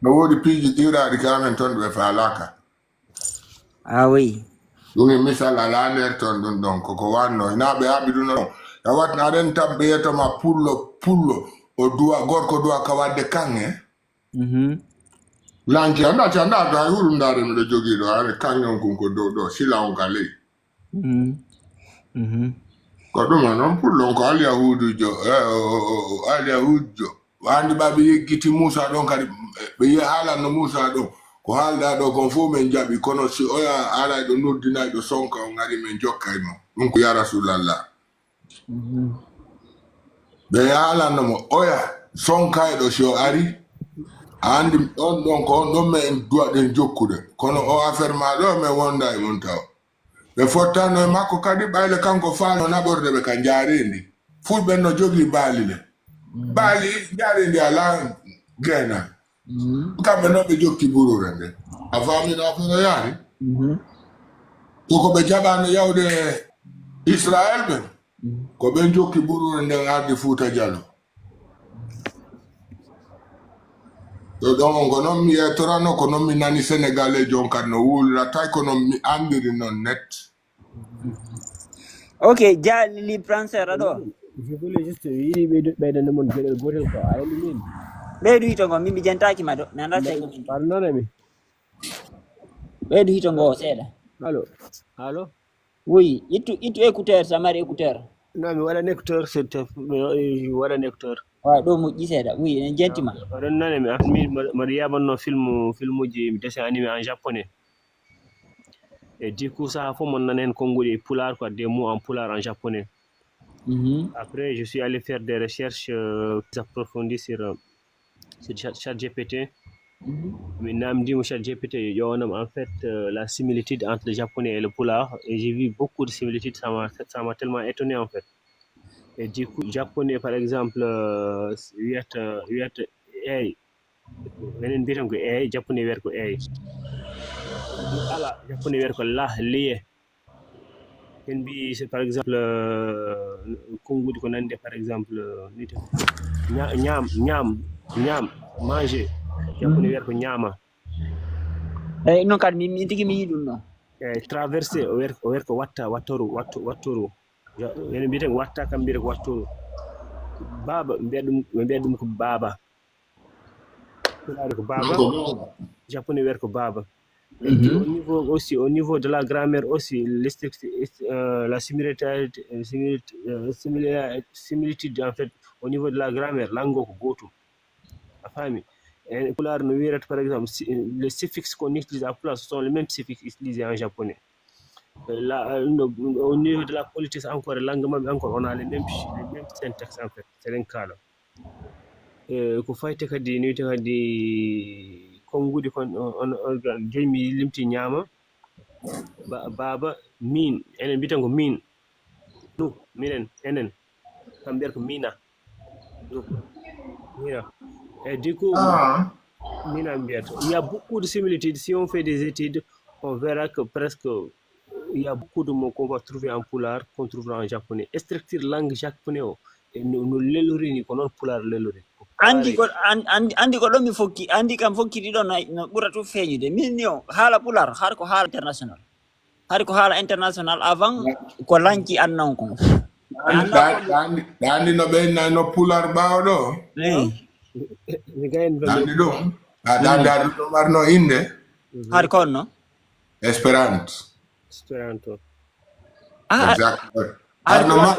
No woodi piiji ƴiwraaɗi ka amen ton ɓe faalaaka. Ah oui. Ɗum e misal alaa nder ton ɗum ɗon, koko wanno. Ina ɓe haɓi ɗum ɗon. Tawat na aɗen tabbe yeto ma pullo, pullo. O duwa, gorko duwa ka wadde kaŋŋe. Mhm. Lanki, anda, ci anda, to hay huru ndaare miɗo jogii ɗo, are kaŋŋe on kun ko dow ɗo, sila on ka ley. Mhm. Mhm. Ko ɗum e noon pullo on ko alyahuudujo, eh, o, o, o, alyahuudjo. Andi ɓa ɓe yeggiti Muusa ɗon kadi, ɓe yi-, haalanno Muusa ɗon. Ko haalɗa ɗo kon fof min jaɓi, kono si oya aray ɗo noddinay ɗo sonka on ari min jokkay mo. Ɗum ko ya Rasulallah. Mhm. Ɓe yaalanno mo, oya sonkayɗo si o ari, a andi on ɗon ko on ɗon men duwaɗen jokkude. Kono o affaire ma ɗo men wonda e mum taw. Ɓe fottano e makko kadi ɓayle kanko faano naɓorde ɓe ka njaareendi. Fulɓe no jogii baali le. Baali jaari ndi alaa geena. Kamɓe noon ɓe jokki buruure nde. A faamino affaire o yaari? Koko ɓe jaɓaano yawde Israel ɓe. Ko ɓen jokki buruure nden ardi Fuuta Jalo. Ɗo ɗon ko noon mi yeetorano, ko noon mi nani Sénégalais jon kan no wuulira, tawi ko noon mi anndiri noon net. Ok, Jali Prancer aɗo. Je voulais juste, yiɗi ɓeydu-, ɓeydande mon geɗel gootel quoi, a yiɗi min? Ɓeydu hito ngo, min mi jentaaki ma ɗo, mi anndaa sey ko min. Pardon, non, ami. Ɓeydu hito ngo seeɗa. Allo. Allo. Oui, ittu, ittu écouteur, sa mari écouteur. Non, mi waɗan écouteur, c'est, mi waɗan écouteur. Waaw, ɗo moƴƴi seeɗa. Oui, en jenti ma. Oɗon nani mi, mi, mbaɗa yabanno film, filmuji, dessin animé en japonais. Et du coup, ça a fait mon nanen konguɗi pulaar, quoi, des mots en pulaar, en japonais. Après, je suis allé faire des recherches, euh, plus approfondies sur, euh, sur Chat, Chat G P T. Mais namdimo Chat G P T, yo ƴeewanam, en fait, euh, la similitude entre le japonais et le pulaar. Et j'ai vu beaucoup de similitudes, ça m'a, ça m'a tellement étonné, en fait. Et du coup, japonais, par exemple, euh, wiyata, wiyata, eey, enen mbiyaten ko eey, japonais wiyata ko eey. Ala, japonais wiyata ko la, liye. En mbi, c'est par exemple, euh, konguɗi ko nande, par exemple, euh, ni tan. Ña-, ñaam, ñaam, ñaam, manger. Japonais wiyata ko ñaama. Eey, non kadi, min, min tigi mi yiɗi ɗum ɗo. Eey, traverser, o wiyata, o wiyata ko watta, wattaru, wattu, wattaru. Ja-, enen mbiyaten ko watta, kam mbiyata ko wattaru. Baaba, mbiya ɗum, ɓe mbiya ɗum ko baaba. Pulaar ko baaba. Japonais wiyata ko baaba. Et puis au niveau aussi, au niveau de la grammaire aussi, les textes, euh, la similarité, euh, similitude, euh, simila-, similitude, en fait, au niveau de la grammaire, langue o ko gootum. A faami? En pulaar no wiyata, par exemple, si, les suffixes qu'on utilise en pulaar, ce sont les mêmes suffixes utilisés en japonais. Euh, la, euh, no, au niveau de la politesse encore, langue maɓɓe encore, on a les mêmes, les mêmes syntaxes, en fait, c'est un cas là. Eh, ko fayti kadi, no wiyte kadi, konguɗi kon, on, on, on, jooni mi limti ñaama, ba-, baaba, miin, enen mbiyaten ko miin. Nu, minen, enen, kam mbiyata ko miina. Nu, miina. Et du coup, miina mbiyata. Il y a beaucoup de similitudes. Si on fait des études, on verra que presque, il y a beaucoup de mots qu'on va trouver en pulaar, qu'on trouvera en japonais. Structure langue japonais o, e no, no lelori ni, ko noon pulaar lelori. Ko anndi pareil. Ko, an-, anndi, anndi ko ɗo mi fokki, anndi kam fokkiti ɗo no, no ɓura tun feeñude. Min ni o, haala pulaar, har ko haala international. Hari ko haala international avant ko lanki annan ko. Ɗa anndi, ɗa anndi, ɗa anndi no ɓe innayno pulaar ɓaawo ɗo? Eyi. Mi gayen ɗa anndi ɗum? A ɗa anndi aɗa ɗum arno innde? Hari ko honno? Esperanto. Esperanto. Ah, exact. Hari arno ko ma,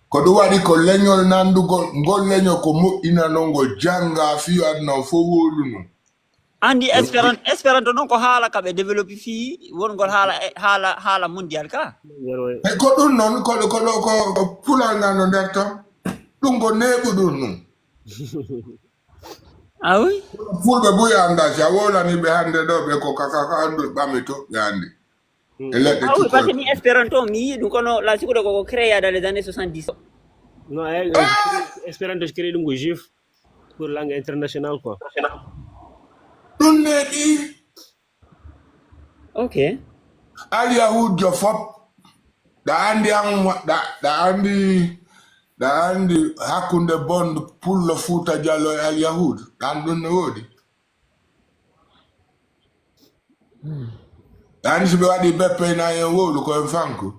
ko ɗum waɗi ko leñol nanndugol, ngol leñol ko moƴƴinanoo ngol jannga fii aduna o fof wowluno. Anndi Esperan-, Esperanto noon ko haala ka ɓe développé fii wongol haala, haala, haala mondial ka. E ko ɗum noon, ko, ko, ko, ko pulaar ngal no nder ton. Ɗum ko neeɓu ɗum nun. Ah oui? Fulɓe buy annda, si a wowlanii ɓe hannde ɗo, ɓe ko ka, ka, ka anndu ɓami to ɓe anndi. E leɗɗe ah oui, parce que mi Esperanto, mi yii ɗum kono la sikuɗo koko créé dans les années soixante-dix. Non, eh, eh, Esperanto créé ɗum ko juif. Pour langue internationale, quoi. Ɗum neeɓi. Ok. Alyahudjo fop. Ɗa anndi an, ɗa, ɗa anndi, ɗa anndi hakkunde bond pullo Fuuta Jallo e Alyahud. Ɗa anndi ɗum ne woodi. Ɗa anndi si ɓe waɗi beppe na en wowlu ko en fanku.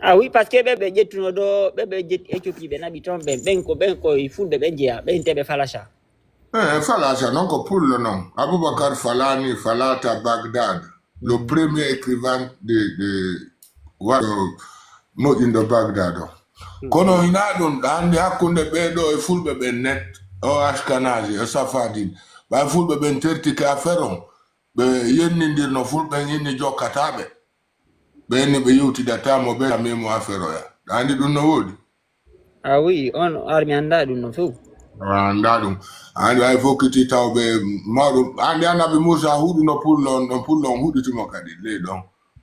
Ah oui, parce que ɓe, ɓe ƴettuno ɗo, ɓe, ɓe ƴetti Éthiopie, ɓe naɓi toon, ɓen, ɓen ko, ɓen ko e fulɓe ɓe jeyaa, ɓen te ɓe falaca. Eh, falaca noon ko pullo noon. Aboubacar Falani, Falata Bagdad, le premier écrivain de, de, waɗo moƴƴinɗo Bagdad o. Kono hinaa ɗum, ɗa anndi hakkunde ɓee ɗo e fulɓe ɓen net, o Ashkanazi, o Safadin, ɓay fulɓe ɓen tertike affaire on, ɓe yennindirno fulɓen inni jokkataaɓe. Ɓen ni ɓe yewtidataa mo ɓe ami mo affaire oya. Ɗa anndi ɗum no woodi? Ah oui, on ar mi anndaa ɗum no few. A anndaa ɗum. Anndi hay fokkiti taw ɓe mawɗo. Anndi Annabi Muusa huɗuno pullo on, ɗon pullo on huɗiti mo kadi ley ɗon.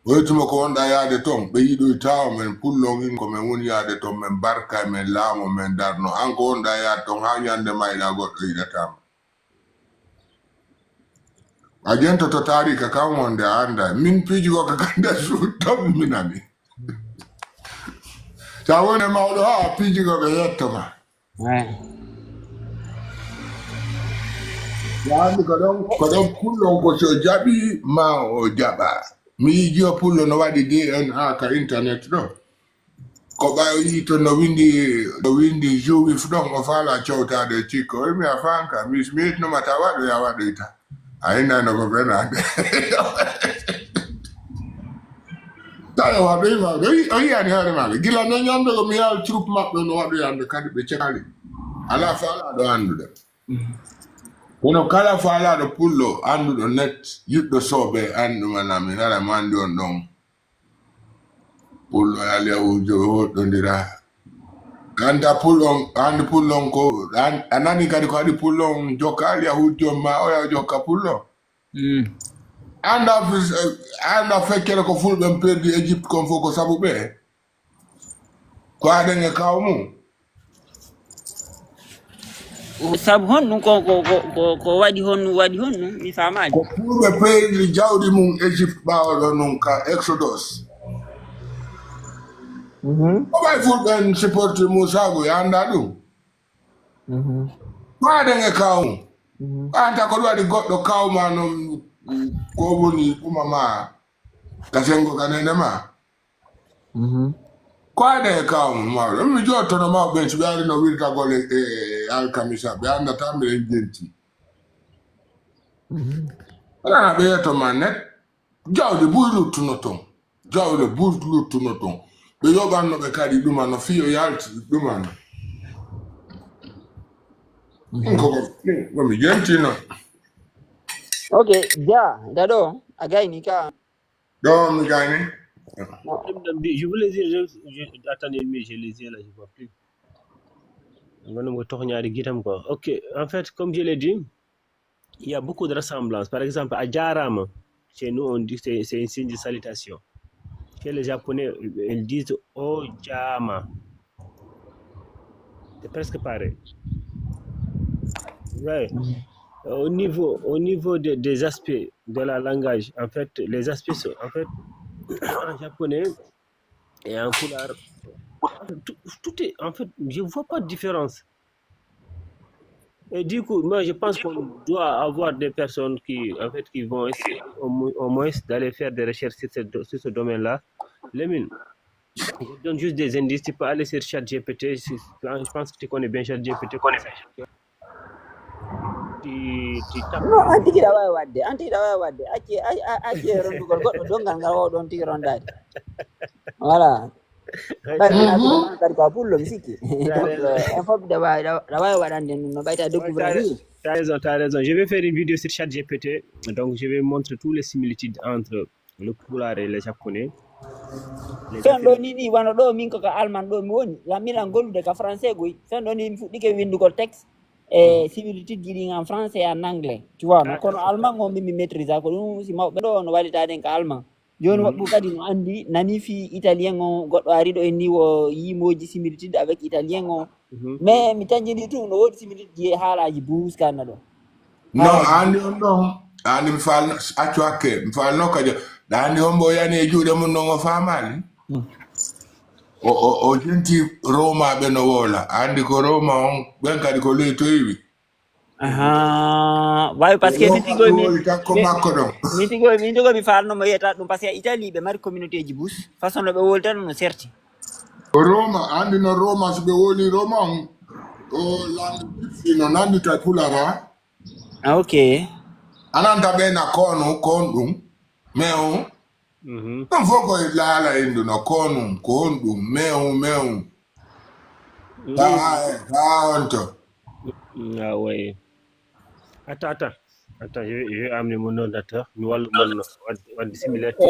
Oytuma ko wonɗa yaade ton, ɓe yiɗoytaama men, pullo ngin ko men woni yaade ton, men barka, men laamo, men darno. An ko wonɗa yaade ton, haa ñande mayɗa goɗɗo yiɗataama. A jentoto taarika kan wonde a annda. Min piiji goɗɗo kan nder suudu tan mi nani. Sa woni e mawɗo, haa piiji goɗɗo yetto ma. Andi ko ɗon, ko ɗon pullo on ko si o jaɓi ma o jaɓa. Mi yijiyo pullo no waɗi D N A ka internet ɗo. Ko ɓay o yii to no windi, no windi juif ɗon, o faala cowtaade e cikko. O wi mi a faanka, mi, mi yetnoma ta waɗoy, a waɗoyta. A innayno ko ɓenaade. Tawi o waɗoy ma, o yi-, o yiyani hoore maɓɓe. Gila no ñande ko mi yaal troupe maɓɓe no waɗoy annde kadi ɓe cekali. Alaa faalaaɗo anndude. Kono kala faalaaɗo pullo, annduɗo net, yiɗɗo soobe, anndu mana mi nara mo anndi on ɗon. Pullo e Alyahuujo ɓe woɗɗondira. Ganda pullo on, anndi pullo on ko, an-, a nani kadi ko haɗi pullo on jokka Alyahuujo ma oya jokka pullo. Mm. Annda fis-, eh, annda feccere ko fulɓe perdi Égypte kon fof ko sabu ɓe. Ko aɗen e kaw mum. Sabu honɗum ko, ko, ko, ko, ko waɗi honɗum, waɗi honɗum, mi faamaali. Ko fulɓe peyri jawdi mum Égypte ɓaawo ɗo nun ka Exodus. Mhm. Ko ɓay fulɓe en supporte Moussa Gueye, a annda ɗum? Mhm. Ko aɗen e kaw mum. Mhm. Anta ko waɗi goɗɗo kaw ma noon, ko woni ɗuma ma, ka senngo ka nene ma. Mhm. Ko aɗe e kaw mum mawɗo. Mi jottono mawɓe ɓen, si ɓe ari no wirtagol e, e, e alkamisa, ɓe anndataa mbiɗen jenti. Mhm. Alaa ɓe yetto ma net. Jawdi buy luttuno ton. Jawle buy luttuno ton. Ɓe yoɓanno ɓe kadi ɗuma no fiyo yalti ɗuma no. Mhm. Ɗum ko ko, ɗum ko mi jentino. Ok, ja, daɗo, a gayni ka. Ɗo mi gayni. Je voulais dire, je, je, attendez une minute, je les ai là, je vois plus. Ngono mo toxñaade gitam quoi. Ok, en fait, comme je l'ai dit, il y a beaucoup de ressemblances. Par exemple, à Jarama, chez nous, on dit c'est c'est un signe de salutation. Chez les Japonais, ils disent Ojama. C'est presque pareil. Ouais. Au niveau, au niveau de- des aspects de la langage, en fait, les aspects sont, en fait, en japonais et en pulaar, tout, tout est, en fait, je vois pas de différence. Et du coup, moi, je pense qu'on doit avoir des personnes qui, en fait, qui vont essayer au, mo- au moins d'aller faire des recherches sur ce, do- sur ce domaine-là. Lamine, je donne juste des indices. Tu peux aller sur ChatGPT. Si- Je pense que tu connais bien ChatGPT. Tu, tu tapes. Non, an tigi ɗa waawi waɗde, an tigi ɗa waawi waɗde. Acci, a- a- acci e rondugol goɗɗo donngal ngal wawɗon tigi rondaade. Voilà. Kadi ko a pullo mi sikki. Donc, euh, en fof ɗa waawi, ɗa- ɗa waawi waɗande ɗum no ɓayta debbo Ibrahim. T'as raison, t'as raison. Je vais faire une vidéo sur ChatGPT. Donc, je vais montrer toutes les similitudes entre le pulaar et le japonais. Les Fen ɗo affirmations. Ni ni wano ɗo min ko ka Allemagne ɗo mi woni. Lan miɗan gollude ka français goy. Fen ɗo ni mi fuɗɗike winndugol texte e similitude ji ɗin en français et en anglais. Tu vois, non? Kono allemand on min mi maîtrise ko ɗum si mawɓe ɗo no wallitaɗen ka allemand. Jooni woɓɓe kadi no anndi nani fii italien on, goɗɗo ari ɗo en ni wo yii mooji similitude avec italien on. Mhm. Mais mi tanjini tout no woodi similitude ji e haalaaji buus kanna ɗo. Non, a anndi on ɗon, a anndi mi faalno, accu hakke, mi faalno kadi. Ɗa anndi hombo o yani e juuɗe mum non o faamaali? Mm. O, o, o jenti Roomaaɓe no woola. A anndi ko Rooma on, ɓen kadi ko ley to iwi. Aha, wawi parce que min tigoy min woli tan ko makko ɗon. Min tigoy min tigoy mi falno mo yeta ɗum parce que Italie ɓe mari communauté ji bus façon no ɓe wolta ɗum no serti. Roma, andi no Roma so ɓe woli Roma on o landu no nandi ta pulara. Ah, ok. Ananta ɓe na kono kon ɗum mais on Ɗum fof ko laala indu no konum ko honɗum mew mew. Taa taa honto. Ah ouais. Attends, attends. Attends, je vais, je vais amener mon ordinateur. Mi wallu mon no wadde wadde similarité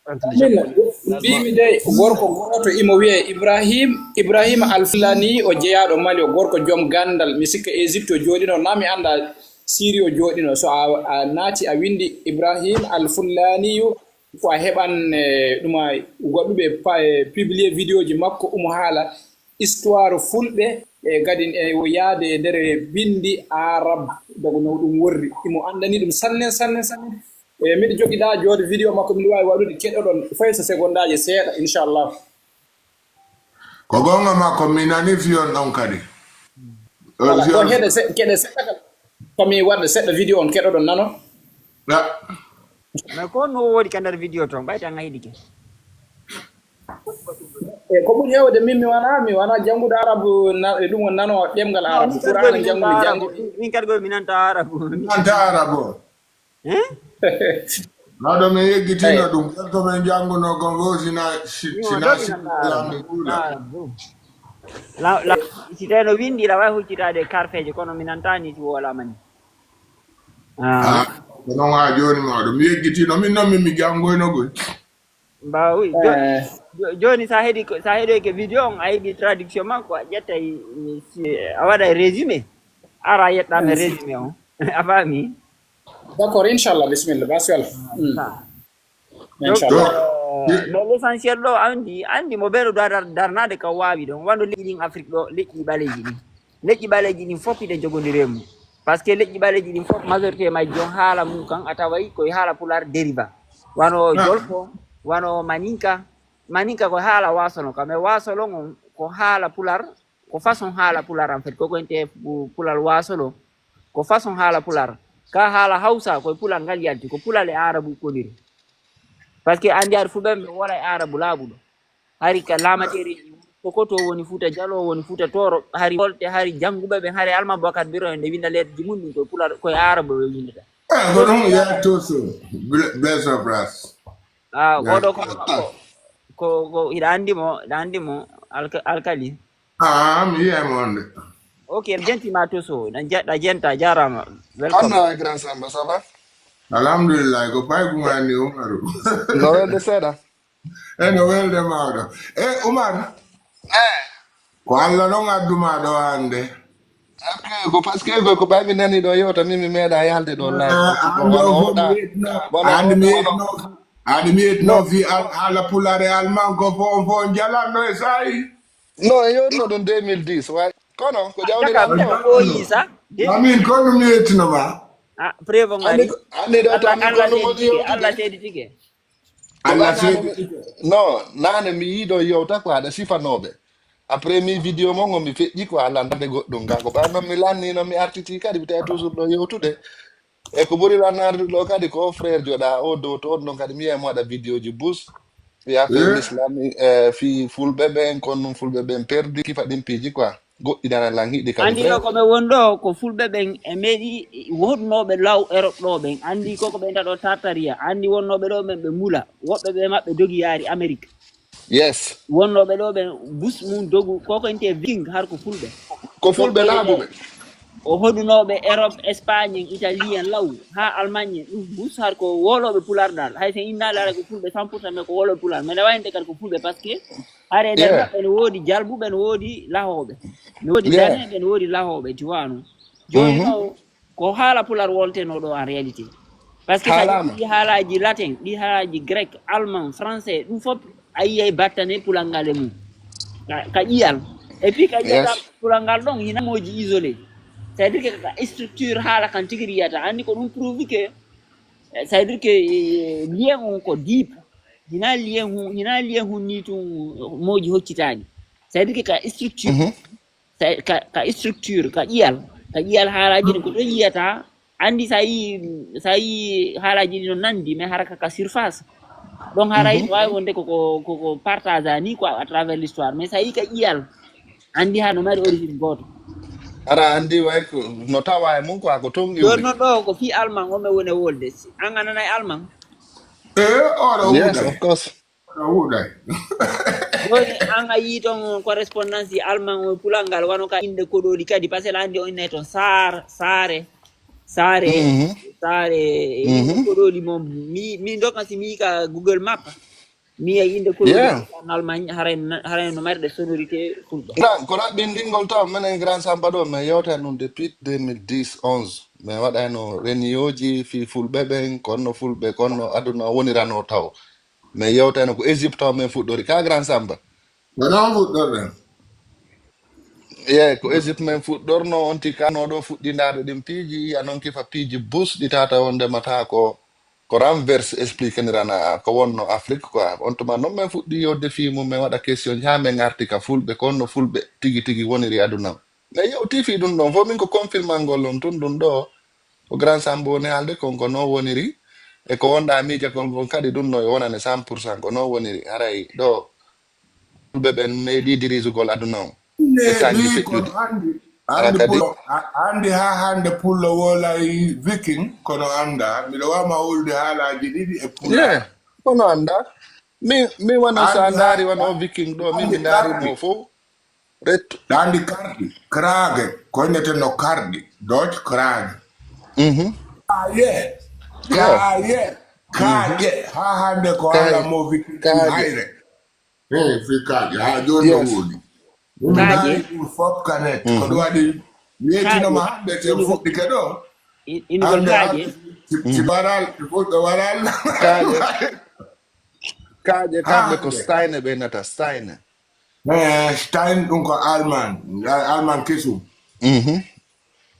entre le Min japonais et l'allemand. Mbimi de gorko goto imo wiye Ibrahim Ibrahim Alfulani o jeyaɗo Mali o gorko joom gandal mi sikka Egypte o joɗino na mi anda Siri o joɗino so a, a naati a windi Ibrahim Alfulaniyu Ko a heɓan, eh, ɗum a waɗuɓe pa-, eh, publier vidéo ji makko, omo haala histoire fulɓe, e gadin e o yaade e nder bindi arab, dago no ɗum worri. Imo anndani ɗum sannen, sannen, sannen. E miɗo jogiɗa joode vidéo makko, miɗo waawi waɗude keɗoɗon fay so segondaaji seeɗa, inchallah. Ko goonga makko, mi nani fiyon ɗon kadi. Voilà, ɗon heɗe se-, keɗe seɗɗa kala. Ko mi waɗa seɗɗa vidéo on keɗoɗon nano. Ya. Mais ko no woodi ka nder vidéo ton, ɓay tan a heɗike. E ko ɓuri heewde min mi wana, mi wana janngude arabu na-, e ɗum woni nano ɗemngal arabu. Qur'ana janngu mi janngu. Min kadi ko mi nanta arabu. Nanta arabu. Hein? Mawɗo men yeggitino ɗum. Kan ko men jannguno kon fof sina si-, sina si-, La, la, si tawi no winndi, la wawi huccitaade e karfeeje, kono mi nanta ni si wowlaama ni. Ah. Ah, ko noon haa jooni mawɗo. Mi yeggitino, min noon min mi janngoyno koy. Mbaawi. Jo-, eh, jo-, jooni sa heɗi ko, sa heɗoyke vidéo on, a yiɗi traduction makko, a ƴettay, si, a waɗay résumé. Ara a yeɗɗa men résumé on. A faami? D'accord, inchallah, bisimilla, basiyal. Ah, mm. Donc, inchallah. Euh, mais l'essentiel ɗo, andi, andi mo ɓeɗo dar-, darnade ka wawi ɗon. Wano leƴƴi ɗin Afrique ɗo, leƴƴi ɓaleji ɗin. Leƴƴi ɓaleji ɗin fof hiɗe jogondiri e mum. Parce que leƴƴi ɓaleji ɗin fof, majorité majji on haala mum kan, a taway koye haala pulaar dériva. Wano jolfo, wano maninka. Maninka ko haala wasolo, ka mais wasolo on ko haala pulaar, ko façon haala pulaar en fait, ko ko ente pu-, pulaar wasolo. Ko façon haala pulaar. Ka haala hawsa, koye pulaar ngal yalti, ko pulaar e arabu koniri. Parce que andi hari fu ɓen ɓe wala e arabu laaɓuɗo. Hari ka laamateeri Sokoto woni Fuuta Jaloo, woni Fuuta Tooro, hari Holte, hari jannguɓe ɓen, hari Alma Bokar Biro en, nde winda lettre ji mum ɗin, koye pulaar, koye arabu ɓe windata. Eh, ko ɗum ya toso. Ble-, bless of us. Ah, ya. Oɗo ko, ko, ko, ko, hiɗa andi mo, hiɗa andi mo, alka-, alkali. Ah, mi yiyay mo on de. Ok, en jenti ma toso, na ja-, na jenta, jarama. Welcome. Anna, grand Samba, ça va? Alhamdulillah, ko pay gumani Umaru. No welde seeɗa? E no welde mawɗo. E Umar? Eh. Ko Allah ɗon adduma ɗo hannde. Ok, ko parce que ko, ko ɓay mi nani ɗo yewta, min mi meeɗa yalde ɗo live. Ah, andi o fof mi wetno, andi mi wetno, andi mi wetno fi al-, haala pulaar e alman ko fof, fof jalanno e saayi. Non, e yewtuno ɗum deux mille dix, way. Kono, ko jawdi lan ɗo. Ko yi sa? Amin, kono mi wetno ma. Ah, preuve ngari. Andi, andi ɗo Allah, tan Allah kono mo seedi tike, yewtude. Allah seedi tike. Allah seedi tike. Non, nane mi yiɗo yewta ko haɗa sifanooɓe. Après mi vidéo mo ngo mi feƴƴi ko a lannade goɗɗum. Ka ko ɓay non mi lanni non mi artiti kadi mi tawi toujours ɗo yewtude. E ko ɓuri lan arde ɗo kadi ko frère joɗa o dow to on ɗon kadi mi yiyay mo waɗa vidéo ji bus. Fi affaire l'islam, eh, fi fulɓe ɓen, kon ɗum fulɓe ɓen perdi, kifa ɗin piiji quoi. Goɗɗi dara lan hiɗi kadi. Andi ɗo ko ɓe won ɗo, ko fulɓe ɓen e meɗi wonnooɓe law Europe ɗo ɓen. Andi koko ɓe taɗo Tartaria. Andi wonnooɓe ɗo ɓen ɓe mula. Woɓɓe ɓe maɓɓe dogi yaari Amérique. Yes. Wonnooɓe ɗo ɓe bus mum dogu, ko ko inte Viking har ko fulɓe. Ko fulɓe laaɓuɓe. O hoɗunooɓe Europe, Espagne en, Italie en law, haa Allemagne en, ɗum bus har ko woolooɓe pulaar dal. Hay so innaali ara ko fulɓe cent pour cent, mais ko woolooɓe pulaar. Mais ne wayante kadi ko fulɓe, parce que hari e nder maɓɓe ne woodi jalbuɓe, ne woodi lahooɓe. Ne woodi daneeɓe, ne woodi lahooɓe, tu vois, non? Jooni ɗo, ko haala pulaar woltenoo ɗo en réalité. Parce que sa ƴetti ɗi haalaaji latin, ɗi haalaaji grec, allemand, français, ɗum fof a yiyay battane pulaar ngal e mum. Ka, ka ƴiyal. Et puis ka ƴiyata pulaar ngal ɗon, hina mooji isolé. C'est-à-dire que ka structure haala kan tigi yiyata. Anndi ko ɗum prouve que, c'est-à-dire que, eh, lien on ko deep. Hina lien hun, hina lien hun ni tun mooji hoccitaani. C'est-à-dire que ka structure. Ka, ka, ka structure, ka ƴiyal, ka ƴiyal haalaaji ɗin ko ɗon yiyata. Anndi sa yi, sa yi haalaaji ɗin no nandi, mais hara ka, ka surface. Ɗon haray no waawi wonde ko, ko, ko, ko partage ni quoi à travers l'histoire. Mais sa yi ka ƴiyal, anndi ha no mari origine gooto. Ara anndi way ko, no tawa e mum quoi, ko ton iwri. Ɗon non ɗo ko fi allemand on ɓe woni e wolde. Si an a nanay allemand? Eh, oɗo. Yes, of course. Ɗo wuuɗay. Jooni an a yii toon correspondance yi allemand o e pulaar ngal, wano ka innde koɗooli kadi, parce que aɗa anndi o innay toon Saar, Saare, Saare, Saare, e innde koɗooli mo mi, mi ndokka si mi yii ka Google Map, mi yii innde koɗooli en Allemagne, haray na-, haray no mari ɗe sonorité fulɓe. Grand, ko raɓɓinɗingol taw menen Grand Samba ɗo, min yewta ɗum depuis deux mille dix, onze. Min waɗayno reniyooji fii fulɓe ɓen, kono no fulɓe, kono no aduna wonirano taw. Min yewtayno ko Égypte taw min fuɗɗori. Ka Grand Samba? Ko non fuɗɗorɗen. Ye, ko Égypte min fuɗɗorno, on tigi kano ɗo fuɗɗindaade ɗin piiji, yiya non kifa piiji bus ɗi tata wondema ta ko, ko renverse expliquenirana ko wonno Afrique quoi. On tuma non min fuɗɗi yewde fii mum, min waɗa question, haa min arti ka fulɓe, ko honno fulɓe tigi tigi woniri aduna. Min yewti fii ɗum ɗon fof, min ko confirmangol on tun ɗum ɗo, ko Grand Sambo woni haalde kon ko non woniri, e ko wonɗa miija kon kon kadi ɗum no e wonane cent pour cent ko non woniri. Haray ɗo fulɓe ɓen meeɗi dirisugol aduna on e sanji feƴƴuɗi. Hande pullo, hande ha hande pullo wolay viking, kono anda, miɗo wama wolde haalaji ɗiɗi e pullo. Yeah, kono anda. Mi, mi wano sa ndaari wano o viking ɗo, min mi ndaari mo fof. Rettu. Ɗa andi karɗi, krage, ko inneteno karɗi, Dutch krage. Mhm. Kaye, kaye, kaje, ha hande ko Allah mo viking hayre. He, fi kaaƴe, haa jooni no woodi. Min ndaari ɗum fof kanet. Ko ɗum waɗi mi yettino ma hannde te fuɗɗike ɗo. Inugol kaaƴe. Si baral, si fuɗɗo waral. Kaaƴe kamɓe ko Steine ɓe nata, Steine. Eh, Stein ɗum ko Alman, Alman kesum.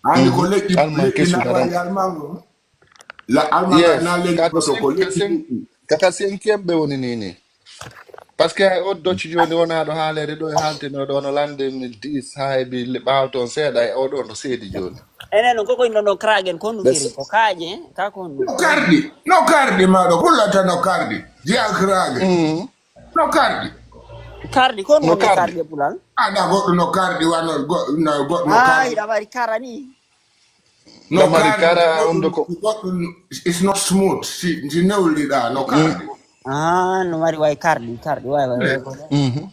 Anndi ko leƴƴi leƴƴi naɓari Alman o. La almanac na leydi koto ko leppi ɗiɗɗi. Kata cinquième ɓe woni ni ni. Parce que hay o docci joni wona ɗo haalede ɗo e haltino ɗo no l'an deux mille dix ha heɓi ɓaawo toon seeɗa e oɗo no seedi joni. Enen non koko inno ɗon kragen ko ndu kiri ko kaaƴe ka ko ndu. No kardi no kardi maɗo kullata no kardi jeya krage no kardi. Kardi ko ndu kardi e pulal. Ana goɗɗo no kardi wano goɗɗo no kardi. Ay ɗa mari karani. No mari kara hunduko. It's not smooth. Si, si newliɗa no kardi. Ah, no mari way kardi, kardi way way.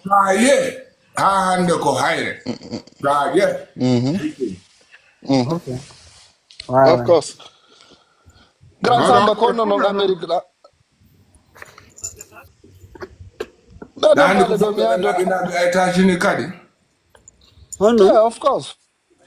Kaye, ha hande ko hayre. Kaye. Okay. Of course. Grand Samba kono non Amerique la. Dande ko ɗo mi ado. Ina États-Unis kadi. Honno? Yeah, of course.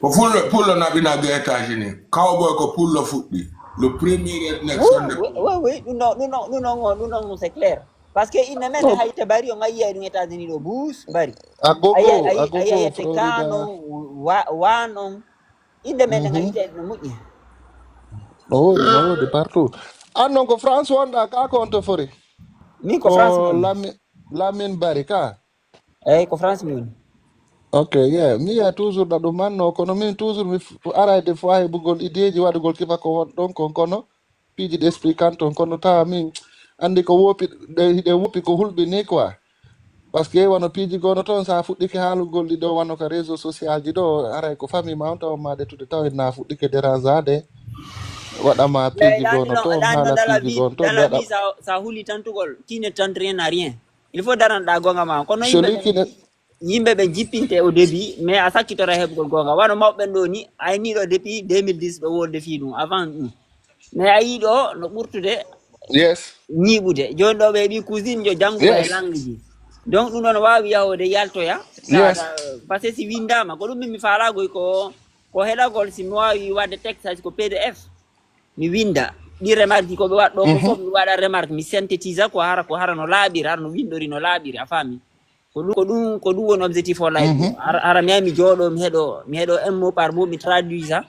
Ko pullo pullo naɓina ga États-Unis. Cowboy ko pullo fuɗɗi. Le premier redneck Sunday. Oui, oui, oui. Ɗum ɗo ɗum ɗo ɗum ɗo ɗum ɗo c'est clair. Parce que inne men hay te bari on ayi ɗum États-Unis ɗo bus bari. A gogo a gogo Florida. Kano wa wa non. Inde men ɗen ayi te no moƴƴi. Oh, no de partout. An non ko France wonɗa ka ko on to fori. Min ko France. Lamin Lamin bari ka. Eyyi ko France mi woni. Ok, yeah. Mi yiya toujours ɗa ɗum manno kono min toujours mi arayde fo heɓugol ideeji waɗugol kifa ko won ɗon kon kono piiji ɗi expliquant on kono tawa min anndi ko woopi ɗe hiɗe woopi ko hulɓini quoi. Parce que wano piiji gono toon sa fuɗɗike haalugol ɗi ɗo wano ka réseau social ji ɗo aray ko famille ma on tawa ma ɗettude tawa na fuɗɗike dérangeade waɗama piiji gono toon haala piiji gono toon waɗa. Sa huli tantugol qui ne tente rien n'a rien. Il faut daranɗa gonga ma kono yimɓe ɓe jippinte au début mais a sakkitoray heɓugol gonga wano mawɓe ɓen ɗo ni ayniɗo depuis deux mille dix ɓe wolde fi ɗum avant ɗum mais a yiɗo no ɓurtude. Yes. Ñiiɓude joni ɗo ɓe ɓi cousine jo jannguɓe e langue ji donc ɗum ɗon wawi yahude yaltoya. Yes. Parce que si windama ko ɗum min mi falagoy ko ko heɗagol si mi wawi wadde texte hay ko pdf. Mi winda ɗi remarque ji ko ɓe waɗɗo ko fof mi waɗa remarque mi synthétise quoi hara ko hara no laaɓiri hara no winɗori no laaɓiri a faami. Ko ɗum ko ɗum ko ɗum woni objectif o layɓi hara mi yahi mi jooɗo mi heɗo mi heɗo un mot par mot mi traduisa.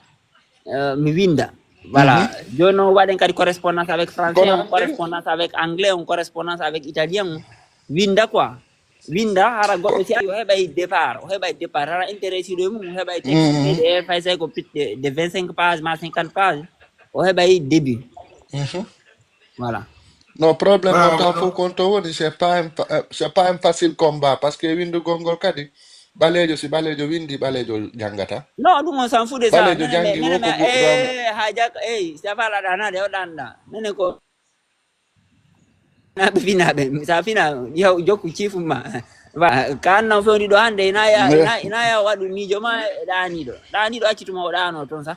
Mi winda. Voilà. Joni noon waɗen kadi correspondance avec français on correspondance avec anglais on correspondance avec italien on winda quoi. Winda hara goɗɗo si ari o heɓay départ o heɓay départ hara intérêt siɗo e mum o heɓay texte pdf hay say ko pitte de vingt cinq page ma cinquante page. O heɓay début. Voilà. No problème on taw fof kon to woni c'est pas un c'est pas un facile combat parce que windugol ngol kadi ɓaleejo si ɓaleejo windi ɓaleejo janngata. Non ɗum on s'en fout de ça. Ɓaleejo janngi wo ko eh, ha jak ey si a fala ɗanade o ɗanɗa minen ko. Naɓe finaɓe sa fina yaw jokku cifu ma. Ka annan fewndi ɗo hande ina ya ina ya waɗu miijo ma e ɗaniɗo ɗaniɗo accituma o ɗano toon sa.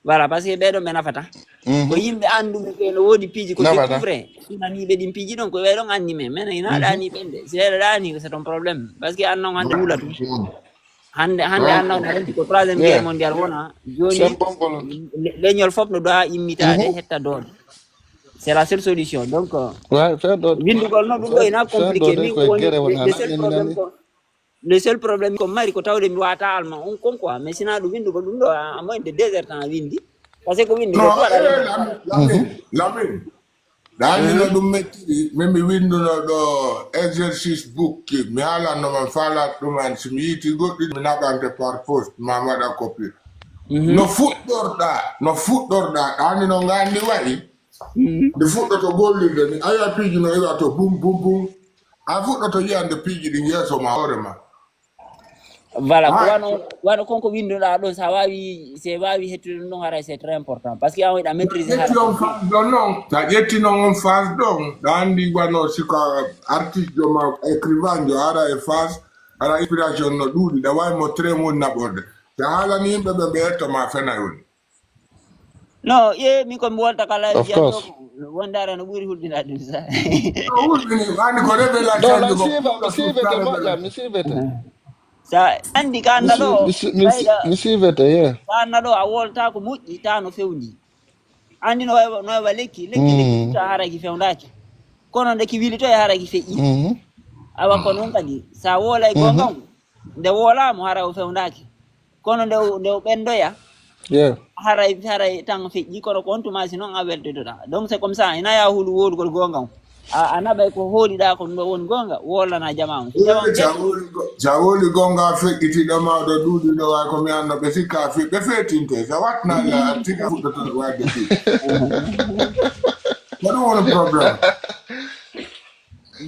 Voilà parce que ɓeɗon ɓe nafata. Ko yimɓe annduɓe ɓe no woodi piiji ko découvre sunaniɓe ɗin piiji ɗon ko ɓeɗon anndi men men ina ɗani ɓen de si ɓeɗo ɗani c'est ton problème parce que an non hande wula tum. Hannde hannde an nawna renndi ko troisième guerre mondial wona jooni. Leñol fof no doa immitaade hetta doole. C'est la seule solution. Donc winndugol noon ɗum ɗo ina compliqué. Min ko woni le seul problème ko le seul problème ko mari ko tawde mi wata alma on kon quoi, mais sina ɗum winndugol ɗum ɗo à moins de deux heures temps winndi. Parce que ko winndi ko waɗa. Lamin, Lamin. Ɗaanino ɗum mettiri, min mi winnduno ɗo exercice bukki, mi haalanno man faalaat ɗum an, si mi yiiti goɗɗi mi naɓante par poste, ma mi waɗa copie. No fuɗɗorɗa, no fuɗɗorɗa, ɗaanino nganndi wayi, nde fuɗɗoto gollirde ni, aya piiji no iwa to bum, bum, bum, a fuɗɗoto yiyande piiji ɗin yeeso ma hoore ma. Voilà, ko wano wano konko winduɗa ɗon, sa wawi se wawi hettude ɗum ɗon haray c'est très important parce que an wayɗa maîtrise. Ƴetti on phase ɗon noon, sa ƴetti noon on phase ɗon ɗa andi wano siko artiste jo ma écrivain jo ara e phase ara inspiration no ɗuuɗi ɗa wawi mo très woni naɓorde. Sa haalani yimɓe ɓe ɓe etta ma fenay woni. No, ye min ko mi wolta kala. Of course. Wondara no ɓuri hulɓinade ɗum sa. Hulɓini wani ko révélation. Mi siivete moƴƴa, mi siivete. Sa andi ka anna ɗo. Mi siivete ye. Ka anna ɗo a wolta ko moƴƴi ta no fewni. Andi no wawa no wawa lekki lekki lekki ta haraki fewndaki. Kono nde ki wili to e haraki feƴƴi. Awa ko noon kadi sa wolay gonga nde wolama haray o fewndaki. Kono nde nde o ɓenndoya, haray haray tan feƴƴi, kono ko on tuma si noon a weltotoɗa. Donc c'est comme ça, ina ya hulu wowlugol goonga on. A a naɓay ko hooliɗa ko ɗum ɗo woni goonga, woolana jama on. Si jama on Sa wowli go- sa wowli goonga a feƴƴitiɗo ma ɗo ɗuuɗi ɗo way ko mi anno ɓe sikka fi ɓe feetinte sa watnala tiga fuɗɗoto wadde fi ko ɗum woni problème.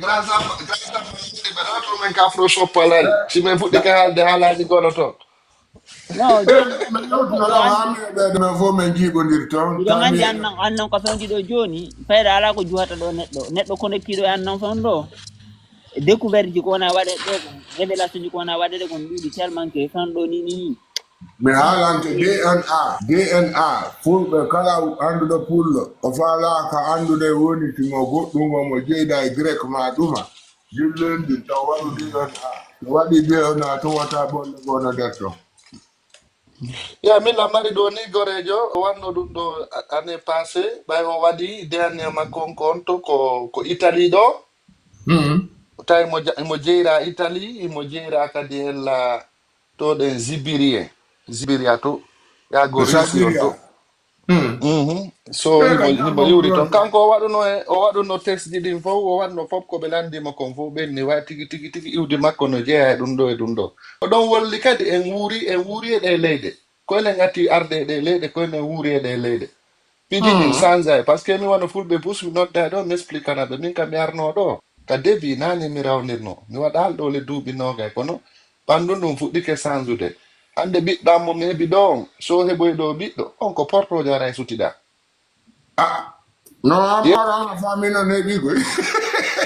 Grand Samba, Grand Samba, yiɗi ɓe ɗo to men ka Afro Shop alani. Si men fuɗɗi ka haalde haalaaji gono to. No, Ɓe ɗo haa mi e ɓe ɗo fof men njiiɓondir toon. Ɗo ngandi an non an non ko fewndi ɗo jooni, fayda alaa ko juhata ɗo neɗɗo. Neɗɗo connectiɗo e an non fewndo ɗo. Découverte ji ko wona waɗe ɗo kon, révélation ji ko wona waɗe ɗe kon ɗuuɗi tellement que fewndo ɗo ni ni. Mi haalante D N A, D N A, fulɓe kala annduɗo pullo, o faalaaka anndude woni si mo goɗɗum o mo jeyda e grec ma ɗuma. Dilloyndi taw waɗu D N A. So waɗi D N A tun wata bolle goo no nder ton. Ya min lammari ɗo ni gorejo o wanno ɗum ɗo année passé ɓay o waɗi dernier makko on ko on to ko ko Italie ɗo. Tawi mo ja- mo jeyra Italie mo jeyra kadi hella to ɗen Zibiri en Zibiria to yago Russie on to. Mhm. So himo himo iwri toon kanko o waɗuno e o waɗuno test ji ɗin fof o waɗno fof ko ɓe lanndimo kon fof ɓenni way tigi tigi tigi iwdi makko no jeeya e ɗum ɗo e ɗum ɗo. O ɗon wolli kadi en wuuri en wuuri e ɗe leyɗe koyne ngati arde e ɗe leyɗe koyne wuuri e ɗe leyɗe. Piiji ɗin sanza e parce que mi wano fulɓe bus mi nodda e ɗo mi explicana ɓe min kam mi arno ɗo ka debi nani mi rawnirno mi waɗa hal ɗo le duuɓi nogay kono ɓanndu ndun fuɗɗike sanzude. Hannde ɓiɗɗo an mo mi heɓi ɗoo on, so heɓoy ɗoo ɓiɗɗo, on ko portoojo ara e sutiɗaa. Ah, no an mara an a faamino ne ɓigoy.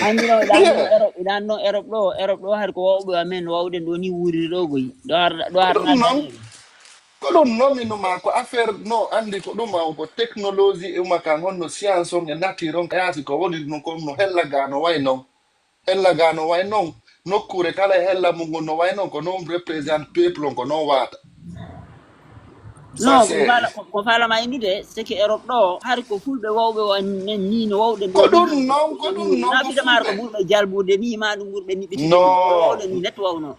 Anndino ɗanno Europe ɗanno Europe ɗo Europe ɗo hari ko wawɓe amen wawde ɗo ni wuuriri ɗo goy ɗo har ɗo har ko ɗum noon min numa ko affaire no anndi ko ɗum aw ko technologie uma kan honno science on e nature on ka yaasi ko woni ɗum ko no hella ga no way noon. Hella ga no way noon nokkuure kala e hella mum ngun no way noon ko noon represente peuple on ko noon waata. Non ko fala ko falama innude seke Europe ɗo hari ko fulɓe wawɓe on men ni no wawde ko ɗum noon ko ɗum noon nafidemaaro ko ɓurɓe jalbude ni ma ɗum ɓurɓe niɓɓitide wawde ni net wawno.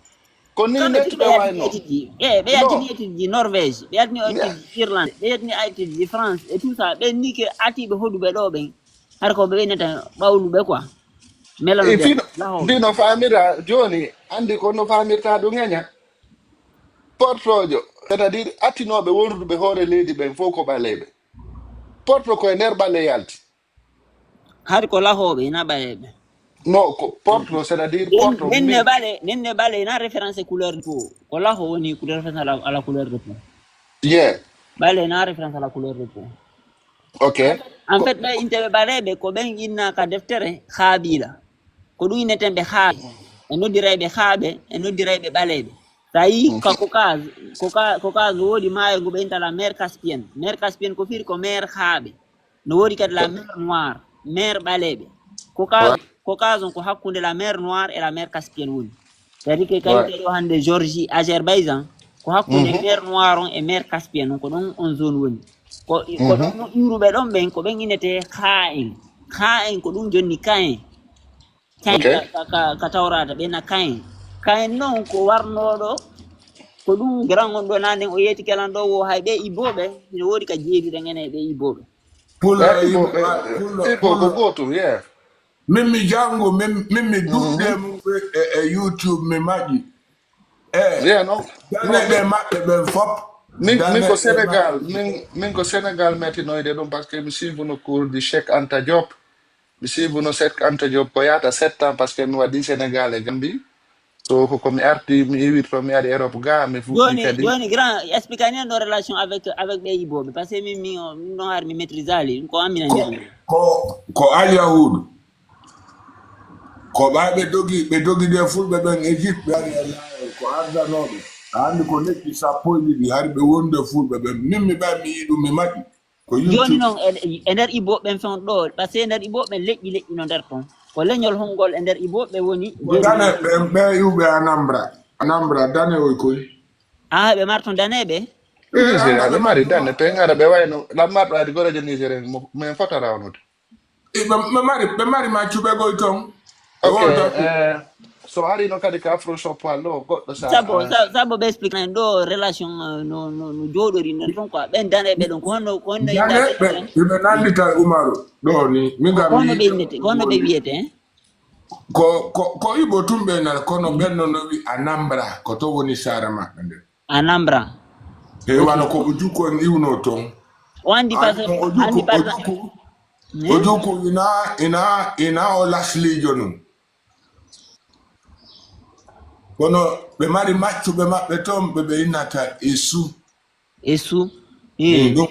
Ko ni neɗɗo wayno. Eyi ɓe yaltini étude ji Norvège, ɓe yaltini étude ji Irlande, ɓe yaltini étude ji France et tout ça, ɓen ni ke atiɓe hoɗuɓe ɗo ɓen. Har ko ɓe ɓennata ɓawluɓe quoi. Melano fino famira joni andi ko no famirta ɗum heña. Portojo c'est-à-dire atinoɓe wonruɓe hoore leydi ɓen fof ko ɓaleɓe. Porto koye nder ɓale yalti. Hari ko lahooɓe ina ɓaleeɓe. No ko porto c'est-à-dire porto nenne ɓale nenne ɓale ina référence e couleur de peau ko laho woni référence à la couleur de peau. Yeah. Ɓale ina référence à la couleur de peau. Ok. En fait ɓe inteɓe ɓaleeɓe ko ɓen inna ka deftere Haabila. Ko ɗum inneten ɓe haaɓe e noddirayɓe haaɓe e noddirayɓe ɓaleeɓe. Sa yii ka caucase caucase woodi maayo ngu ɓe inta la mer caspienne mer caspienne ko firi ko mer haaɓe. No woodi kadi la mer noire mer ɓaleeɓe. Caucase on ko hakkunde la mer noire e la mer caspienne woni. Kadi ke kayte ɗo hannde Georgie, Azerbaïdjan, ko hakkunde mer Noir on e mer Caspien on, ko ɗon on zone woni. Ko ko ɗon moƴƴuruɓe ɗon ɓen, ko ɓen inete Kha en. Kha en ko ɗum jonni Kha en. Kha en ka tawrata ɓe na Kha en. Kha en noon ko warnooɗo, ko ɗum grand on ɗo na nden o yeeti kelan ɗo wo hay ɓe iboɓe, ina woodi ka jeeɗiɗen enen e ɓe iboɓe. Pullo e Ibo, Ibo, Ibo ko gootum, yeah. Min mi janngo, min min mi duɗde mum e, e YouTube mi maƴi. E Yeah, no. dane ɓe maɓɓe ɓen fop. Min, Dane min ko ɓe Sénégal, maɓɓe. Min, min ko Sénégal metinoyde ɗum parce que mi suivre no cours du Cheikh Anta Diop. Mi suivre no Cheikh Anta Diop ko yata sept ans parce que mi waɗi Sénégal e Gambie. So ko ko mi arti mi iwir to mi ari Europe ga mi fuɗɗi Joni, kadi. Joni grand, explique ani no relation avec avec ɓe iboɓe parce que min mi min ɗon har mi maîtrise ali ko amina Ko ko ko alyahudu. Ko ɓay ɓe dogi ɓe dogi de fulɓe ɓen Égypte ɓe ari e laawol ko ardanoɓe. A andi ko leƴƴi sappo e ɗiɗi hari ɓe wonde fulɓe ɓen min mi ɓay mi yiɗum mi maƴi. Ko Joni YouTube. Noon e e nder iboɓe ɓen fen ɗo parce que e nder iboɓe ɓen leƴƴi leƴƴi no nder ton. Ko leñol hongol e nder iboɓe woni Ko dane ɓen ɓe iwɓe Anambra. Anambra dane oy koy. Ah, ɓe marton daneɓe? Nigeria ɓe mari dane ɓe gara ɓe wayno lammarɗo adi gorejo Nigeria mo min fota rawnude. E, ɓe ɓe mari ɓe mari maccuɓe goy ton. Ok, Wonta eh, so ari no kadi ka afro shop wal ɗo goɗɗo sa Sabo sa- sabo ɓe explique nan ɗo relation euh, no no no jooɗori non ton quoi ɓen daneɓe ɗon ko honno ko honno dane ɓe ɓe nandita Umaru ɗo ni mi ko gar honno ɓe mi innete ko honno ɓe wiyete hein? ko ko ko ibo tumɓe nana kono ɓen no no wi Anambra ko to woni sara maɓɓe nden. Anambra. E wano ko o jukko en iwno ton. O andi par exemple O jukko andi par o exemple jukko o jukko ina ina ina o laslijo nun. Kono ɓe mari maccuɓe maɓɓe ton ɓe ɓe innata Esu. Esu. Mm, donc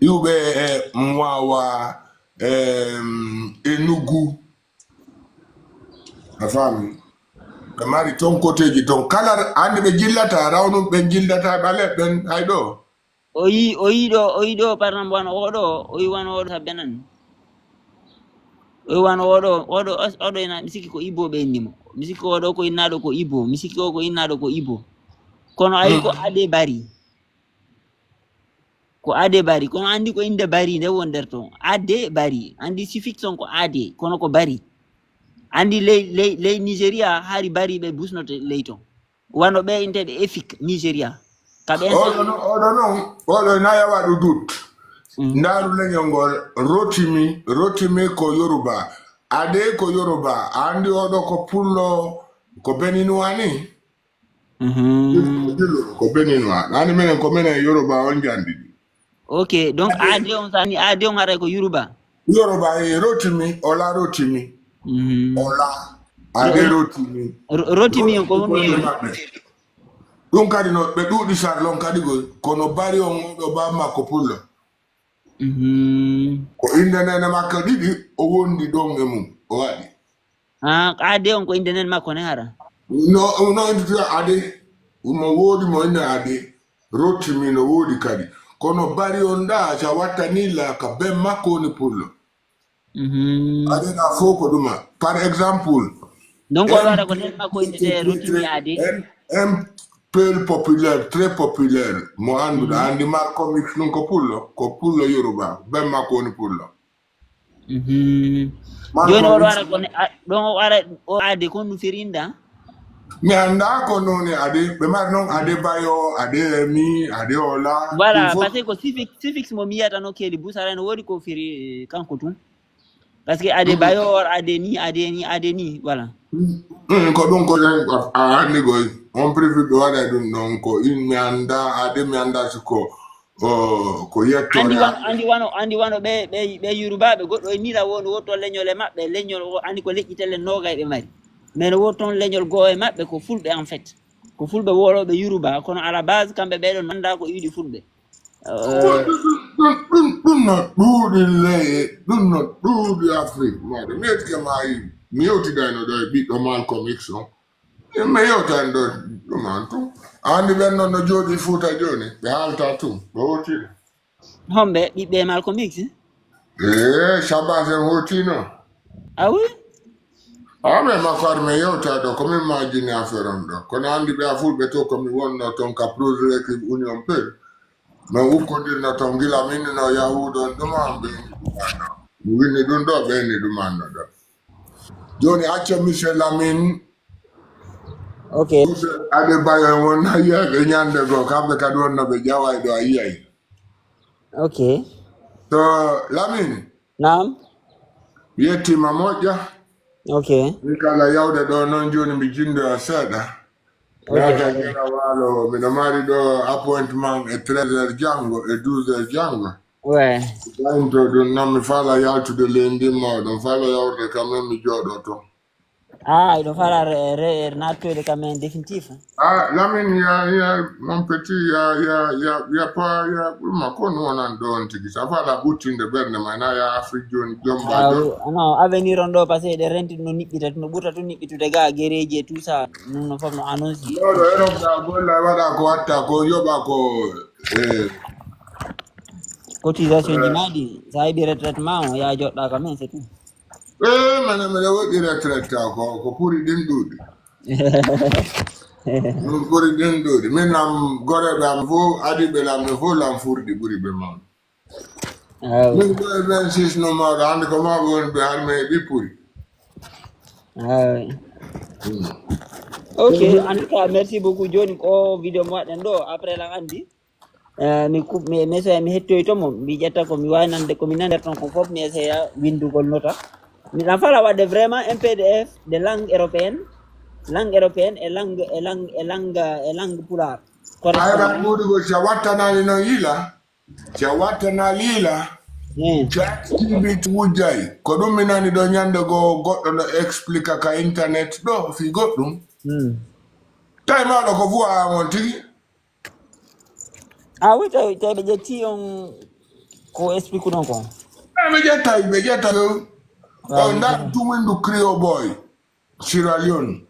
iwɓe e Mwawa em, Enugu. A faami? Ɓe mari ton koteji ton kala andi ɓe jillata rawnum ɓe jillata ɓale ɓen hay ɗo. O yi o yi ɗo o yi ɗo par exemple wano oɗo o yi wano oɗo ha benan. O yi wano oɗo oɗo oɗo ina mi sikki ko ibo ɓe inni mo. Mi sikki oɗo ko innaɗo ko ibo mi sikki o ko innaɗo ko ibo. Kono ayi ko ade bari. Ko ade bari kono andi ko inde bari nde won nder ton ade bari andi suffixe on ko ade kono ko bari. Andi ley ley ley Nigeria hari bari ɓe busnote ley ton. Wano ɓe inteɓe efik Nigeria. Ka ɓen Oɗo non oɗo non oɗo na yawaɗu dut. Ndaru leñol ngol rotimi rotimi ko Yoruba. Ade ko Yoruba andi oɗo ko pullo ko Beninwa ni. Ko Beninwa ani menen ko menen Yoruba on jandi. Ok donc ade on sani ade on haray ko Yoruba. Yoruba e rotimi ola rotimi. Ola ade rotimi. Rotimi on ko honno? Ɗum kadi no ɓe ɗuuɗi sarlon kadi goy kono bari on oɗo ba makko pullo. Ko innde nene makko ɗiɗi o wondi ɗon e mum o waɗi. Ah, ade on ko innde nene makko ne hara. No no innde ade mo woodi mo innde ade. Rottimi no woodi kadi kono bari on ɗa sa wattani la ka ben makko woni pullo. Ade na fof ko ɗuma par exemple. Donc on waɗa ko nen makko innde rottimi ade. Un peu populaire très populaire mo annduɗa anndi Malcolm X ɗum ko pullo ko pullo Yoruba ben makko woni pullo. Joni oɗo ara ko ɗon o ara o ade kon no firinda. Mi annda ko noni ade ɓe mari noon ade bayo ade mi ade ola. Voilà parce que ko suffixe suffixe mo mi yiyata no keli busara no woodi ko firi kanko tun. Parce que ade bayo or ade ni ade ni ade ni voilà. Ko ɗum ko a anndi goy on privi ɓe waɗa ɗum ɗon ko in mi annda ade mi annda siko. O ko yetto andi wano andi wano andi wano ɓe ɓe ɓe Yorubaɓe goɗɗo e nira wo no woni ton leñol e maɓɓe leñol o andi ko leƴƴi telle nogay ɓe mari. Mais no woni ton leñol goo e maɓɓe ko fulɓe en fait. Ko fulɓe woloɓe Yoruba kono à la base kamɓe ɓeɗon nanda ko iwdi fulɓe. Ɗum no ɗuuɗi leye ɗum no ɗuuɗi Afrique maɗo mi yettike ma yi mi yewtidayno ɗo e ɓiɗɗo Malcolm X on. Yimɓe yewtani ɗo ɗum an tun. A anndi ɓen noon no jooɗi Fuuta jooni, ɓe haalta tun, ɓe hootiri. Homɓe ɓiɓɓe Malcolm X? Ee, Shabas en hootino. Ah oui? Awa, mais makko ar mi yewta ɗo, ko min majini affaire on ɗo. Kono andi ɓe a fulɓe to ko mi wonno ton ka Pro Collectif Union Peur. No ukkodirno ton gila min no yahuɗo on ɗum an ɓe ni ɗum an. Mi winni ɗum ɗo, ɓe ni ɗum an no ɗo. Joni acca Michel Lamine. Ok. Ade Bayo won na yiyaɓe ñande go, kamɓe kadi wonno ɓe ƴaway ɗo a yiyay. Ok. To Lamine, Naam. mi yettima moƴƴa. Ok. Min kala yawde ɗo noon joni mi jindo seeɗa. Ok. Yaata gila waalo, miɗo mari ɗo appointment e treize heures janngo e douze heures janngo. Ouais. Dañto ɗum noon mi faala yaltude leydi mawɗo, mi faala yawde quand même mi jooɗo toon. Ah, iɗo faala re, re, re nattoyde quand même définitif. Ah, Lamine, ya, ya, mon petit, ya, ya, ya, ya pas, ya, ma kon wonan ɗo on tigi. Ça va la ɓuttinde ɓernde ma, na ya Afrique joni, jomba, Ah, jom. Oui, non, avenir on ɗo, parce que eɗen renti no niɓɓita, no ɓurta tun niɓɓitude ga, guereji et tout ça, ɗum no fof no annonce. Ɗo, ɗo, Europe, da, golla, waɗa ko watta, ko yoɓa, ko, eh, Cotisation ji maɗi, sa heɓi retraite ma o, ya joɗɗa quand même, c'est tout. Eh, mene, mene woɗɗi retraite ta ko, ko puri ɗin ɗuɗi. Ɗum puri ɗin ɗuɗi. Min nam goreɓe am fof, adiɓe lam ɓe fof lam furɗi ɓuri ɓe mawɗo. Ah, oui. Min ɗo e vingt-six no mawɗo, hande ko mawɓe woni ɓe har me ɓi puri. Ah, oui. Ok, en tout cas, merci beaucoup. Joni ko vidéo mo waɗen ɗo, après lan andi. Eh, mi kub-, mi, mi, mi hettoyto mo, mi ƴetta ko mi wawi nande, ko mi nandirton ko fof, mi essaya windugol nota. Miɗa fala waɗde vraiment un P D F de langue européenne, langue européenne et langue, et langue, et langue, et langue pulaar. Aywa, ɓuuɗugol, si a wattanani noon yiila, si a wattanani yiila, Hmm. ChatGPT wujjay. Ko ɗum mi nani ɗo ñande go goɗɗo no explique ka internet ɗo, fi goɗɗum. Hmm. Tawi mawɗo ko voix am on tigi. Ah oui, tawi, tawi ɓe ƴetti on ko explique ɗon ko. Ah, ɓe ƴetta, ɓe ƴetta ɗo. Ah, On ndaa tumindu Creole Boy, Sierra Leone.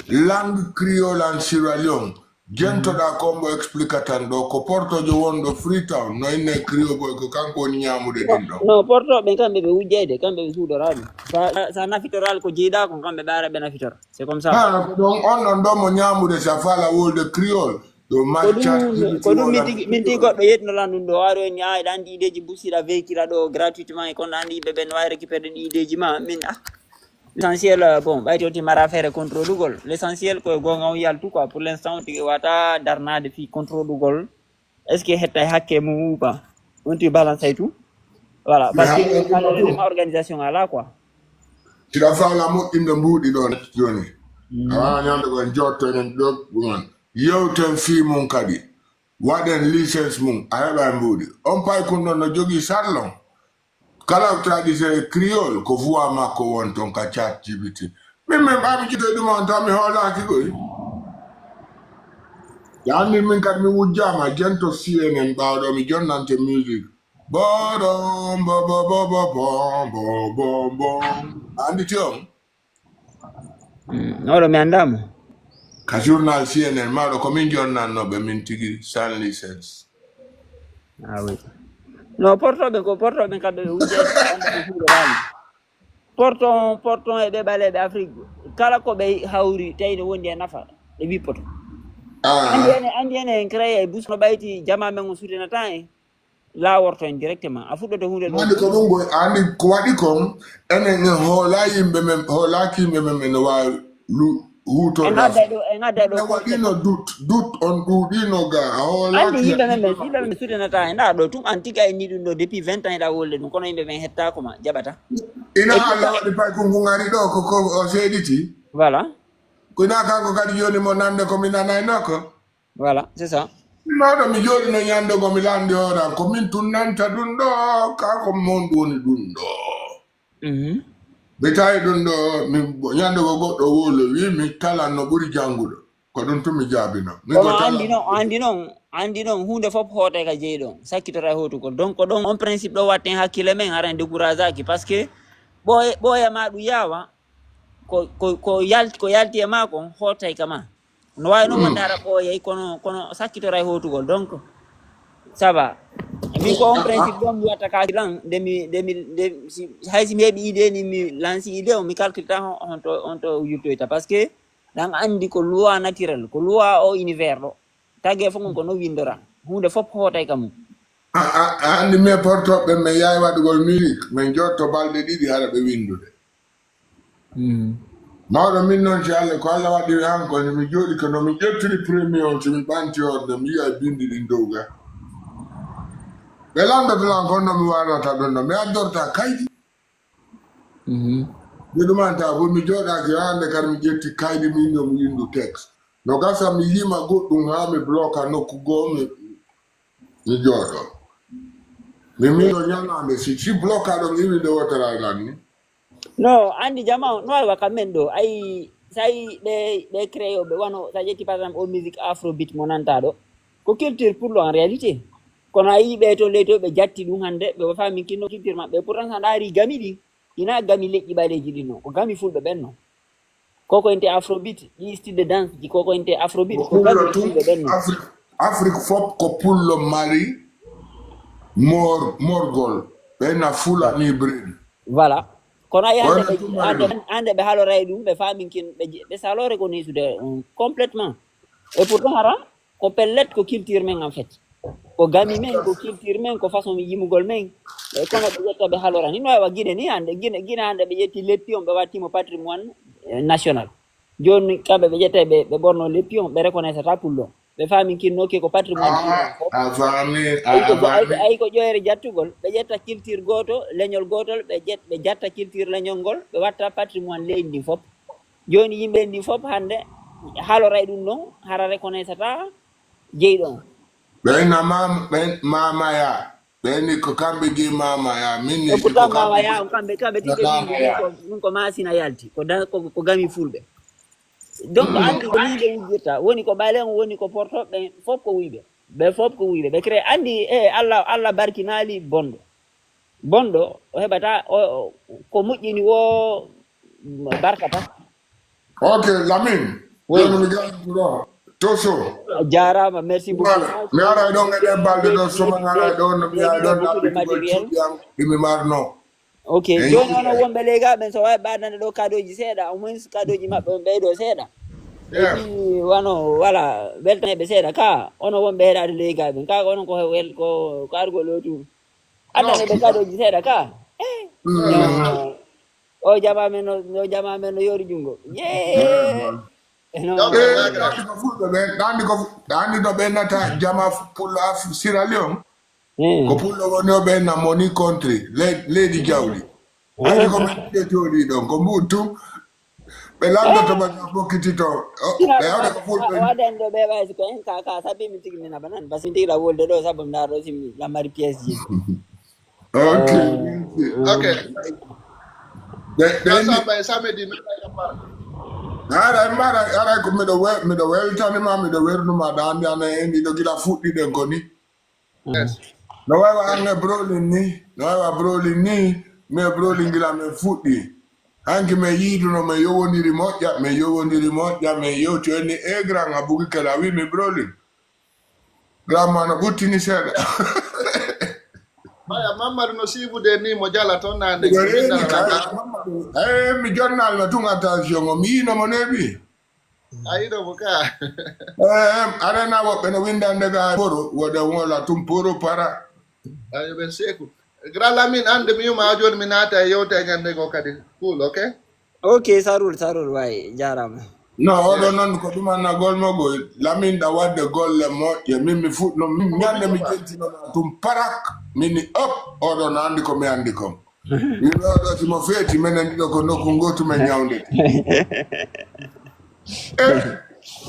Langue créole en Sierra Leone. Jentoɗa ko mbo explique tan ɗo, ko portojo wonɗo Freetown, no inne Creole Boy, ko kanko woni ñaamude ɗin ɗo. Non, portoɓe kamɓe ɓe wujjayde, kamɓe ɓe suudoraɓe. Sa, sa, sa nafitoral ko jeyɗa ko kamɓe ɓe ara ɓe nafitora. C'est comme ça. Ah, ko ɗon on ɗon ɗo mo ñaamude sa fala wolde Creole. Ɗo Ko macca ɗum, ko ɗum min tigi, min tigi goɗɗo yetno lan ɗum ɗo, waro en ñaay ɗan ɗi ideji busiɗa vehicule ɗo gratuitement e kon ɗan yimɓe ɓen wawi récupérer ɗi ideji ma, min, ah. L'essentiel, euh, bon, ɓayti on ti mara feere contrôle ugol. L'essentiel ko e gonga on yaltu quoi. Pour l'instant, on tigi wata darnade fi contrôle ugol. Est-ce que hetta e hakke mum ou pas? On ti balance et tout. Voilà. Parce que organisation ala quoi. Tiɗa fala moƴƴinde mbuuɗi ɗon joni. A wawa ñande ko en jotto en ɗo ɗuman. Yewten fii mum kadi. Waɗen licence mum, a heɓa e mbuuɗi. On pay kun ɗon no jogii sarlon. Kala traditionnel créole ko voix makko won ton ka ChatGPT. Min min ɓami jito ɗum on tan mi hoolaaki koy. Ya anndi min kadi mi wujjaama jento C N N ɓaawɗo mi jonnante musique. Borom bo bo bo bo bo bo bo bo. Anndi ti on? Mm, oɗo mi anndaa mo. Ka journal C N N maɗo ko min jonnanno ɓe min tigi sans licence. Ah oui. No portoɓe ko portoɓe kamɓe ɓe wujjani. Porton porton e ɓe ɓaleɓe Afrique kala ko ɓe hawri tawi no wondi e nafa ɓe wippoto. Andi ene andi ene en créé e bus no ɓayti jama men o sutinata en. Laaworto en directement. A fuɗɗoto huunde ɗo. Andi ko ɗum ko andi ko waɗi kon enen en hoola yimɓe men hoolaki yimɓe men ene waawi lu huuto en adda ɗo en adda ɗo. Waɗino dut dut on ɗuuɗino ga a hoolaki. Andi yimɓe men men yimɓe men sutenata e nda ɗo tum an tigi ayni ɗum ɗo depuis vingt ans eɗa wolde ɗum kono yimɓe men hettako ma jaɓata. Ina Allah waɗi pay ko ngu ngari ɗo ko ko o seeɗiti. Voilà. Ko ina kanko kadi joni mo nande ko mi nanayno ko. Voilà, c'est ça. Mawɗo mi jooɗino ñande go mi lanndi hoore am ko min tunnanta ɗum ɗo kaa ko mondu woni ɗum ɗo. Mi tawi ɗum ɗo ñande go goɗɗo wolo wi mi talan no ɓuri jannguɗo ko ɗum tun mi jaabino. Kono anndi noon anndi noon anndi noon huunde fof hootay ka jeyi ɗon sakkitora e hootugol donc ko ɗon on principe ɗo watten hakkille men haren découragaki parce que ɓooye ɓooya ma ɗum yaawa ko ko ko yalti ko yalti e ma kon hootay ka ma. No waawi noon wonde hara ɓooyay kono kono sakkitora e hootugol donc ça va. Min ko on principe ɗon mi watta calcul an, nde mi, nde mi, nde si, hay si mi heɓi idée ni mi lanci idée o, mi calcule tan hon-, honto, honto yuttoyta. Parce que ɗan andi ko loi naturel, ko loi o univers ɗo. Tagee fof ngon ko no windora. Huunde fof hootay ka mum. A, a, a andi min portoɓe men yawi waɗugol musique, men jotto balɗe ɗiɗi hara ɓe windude. Mm. Mawɗo min noon, si Allah, ko Allah waɗi an ko, mi jooɗi ko no mi ƴettiri premier on, si mi ɓanti orde, mi yiya bindi ɗin dow ga. Ɓe landoto lan kon no mi warata ɗon, no mi addorta kaydi. Mhm. Mi ɗumanta fof, mi jooɗaaki hande kadi mi ƴetti kaydi min no mi windu texte. No gasa mi yima goɗɗum haa mi bloka nokku goo, mi, mi jooɗo. Mi miɗo ñalaande si, si bloka ɗon iwi nde wotara lan ni. No, andi jama on, no wawa kam men ɗo. Ay, say ɓe, ɓe créé ɓe wano, sa ƴetti par exemple o musique afrobeat mo nanta ɗo. Ko culture pour lo en réalité. Kono a yii ɓe to ley to ɓe jatti ɗum hande, ɓe faami kinno culture maɓɓe. Pourtant sa ndaari gami ɗi, ina gami leƴƴi ɓaleeji ɗin no. Ko gami fulɓe ɓen no. Ko ko inte afrobeat, ɗi style de danse ji, ko ko inte afrobeat, ko gami fulɓe ɓen no. Afri-, Afrique fof ko pullo mari mor-, morgol. Ɓen na fulani brain. Voilà. Kono a yi hande ɓe, hande, hande ɓe haalora e ɗum, ɓe faaminkin, ɓe je-, ɓe salo reconnaître de, um, complètement. Et pourtant hara, ko pellet ko culture men en fait. Ko gami men, ko culture men, ko façon yimugol men. E kono ɓe ƴetta ɓe haalora. Ni no wawa Guinée ni hande, Guinée, Guinée hande ɓe ƴetti leppi on, ɓe watti mo patrimoine, eh, national. Joni kamɓe ɓe ƴetta ɓe, ɓe ɓorno leppi on, ɓe reconnaissata pullo. Ɓe faaminkinno ke ko patrimoine. Ah, culture fof. A faami, a, ay ko, a faami. Ay ko ƴoyre jattugol, ɓe ƴetta culture gooto, leñol gootol, ɓe ƴet-, ɓe jatta culture leñol ngol, ɓe watta patrimoine leydi ndin fof. Joni yimɓe ndin fof hande haalora e ɗum ɗon, hara reconnaissata jeyɗo on. Ɓe inna mam-, ɓe mamaya. Ɓe ni ko kamɓe gi mama ya, min ni. E pourtant ko kamɓe mama ya, gi on kamɓe, kamɓe tigi mama ya. Ɗum ko, ɗum ko masina yalti, ko da-, ko, ko gami fulɓe. Donc, mm, andi ko ni ɓe wujjirta, woni ko ɓaleeɓe, woni ko portoɓe, fof ko wuyɓe. Ɓe fof ko wuyɓe. Ɓe créé, andi, e Allah, Allah barkinaali bonɗo. Bonɗo, o heɓata, o, o, ko moƴƴini o barkata. Ok, Lamine. Oui. Jooni mi gandi ɗo. Toso. A jaaraama, merci beaucoup. Voilà. Mi aray ɗon e ɗen balɗe ɗo, so mi aray ɗon, no mi yahay ɗon ɗaɓɓitugol cuuɗi am ɗi mi marno. Ok, eyi. Jooni onon wonɓe leyga ɓen, so wawi ɓadande ɗo kadoji seeɗa, au moins kadoji maɓɓe on ɓeydo seeɗa. Yeah. Et puis, wano, voilà, weltaneɓe seeɗa ka, onon wonɓe heɗade leyga ɓen, ka onon ko wel-, ko, ko argol o tun. Addane ɓe kadoji seeɗa ka. Eh. Mm. No. O jama men no, o jama men no yori jungo. Yee. Eh, no. Eh, ɗaandi ko fulɓe ɓen, ɗaandi ko fu-, ɗaandi no ɓe nata jama fu-, pullo af-, Sierra Leone. Hmm. Ko pullo woni o ɓe na money country, le-, leydi jawdi. Andi ko men ɓe jooɗi ɗon, ko mbuɗ tum. Ɓe landoto ma ka bokkiti to. O, ɓe hawta ko fulɓe. Waɗen ɗo ɓe ɓay si ko en ka, ka sabi mi tigi mi na banan. Basi mi tigi la wolde ɗo sabu mi na ɗo si mi la mari pièce ji. Ok. Eh, ok. Ɓe, ɓe Samba e Samedi, mi waɗa ka mara. Ara, mara, ara ko miɗo we-, miɗo weltani ma, miɗo wernu ma, da andi ana en ɗiɗo gila fuɗɗiɗen ko ni. Yes. No wawa an e Brolin ni, no wawa Brolin ni, mi e Brolin gila men fuɗɗi. Hanki men yiiduno, men yowondiri moƴƴa, men yowondiri moƴƴa, men yewti en ni, e grand a bugi kala wi mi Brolin. Grand ma no ɓuttini seeɗa. Aya, Mamadou no siibude ni mo jala toon naane. Miɗo reeni ka, Mamadou. Eh, mi jonnal no tun attention o, mi yiino mo neeɓi. A yiɗo mo ka. Eh, arena woɓɓe no windande ga poro, woɗa wola tum poro para. Ayo, ɓe seeku. Grand Lamine, ande mi yuma o joni mi naata e yewte e ñande go kadi. Cool, ok? Ok, sarul, sarul, way, jarama. No, oɗo noon ko ɗum annagol mo go Lamine ɗa wadde golle moƴƴe. Min mi fuɗno, min ñande mi jentinoɗa tum parak. Min ni op, oɗo no andi ko mi andi kon. Min ɗo ɗo si mo feeti, menen ɗiɗo ko nokku ngotu men ñawndete. Eh,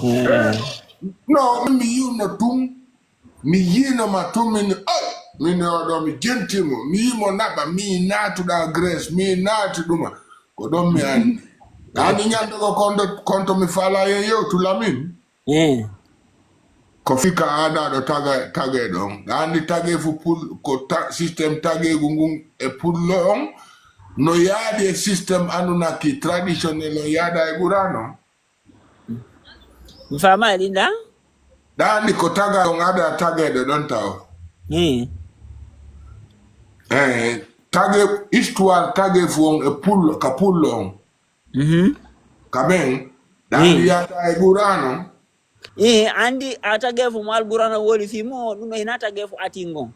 eh, no, min mi yiwno tum, mi yiino ma tum, min, ay, min o ɗo mi jenti mo, mi yi mo naɓa, mi naatuɗa Grèce, mi naati ɗuma. Ko ɗon mi andi. Ani ñande ko konto, konto mi fala ye yewtu Lamine. Eh. Ko fika aadaɗo taga-, tage ɗon. Andi tage fu pul-, ko ta-, système tageegu ngun e pullo on. No yaadi e système Anunnaki traditionnel on yaada e Qur'an on. Mi faamaali nda? Ɗa andi ko taga on ada tageɗo ɗon taw. Eh. Eh, tage, histoire tageefu on e pullo, ka pullo on. Mhm. Ka men, ɗa andi yata e Qur'an on. Eh, andi a tageefu mo Alqur'an woli fii mo, ɗum ɗo hina tageefu atingo.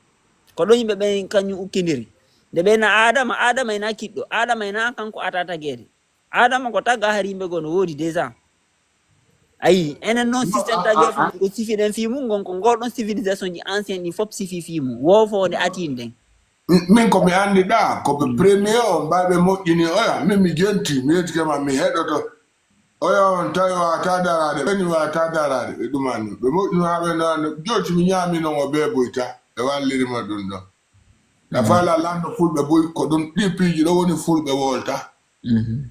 Ko ɗo yimɓe ɓen kañum ukkindiri. Nde ɓe na Adama, Adama ina kiɗɗo, Adama ina kanko ata tageede. Adama ko tagga hari yimɓe goo no woodi déjà. Ayi, enen noon système tagge fof ko sifiɗen fii mum, ngon ko ngol ɗon civilisation ji ancien ɗin fof sifi fii mum. Wo fof nde atin ɗen. Min ko mi anndi ɗa, ko ɓe premier on, mbaɗi ɓe moƴƴini oya. Min mi jenti, mi yettike ma, mi heɗoto. Oya on tawi wata daraade, ɓeni wata daraade, ɓe ɗumani. Ɓe moƴƴino haa ɓe no anndi. Joti mi ñaami non o bee boyta, ɓe walliri mo ɗum ɗon. Na faala lanndo fulɓe boy, ko ɗum ɗi piiji ɗo woni fulɓe wolta. Mhm.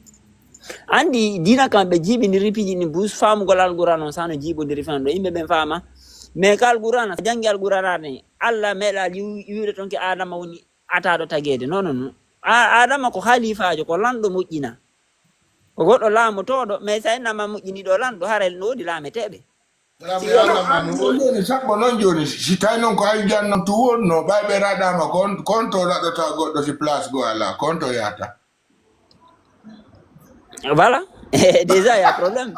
Anndi diina kam ɓe jiiɓindiri piiji ɗin bus faamugol Alqur'an on sano jiiɓondiri fan ɗo yimɓe ɓen faama. Mais ka Alqur'an, a janngi Alqur'an ne, Allah meeɗa yiw-, yiwde toon ke Adama woni ataaɗo tageede. Non, non, non. A-, Adama ko halifaajo, ko lanɗo moƴƴina. Ko goɗɗo laamotooɗo, mais so a innama moƴƴini ɗo lanɗo, haray no woodi laameteeɓe. Si wonaa Joni, joni, sakko non joni, si tawi non ko aljanna tu wonno, ɓay ɓe raɗama kon, kon to raɗata goɗɗo si place go ala, kon to yahata. Voilà. Déjà, y a problème.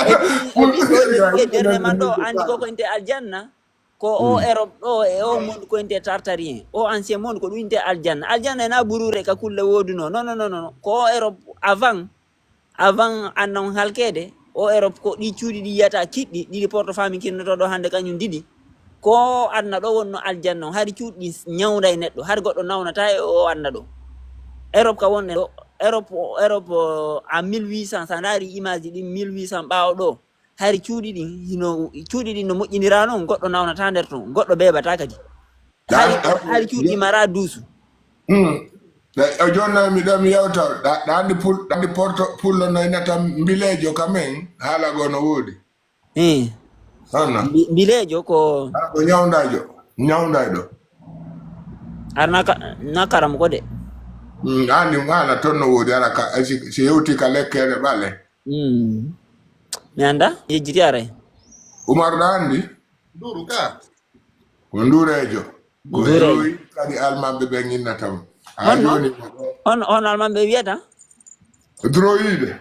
Et puis, et puis, ko ɓe wiye dernièrement ɗo, andi ko ko inte aljanna, ko o Europe ɗo, e o monde ko inte tartarien, o ancien monde ko ɗum inte aljanna. Aljanna ena ɓurure ka kulle woduno. Non, non, non, non. Ko o Europe avant, avant anna on halkeede, o Europe ko ɗi cuuɗi ɗi yiyata kiɗɗi, ɗiɗi porto fami kinnotoɗo hannde kañum ɗiɗi. Ko anna ɗo wonno aljanna on, hari cuuɗi ɗi ñawday neɗɗo, hari goɗɗo nawnata e o anna ɗo. Europe ka wonɗen ɗo, Europe, Europe, euh, en mille huit cents, sa ndaari image ji ɗin mille huit cents ɓaawo ɗo, hari cuuɗi ɗin hino, cuuɗi ɗin no moƴƴinira non, goɗɗo nawnata nder ton, goɗɗo beebata kadi. Hari, hari cuuɗi ɗi mara duusu. Hmm. Ɗa, o jonna mi ɗo mi yewta, ɗa, ɗa andi pul-, ɗa andi porto, pullo no inata mbileejo ka men, haala go no woodi. Eh. Anna. Mbi-, mbileejo ko. Ah, ko ñawndaajo, ñawndayɗo. Ar na ka-, na karam ko de. Hmm, andi haala ton no woodi, ara ka, si, si hewti ka lekkere ɓale. Hmm. Mi anda, yejjiti aray. Umar ɗa andi? Nduru ka. Ko ndureejo. Ko Ndureejo. Drowi kadi almanɓe ɓe ñinnata mo. A Honno? Joni mo ɗo. On, on almanɓe wiyata? Drowiɓe.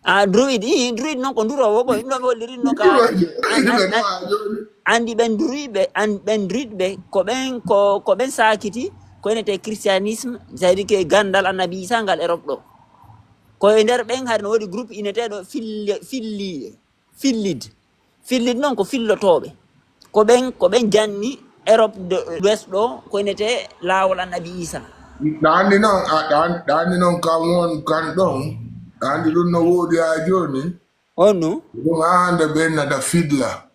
Ah, druide, ii, druide noon ko ndurowo, ko ɗum ɗo mi holliri no ka. Drowiɓe. An-, an-, Ina an-, ɗo a joni. Andi ɓen druideɓe, an-, ɓen druideɓe, ko ɓen, ko, ko ɓen saakiti, ko enete christianisme, c'est-à-dire que gandal Annabi Isa ngal Europe ɗo. Ko e nder ɓen hari no woodi groupe ineteeɗo filli-, filli-, Fillid. Fillid noon ko fillotooɓe. Ko ɓen, ko ɓen janni Europe de l'Ouest ɗo, ko inete laawol Annabi Isa. Ɗa andi noon, a, ɗa an-, ɗa andi noon kam won kan ɗon. Ɗa andi ɗum no woodi haa jooni. On no? Ɗum haa hannde ɓe nata fidla.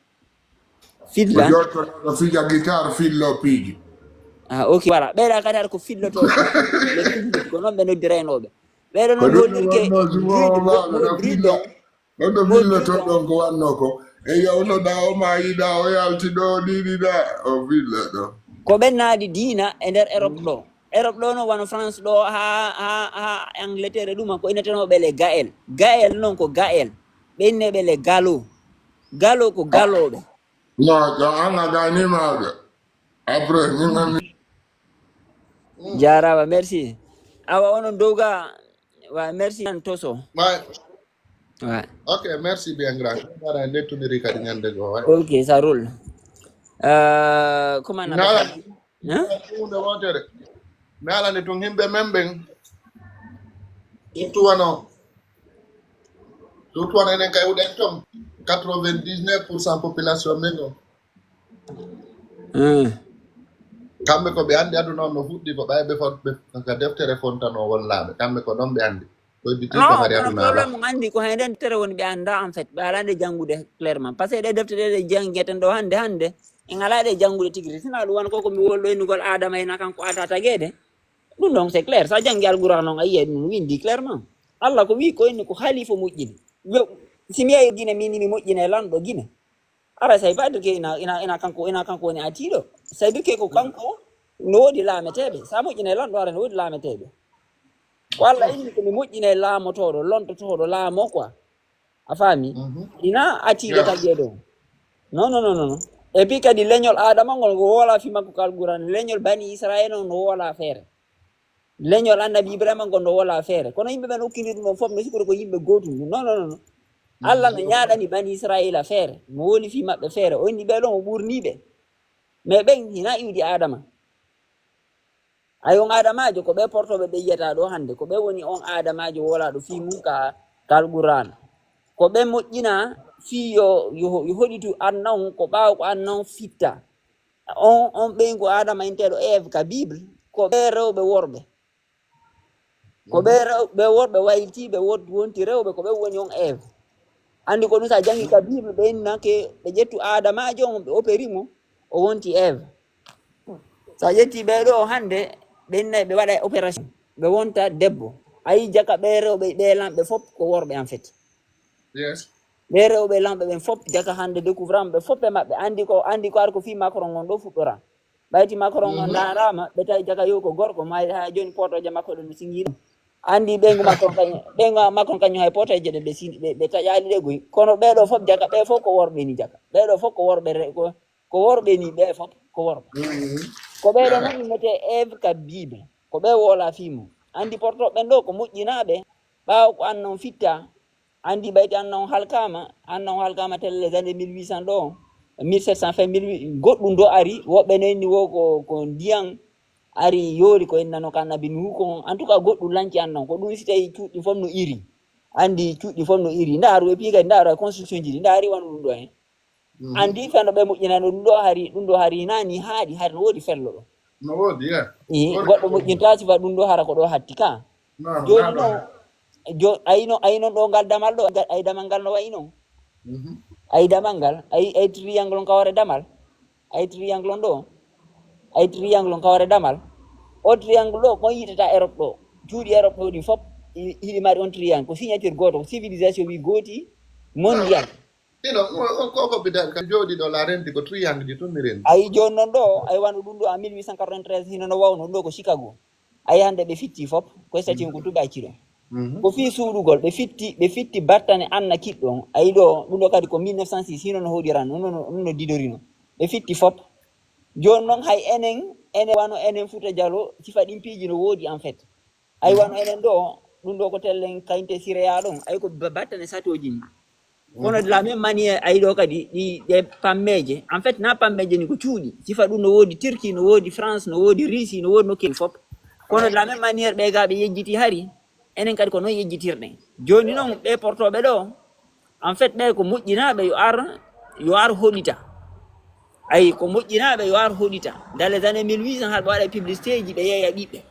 Fidla? Ko jottoɗo fija guitar, fillo piiji. Ah, ok, voilà. Ɓeɗa kadi hara ko fillotooɓe. Ɓe fillid, ko noon ɓe noddi reynooɓe. Ɓeɗo noon hollir ke druide, mo druide ɗo. Ɗon ɗo filloto ɗon ko wanno ko. E yawno ɗa o maayi ɗa o yalti ɗo ɗiɗi ɗa o filla ɗo. Ko ɓen naadi diina e nder Europe ɗo. Europe ɗo no wano France ɗo ha, ha, ha Angleterre e ɗuma ko innetenooɓe les Gaël. Gaël noon ko Gaël. Ɓe inneɓe les Gallo. Gallo ko Galloɓe. No, ɗo an a gani mawɗo. Après, min anni. Jaaraama, merci. Awa onon dow ga, wa, merci an toso. Ouais. Ouais. Ok, merci bien grand. Dara nettuniri kadi ñande go, ouais. Ok, ça roule. Euh, comment on appelle ça? Hein? Hunde wotere. Mi alani tun himɓe men ɓen. Surtout wano, surtout wano enen kay wuɗen ton. Quatre-vingt-dix-neuf pour cent population men on. Hmm. Kamɓe ko ɓe anndi aduna on no fuɗɗi ko ɓay ɓe fon-, ɓe ka deftere fontano won laaɓe. Kamɓe ko ɗon ɓe anndi. Ko heddi ko hari aduna ala. Problème on anndi ko hay nden tere woni ɓe annda en fait. Ɓe ala nde janngude clairement. Parce que ɗe defte ɗe, ɗe janngeten ɗo hannde, hannde, en ala ɗe janngude tigi. Sina ɗum won ko, ko mi wolɗo innugol Adama ena kanko ata tageede. Ɗum ɗon c'est clair. Sa janngi Alquraan on a yi'ay ɗum windi clairement. Allah ko wi ko inni ko halifa moƴƴini. Yo, si mi yehi Gine, min mi moƴƴina e lanɗo Gine. Ara, ça veut pas dire que ina, ina, ina kanko, ina kanko woni atiiɗo. Ça veut dire que ko kanko no woodi laameteeɓe. Sa moƴƴinay lanɗo, ara no woodi laameteeɓe. Ko Allah inni ko mi moƴƴinay laamotooɗo, lontotooɗo, laamo quoi. A faami? Mhm. Ina atiiɗo tageede on. Non, non, non, non, non. Et puis kadi leñol Adama ngol, ngo woola fi makko ka Alquraan. Leñol Bani Israayiila on no woola feere. Leñol annabi Ibrahima ngol no wola feere. Kono yimɓe ɓen okkindiri ɗum ɗon fof no sikkude ko yimɓe gootum. Non, non, non, non. Allah no ñaaɗani bani Israila feere. Mo woni fii maɓɓe feere. O inni ɓee ɗoo, o ɓurnii ɓe. Mais ɓen hinaa iwdi Aadama. Ay, on Aadamaajo, ko ɓee portooɓe ɓe yiyata ɗoo hannde. Ko ɓee woni on Aadamaajo wolaaɗo fii mum ka, ka Alqur'aana. Ko ɓe moƴƴinaa fii yo, yo, yo hoɗitu anna on, ko ɓaawo ko anna on fitta. On, on ɓeyngu Aadama inteeɗo Eve ka Bible, ko ɓee rewɓe worɓe. Ko ɓee rew-, ɓee worɓe wayltii, ɓe won-, wonti rewɓe, ko ɓe woni on Eve. Anndi ko ɗum, so a janngi ka Bible, ɓe inna ke, ɓe ƴettu Aadamaajo on, ɓe operi mo, o wonti Eve. So a ƴetti ɓee ɗoo hannde, ɓe inna ɓe waɗa opération, ɓe wonta debbo. A yii jaka ɓee rewɓe, ɓee lamɓe fof ko worɓe en fait. Yes. Ɓee rewɓe lamɓe ɓen fof, jaka hannde découvrir ɓe fof e maɓɓe. Anndi ko, anndi ko ar ko fii Macron on ɗoo fuɗɗora. Ɓayti Macron on ndaaraama, ɓe tawi jaka yo ko gorko, ma haa jooni potooje makko ɗe no singi ɗum. Anndi ɓeyngu Macron kañ-, ɓeyngu Macron kañum hay potooje ɗe ɓe sin-, ɓe, ɓe taƴaali ɗe goy. Kono ɓee ɗoo fof jaka, ɓee fof ko worɓe ni jaka. Ɓee ɗoo fof ko worɓe re-, ko, ko worɓe ni, ɓee fof ko worɓe. Ko ɓee ɗoo noon innetee Eve ka Bible. Ko ɓee wola fii mum. Anndi portooɓe ɓen ɗoo ko moƴƴinaaɓe. Ɓaawo ko anna on fitta, anndi ɓayti anna on halkaama, anna on halkaama tel les années mille huit cents ɗoo, mille sept cents fin mille huit, goɗɗum ɗoo ari, woɓɓe no inni wo ko, ko ndiyan ari yoori ko innano ka annabi Nuhu ko, en tout cas goɗɗum lanci anna on, ko ɗum si tawi cuuɗi fof no iri, anndi cuuɗi fof no iri, ndaaru e piye kadi, ndaaru e construction ji ɗi, ndaari wano ɗum ɗoo en. Anndi feno ɓe moƴƴinano ɗum ɗoo hari, ɗum ɗoo hari hinaa ni haaɗi, hari no woodi fello ɗoo. No woodi, yeah. Ii, goɗɗo moƴƴinta sifa ɗum ɗoo hara ko ɗoo hatti ka. Jooni noon, jo-, ayi noon, ayi noon ɗoo ngal damal ɗoo, ga-, ayi damal ngal no wayi noon. Ayi damal ngal, ayi, ayi triangle on ka hoore damal. Ayi triangle on ɗoo. Ayi triangle on ka hoore damal. O triangle ɗoo, kon yiitata Europe ɗoo. Cuuɗi Europe ɗoo ɗin fof, i-, hiɗi mari on triangle. Ko signature gooto, ko civilisation wi gooti, mondial. Ino, o, o, ko, ko bida-, ka jooɗi ɗo la renti ko triangle ji tun mi renti. Ayi jooni noon ɗo, ayi wano ɗum ɗo en mille huit cent quatre-vingt-treize hino no wawno ɗum ɗo ko Chicago. Ayi hannde ɓe fitti fof, ko statue ko tubaci ɗo. Ko fii suuɗugol, ɓe fitti, ɓe fitti battane anna kiɗɗo on. Ayi ɗo, ɗum ɗo kadi ko mille neuf cent six, hino no hoɗirano, no, no, no didorino. Ɓe fitti fof. Jooni noon hay enen, enen wano enen Fuuta Jaloo, sifa ɗin piiji no woodi en fait. Ayi wano enen ɗo, ɗum ɗo ko tellen kayinte sireya ɗon, ayi ko ba-, battane satooji ni. Kono de la même manière, ayi ɗo kadi, ɗi, ɗe pammeeje, en fait, na pammeeje ni ko cuuɗi. Sifa ɗum no woodi Turquie, no woodi France, no woodi Russie, no woodi nokkeeli fof. Kono de la même manière, ɓe ga ɓe yejjiti hari, enen kadi ko noon yejjitirɗen. Jooni noon, ɓe portooɓe ɗo, en fait, ɓe ko moƴƴinaaɓe yo ar, yo ar hoɗita. Ayi, ko moƴƴinaaɓe yo ar hoɗita. Dans les années mille huit cents, har ɓe waɗa publicité ji, ɓe yeeya ɓiɓɓe.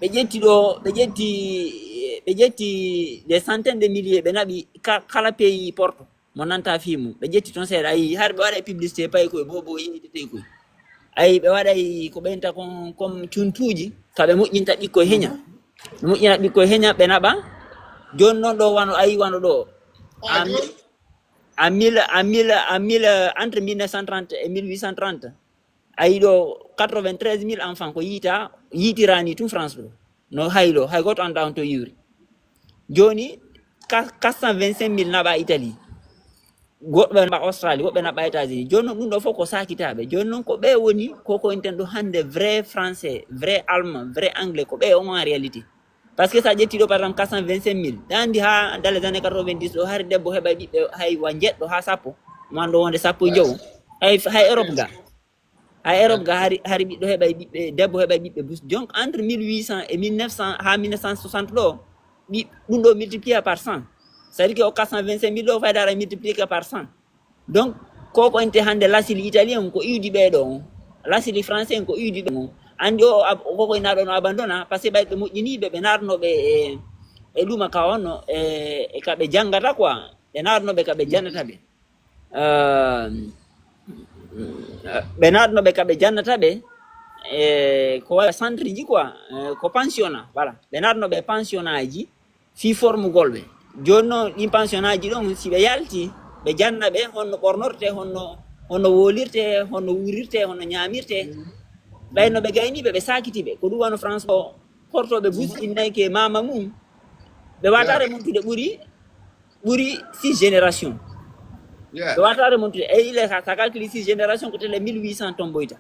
Ɓe ƴetti ɗo, ɓe ƴetti, ɓe ƴetti des centaines de milliers, ɓe naɓi ka-, kala pays porto mo nanta fii mum. Ɓe ƴetti toon seeɗa, ayi, har ɓe waɗa publicité payi koye bobo yeeytetee koye. Ayi, ɓe waɗay ko ɓeynta kon, comme cuntuuji, ka ɓe moƴƴinta ɓikkoy heña. Ɓe moƴƴina ɓikkoy heña, ɓe naɓa. Jooni noon ɗo wano, ayi, wano ɗo. En mille, en mille, en mille, euh, entre mille neuf cent trente et mille huit cent trente, ayi ɗo quatre-vingt-treize mille enfants ko yiita, yiitirani tun France ɗo. No hay ɗo, hay gooto anndaa on to yiwri. Jooni, ka-, quatre cent vingt-cinq mille naɓa Italie. Woɓɓe naɓa Australie, woɓɓe naɓa États-Unis. Jooni noon ɗum ɗo fof ko saakitaaɓe. Jooni noon ko ɓe woni, ko ko inten ɗo hannde vrai français, vrai allemand, vrai anglais, ko ɓe on en réalité. Parce que so a ƴetti ɗo, par exemple, quatre cent vingt-cinq mille, ɗa anndi haa dans les années quatre-vingt-dix ɗo, hari debbo heɓa ɓiɓɓe hay wa njeɗɗo haa sappo, wano ɗo wonde sappo e jowo. Hay, hay Europe ga. Hay Europe ga hari, hari ɓiɗɗo heɓa ɓiɓɓe, debbo heɓa ɓiɓɓe bus. Donc, entre mille huit cents et mille neuf cents haa mille neuf cent soixante ɗo, ɓi-, ɗum ɗo multiplié par cent. C'est-à-dire que o quatre cent vingt-cinq mille ɗo, fayda ara multiplié par cent. Donc, ko ko ente hannde lasili italien ko iwdi ɓee ɗo on. Lasili français ko iwdi ɓe on. Anndi o ab-, ko ko ina ɗo no abandona, parce que ɓay ɓe moƴƴini ɓe, ɓe naatno ɓe e, e ɗuma ka on, e, e ka ɓe janngata quoi. Ɓe naatno ɓe ka ɓe jannata ɓe. Euh, ɓe naatno ɓe ka ɓe jannata ɓe, e, ko waɗa centre ji quoi, e, ko pensionnat, voilà. Ɓe naatno ɓe pensionnat ji, fii formugol ɓe. Jooni noon, ɗin pensionnat ji ɗon, si ɓe yalti, ɓe janna ɓe honno ɓornorte, honno, honno wolirte, honno wurirte, honno ñaamirte. Ɓay no ɓe gayni ɓe, ɓe saakiti ɓe. Ko ɗum wano France o, portooɓe bus innayke maama mum. Ɓe wata remontude ɓuri, ɓuri six génération. Ɓe wata remontude. E ile ka, sa calcule six génération, ko tele mille huit cents tomboyta.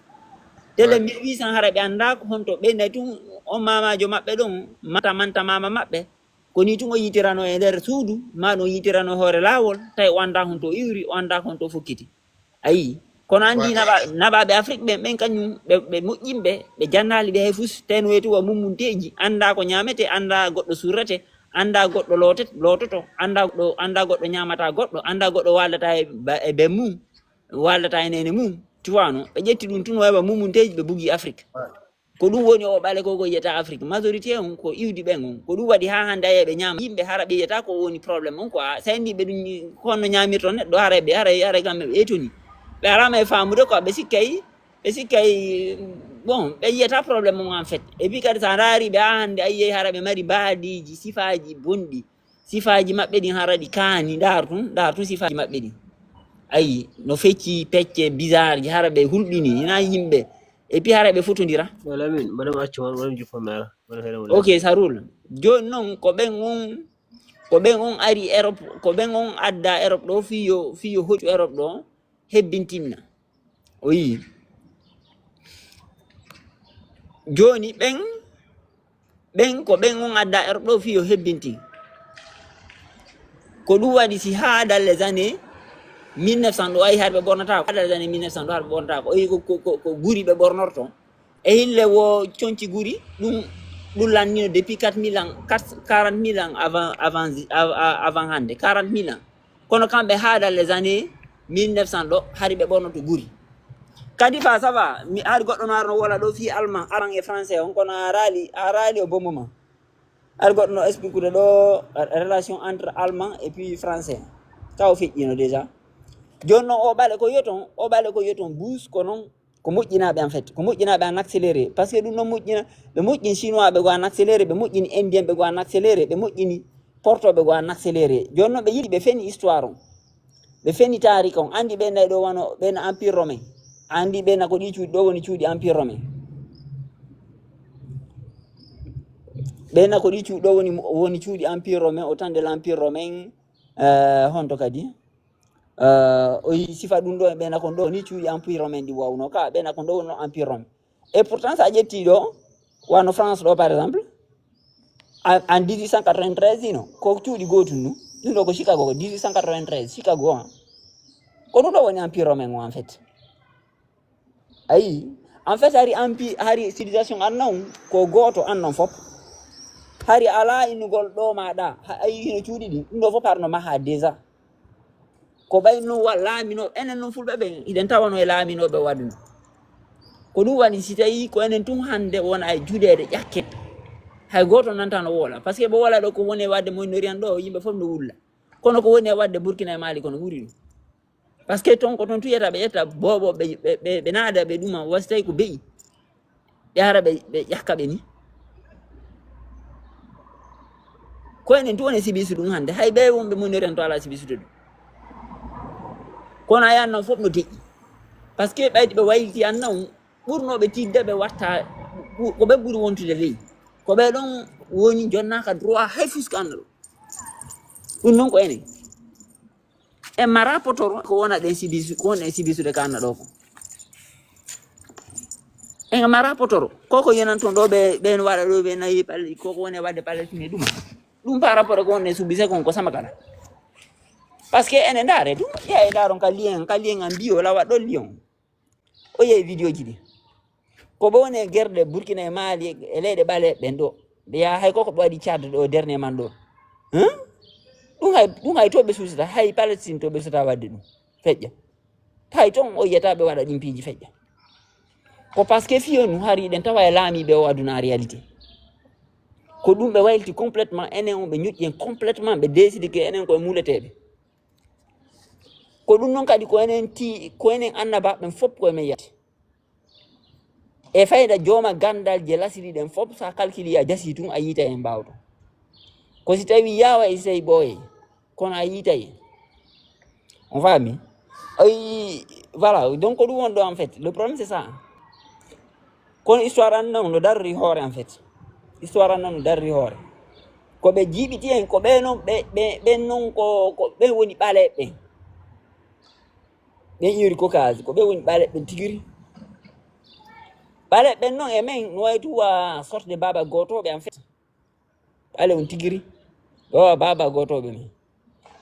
Ndele mille huit cent hara ɓe anndaa ko honto ɓe nayi tun on maamaajo maɓɓe ɗon, manta manta maama maɓɓe. Ko ni tun o yitirano e nder suudu, ma ɗon yitirano hoore laawol, tawi o anndaa honto o iwri, o anndaa honto o fokkiti. Ayi, kono anndi naɓa-, naɓaaɓe Afrik ɓen, ɓen kañum, ɓe, ɓe moƴƴinɓe, ɓe jannaali ɓe hay fus, tawi no wiyetee wa mummunteeji, anndaa ko ñaametee, anndaa goɗɗo surretee, anndaa goɗɗo lootet-, loototo, anndaa goɗɗo, anndaa goɗɗo ñaamataa goɗɗo, anndaa goɗɗo waaldataa e ba-, e ben mum, waaldataa e neene mum, tu vois, no? Ɓe ƴetti ɗum tun, o heɓa mummunteeji, ɓe bugi Afrik. Ko ɗum woni o ɓale ko, ko yiyata Afrik. Majorité on ko iwdi ɓen on. Ko ɗum waɗi haa hannde a yi'ay ɓe ñaama. Yimɓe hara ɓe yiyata ko woni problème on quoi. Sa inni ɓe ɗum, ko honno ñaamirton neɗɗo, haray ɓe, haray, haray kamɓe ɓe etoni. Ɓe alaama e faamude quoi, ɓe sikkay, ɓe sikkay, bon, ɓe yiyata problème on en fait. Et puis kadi sa ndaari ɓe haa hannde a yi'ay hara ɓe mari mbaadiiji, sifaaji bonɗi. Sifaaji maɓɓe ɗin hara ɗi kaani, ndaar tun, ndaar tun sifaaji maɓɓe ɗin. Ayi, no fecci pecce bizarre ji, hara ɓe hulɓini, hinaa yimɓe. Et puis hara ɓe fotondira. Wala min, mbaɗa mi accu on, wala mi juppa mi ara. Wala hela wala. Ok, ça roule. Jooni non, ko ɓen on, ko ɓen on ari Europe, ko ɓen on adda Europe ɗo fii yo, fii yo hoccu Europe ɗo, hebbintinna. O yii. Jooni ɓen, ɓen ko ɓen on adda Europe ɗo fii yo hebbintin. Ko ɗum waɗi si haa dans les années mille neuf cents ɗo, ayi, har ɓe ɓornataako. Haa dans les années mille neuf cents ɗo, har ɓe ɓornataako. O yii ko, ko, ko, ko guri ɓe ɓornorto. E hille wo conci guri, ɗum, ɗum lannino depuis quatre mille ans, quatre, quarante mille ans avant, avant, av-, a-, avant hannde, quarante mille ans. Kono kamɓe haa dans les années mille neuf cents ɗo, hari ɓe ɓornoto guri. Kadi fa, ça va, mi ari goɗɗo no arno wola ɗo fii allemand, allemand e français on, kono a raali, a raali o bombo ma. Ari goɗɗo no expliquer ɗo, eh, relation entre allemand et puis français. Ka o feƴƴino déjà. Jooni non o ɓale ko yoton, o ɓale ko yoton bus ko non, ko moƴƴinaaɓe en fait, ko moƴƴinaaɓe en accéléré. Parce que ɗum non moƴƴina, ɓe moƴƴini chinois ɓe go en accéléré, ɓe moƴƴini indien ɓe go en accéléré, ɓe moƴƴini porto ɓe go en accéléré. Jooni non ɓe yiɗi ɓe feni histoire on. Ɓe feni taarika on. Anndi ɓe nayi ɗo wano ɓen empire romain. Anndi ɓe na ko ɗi cuuɗi ɗo woni cuuɗi empire romain. Ɓe na ko ɗi cuuɗi ɗo woni, woni cuuɗi empire romain, au temps de l'empire romain, eh, honto kadi? Eh, o yi sifa ɗum ɗo, ɓe na ko ɗo ni cuuɗi empire romain ɗi wawno ka, ɓe na ko ɗo wonno empire romain. Et pourtant, sa ƴetti ɗo, wano France ɗo, par exemple, en, en dix-huit cent quatre-vingt-treize, ino, ko cuuɗi gootun ɗum. Ɗum ɗo ko Chicago, ko dix-huit cent quatre-vingt-treize, Chicago, hein. Ko ɗum ɗo woni empire romain o, en fait. Ayi, en fait, hari empi-, hari civilisation anna on, ko gooto anna on fop. Hari alaa innugol ɗo ma ɗa, ha-, ayi, hino cuuɗi ɗin, ɗum ɗo fop harno maha déjà. Ko ɓay non wa-, laaminooɓe, enen non Fulɓe ɓen, hiɗen tawano e laaminooɓe waɗuno. Ko ɗum waɗi si tawi ko enen tun hannde wona e juɗeede ƴakken. Hay gooto nantano woola. Parce que ɓe woola ɗo ko woni e waɗde Moyen-Orient ɗo, yimɓe fof no wulla. Kono ko woni e waɗde Burkina e Mali kono ɓuri ɗum. Parce que ton ko ton tuyata ɓe ƴetta boobo, ɓe, ɓe, ɓe, ɓe naada ɓe ɗuma, wasi tawi ko be'i. Ɓe hara ɓe, ɓe ƴakka ɓe ni. Ko enen tun woni sibisu ɗum hannde. Hay ɓe wonɓe Moyen-Orient to alaa sibisude ɗum. Kono a yahan non fof no deƴƴi. Parce que ɓayde ɓe wayliti an non, ɓurnooɓe tiiɗde ɓe watta, ko ɓe ɓuri wontude ley. Ko ɓe ɗon woni jonnaaka droit hay fuska anna ɗum. Ɗum non ko enen. En mara potoro ko wona ɗen sibisu, ko woni e sibisude ka anna ɗo ko. En mara potoro. Ko ko yenan ton ɗo ɓe, ɓen waɗa ɗo ɓe nayi pal-, ko ko woni e waɗde Palestine ɗum. Ɗum par rapport ko woni e subise kon ko sama kala. Parce que enen ndaare ɗum, ƴeewa ndaaron ka lien, ka lien an mbiyo lawa ɗo lien. O yehi vidéo ji ɗi. Ko ɓe woni e gerde Burkina e Mali e leyɗe ɓaleeɓe ɓen ɗo. Ɓe yaha hay koko ɓe waɗi Tchad ɗo, dernier man ɗo. Hein? Ɗum hay, ɗum hay to ɓe susata, hay Palestine to ɓe susata waɗde ɗum. Feƴƴa. Hay ton o yiyata ɓe waɗa ɗin piiji feƴƴa. Ko parce que fiyo nu hari ɗen tawa e laamiiɓe o aduna en réalité. Ko ɗum ɓe wayliti complètement, enen on ɓe ñoƴƴi en complètement, ɓe décidi que enen ko e muuleteeɓe. Ko ɗum non kadi ko enen ti-, ko enen annabaaɓe ɓen fof ko e men yahdi. E fayda jooma ganndal je lasiri ɗen fof, sa calculi a jasi tun, a yiitay en mbaaw ton. Ko si tawi yaawa e sey ɓooye, kono a yiitay en. On faami? Ay, voilà, donc ko ɗum woni ɗo en fait. Le problème c'est ça. Kono histoire an non no darri hoore en fait. Histoire an non no darri hoore. Ko ɓe jiiɓiti en, ko ɓe non, ɓe, ɓe, ɓen non ko, ko ɓe woni ɓaleeɓe ɓen. Ɓen iwri Caucase, ko ɓe woni ɓaleeɓe ɓen tigiri. Ɓale ɓen non e men no wayi tu wa sorte de baba gotoɓe en fait. Ɓale on tigiri. Ɗo baba gotoɓe men.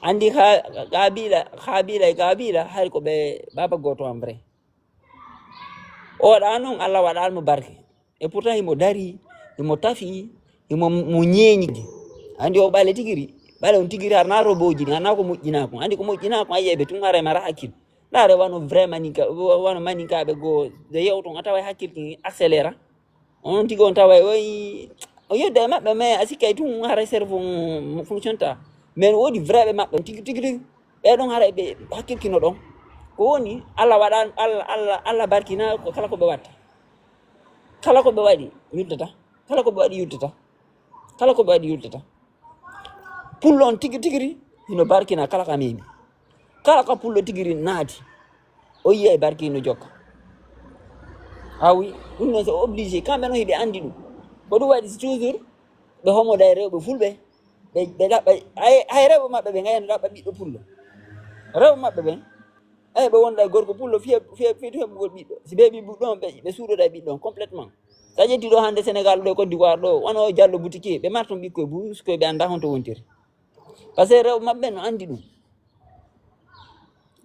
Andi ka kabila kabila e kabila hari ko ɓe baba goto en vrai. Oɗa non Allah waɗal mo barke. E pourtant himo dari, himo tafi, himo mo ñeeñi. Andi o ɓale tigiri. Ɓale on tigiri har na roboji ni har na ko moƴƴina ko andi ko moƴƴina ko ayeɓe tun haray mara hakkil. Laare wano vrai maninka wano maninkaɓe goo de yewton a tawa hakkil kin accélére. On tigi on tawa oyi o yedda e maɓɓe mais a sikkay tun haray cerveau mo fonctionne ta. Mais no woodi vrai ɓe maɓɓe tigi tigi tigi. Ɓe ɗon haray ɓe hakkilkino ɗon. Ko woni Allah waɗa Allah Allah Allah barkina ko kala ko ɓe watta. Kala ko ɓe waɗi yultata. Kala ko ɓe waɗi yultata. Kala ko ɓe waɗi yultata. Pullo on tigi tigiri hino barkina kala ka memi. Kala ka pullo tigiri naati o yiyay barki no jokka. Awi ɗum non c'est obligé kamɓe no hiɓe andi ɗum. Ko ɗum waɗi toujours ɓe homoday rewɓe fulɓe. Ɓe ɓe ɗaɓɓa hay rewɓe maɓɓe ɓe ngayno ɗaɓɓa ɓiɗɗo pullo. Rewɓe maɓɓe ɓen eyi ɓe wonda e gorko pullo fiye fiye fiye to heɓugol ɓiɗɗo si ɓe ɓiɓɓu ɗon ɓe ɓe suuɗoɗa e ɓiɗɗo on complètement. Sa ƴetti ɗo hannde Sénégal ɗo Côte d'Ivoire ɗo wano o Diallo Boutiquier ɓe marton ɓikkoye buskoye ɓe annda honto wontiri. Par ce que rewɓe maɓɓe no anndi ɗum.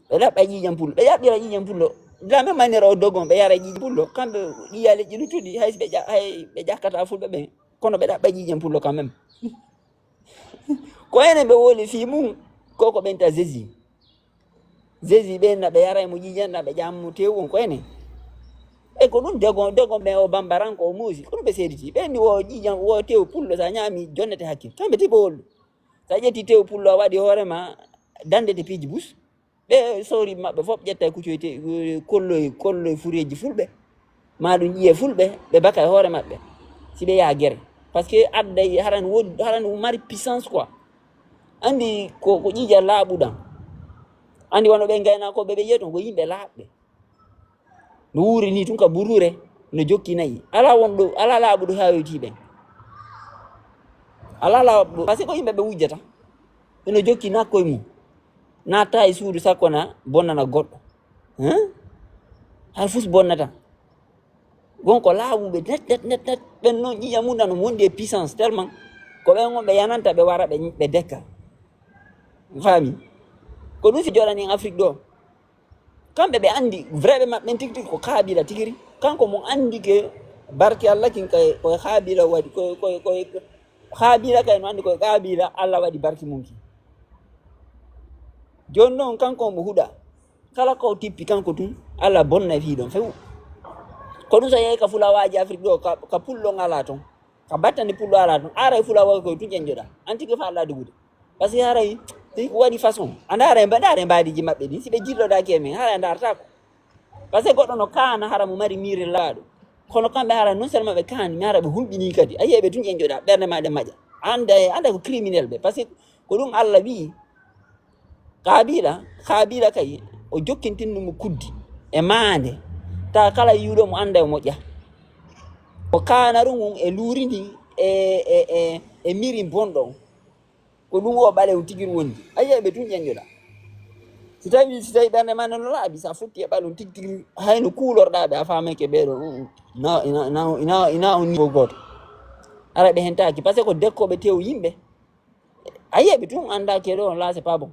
Ɓe ɗaɓɓa ƴiiƴam pullo ɓe ƴaɓɓira ƴiiƴam pullo. De la même manière o dogon ɓe yara ƴiiƴam pullo kamɓe ƴiya leƴƴi luttuɗi hay ɓe ƴakkata fulɓe ɓen. Kono ɓe ɗaɓɓa ƴiiƴam pullo quand même. Ko enen ɓe woli fii mum ko ko ɓenta zezi. Zezi ɓen na ɓe yaray mo ƴiiƴam na ɓe ƴammo tewu on ko enen. E ko ɗum dogon dogon ɓen o bambaran ko o muusi ko ɗum ɓe seediti ɓen ni wo ƴiiƴam wo tewu pullo sa ñaami jonnete hakkil kamɓe tibo wollu. Sa ƴetti tewu pullo a waɗi hoore ma dandete piiji bus. Ɓe sowriiɓe maɓɓe fof ƴetta e kucoyte kolloye kolloye fureeji fulɓe. Ma ɗum ƴiye fulɓe ɓe baka e hoore maɓɓe. Si ɓe yaha gere parce que adda harani woodi harani mari puissance quoi. Anndi ko ko ƴiiƴa laaɓuɗam. Anndi wano ɓe ngaynaakooɓe ɓe yiya ton ko yimɓe laaɓɓe. No wuuri ni tun ka buruure no jokki nayi alaa wonɗo alaa laaɓuɗo haawiti ɓen. Alaa laaɓuɗo parce que ko yimɓe ɓe wujjata. Ɓe no jokki nakkoye mum. Natta e suudu sakko na bonnana goɗɗo. Hay fus bonnata. Gon ko laaɓuɓe net net net net ɓen noon ƴiƴam mum nano wondi e puissance tellement ko ɓen on ɓe yananta ɓe wara ɓe dekka. Faami? Ko ɗum si joɗani en Afrique ɗo. Kamɓe ɓe anndi vrai ɓe maɓɓe ɓen tigi tigi ko kaabila tigiri. Kanko mo anndi ke barke Allah kin kay koye kaabila waɗi koye koye koye. Haabila kay no anndi koye qaabila Allah waɗi barki mum ki. Jooni noon kanko omo huɗa kala ko tippi kanko tun Allah bonna fii ɗon few. Ko ɗum so yehi ka fulawaaji Afrik ɗo ka pullo ngala ton ka battani pullo ala ton ara e fulawaaji koye tun ƴenjoɗa. An tigi fa Allah dugude parce que haray tigi ko waɗi façon a ndaara e mbaɗaara e mbaadiji maɓɓe ɗin si ɓe jirlodaaki e men haray a ndaarata ko. Parce que goɗɗo no kaana hara mo mari miire laaɗo kono kamɓe hara non seulement ɓe kaani mi hara ɓe hulɓini kadi a yiya ɓe tun ƴenjoɗa ɓernde ma ɗe maƴa. Anda e anda ko criminel ɓe parce que ko ɗum Allah wi'i. Kabila kabila kay o jokkintinno mo kuddi e maande ta kala yiwɗo mo anda e moƴƴa. O kaanaru ngun e luurindi e e e e miri bonɗo. Ko ɗum o ɓalew tigir wondi a yiya ɓe tun ƴenjoɗa. Si tawi si tawi ɓernde ma nano laaɓi sa fotti e ɓalum tigi tigi hayno kuulorɗa ɓe a fameke ɓeɗo ina ina ina ina on niveau goto. Ara ɓe hentaki parce que ko dekkoɓe tew yimɓe. A yiya ɓe tun andaki ɗo la c'est pas bon.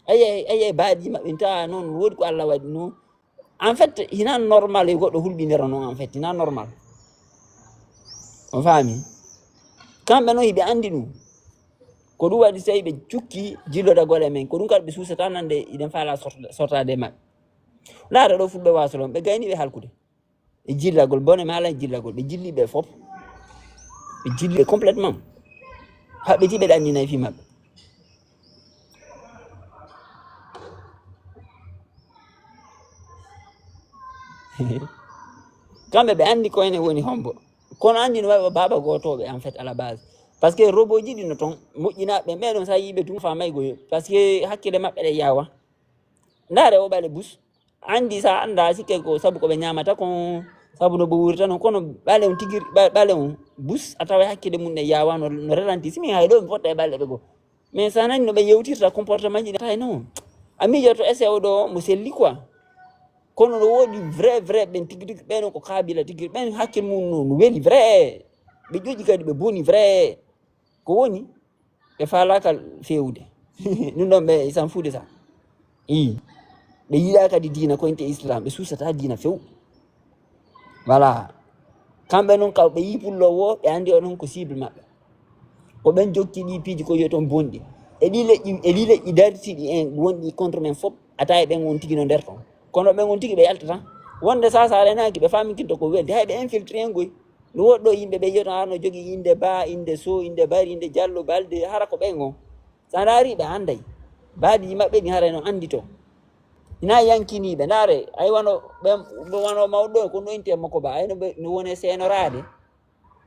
A yiya a yiya baɗi maɓɓe ta noon woodi ko Allah waɗi noon. En fait hina normal e goɗɗo hulɓinira noon en fait hina normal. On faami? Kamɓe noon hiɓe anndi ɗum. Ko ɗum waɗi so tawi ɓe cukki jillodagol e men ko ɗum kadi ɓe suusata nande iɗen faala sortaade e maɓɓe. Ndaara ɗo fulɓe waasolon ɓe gayni ɓe halkude. E jillagol bone maala e jillagol ɓe jilli ɓe fof. Ɓe jilli ɓe complètement. Haɓɓiti ɓe ɗanninay fii maɓɓe. Kamɓe ɓe anndi ko enen woni hombo. Kono anndi no wawi o baaba gotoɓe en fait à la base. Parce que robot ji ɗi no ton moƴƴinaɓe ɓen ɓeɗon sa yiɓe tun famay goyo parce que hakkille maɓɓe ɗe yawa. Ndaare o ɓale bus. Anndi sa annda sikke ko sabu ko ɓe ñamata kon sabu no ɓe wuurita non kono ɓale on tigir ɓale on bus a tawa hakkille mum ɗen yawa no no ralanti si min hay ɗo mi fotta e ɓalɗe ɓe goo. Mais sa nani no ɓe yewtirta comportement ji tawi non a miijoto essaye o ɗo mo selli quoi. Kono no woodi vrai, vrai, ɓen tigi tigi, ɓen ko Kaabila tigi, ɓen hakkil mum no, no weli vrai. Ɓe ƴoƴi kadi, ɓe boni vrai. Ko woni? Ɓe faalaaka feewude. Ɗum ɗon ɓe s'en fout de ça. Ii. Ɓe yiɗaa kadi diina ko inte Islam, ɓe suusataa diina few. Voilà. Kamɓe noon, kaw ɓe yii pullo woo, ɓe anndi onon ko cible maɓɓe. Ko ɓen jokki ɗii piiji ko yo toon bonɗi. E ɗii leƴƴi, e ɗii leƴƴi dartiiɗi en wonɗi contre men fof, a tawi ɓen on tigi no nder toon. Kono ɓen on tigi ɓe yaltata. Wonde Saasa renaaki, ɓe faamikinto ko weldi. Hay ɓe infiltré en koy. No woɗɗo yimɓe ɓe yiyata no jogii innde Ba, innde Sow, innde Bari, innde Jallo, Balde, hara ko ɓen on. So a ndaari ɓe annday. Baadiiji maɓɓe ɗin haray no anndito. Ina yankiniiɓe. Ndaare, ay wano ɓen, wano mawɗo ko no inte Moko Ba, ay no ɓe, no wone seenoraade.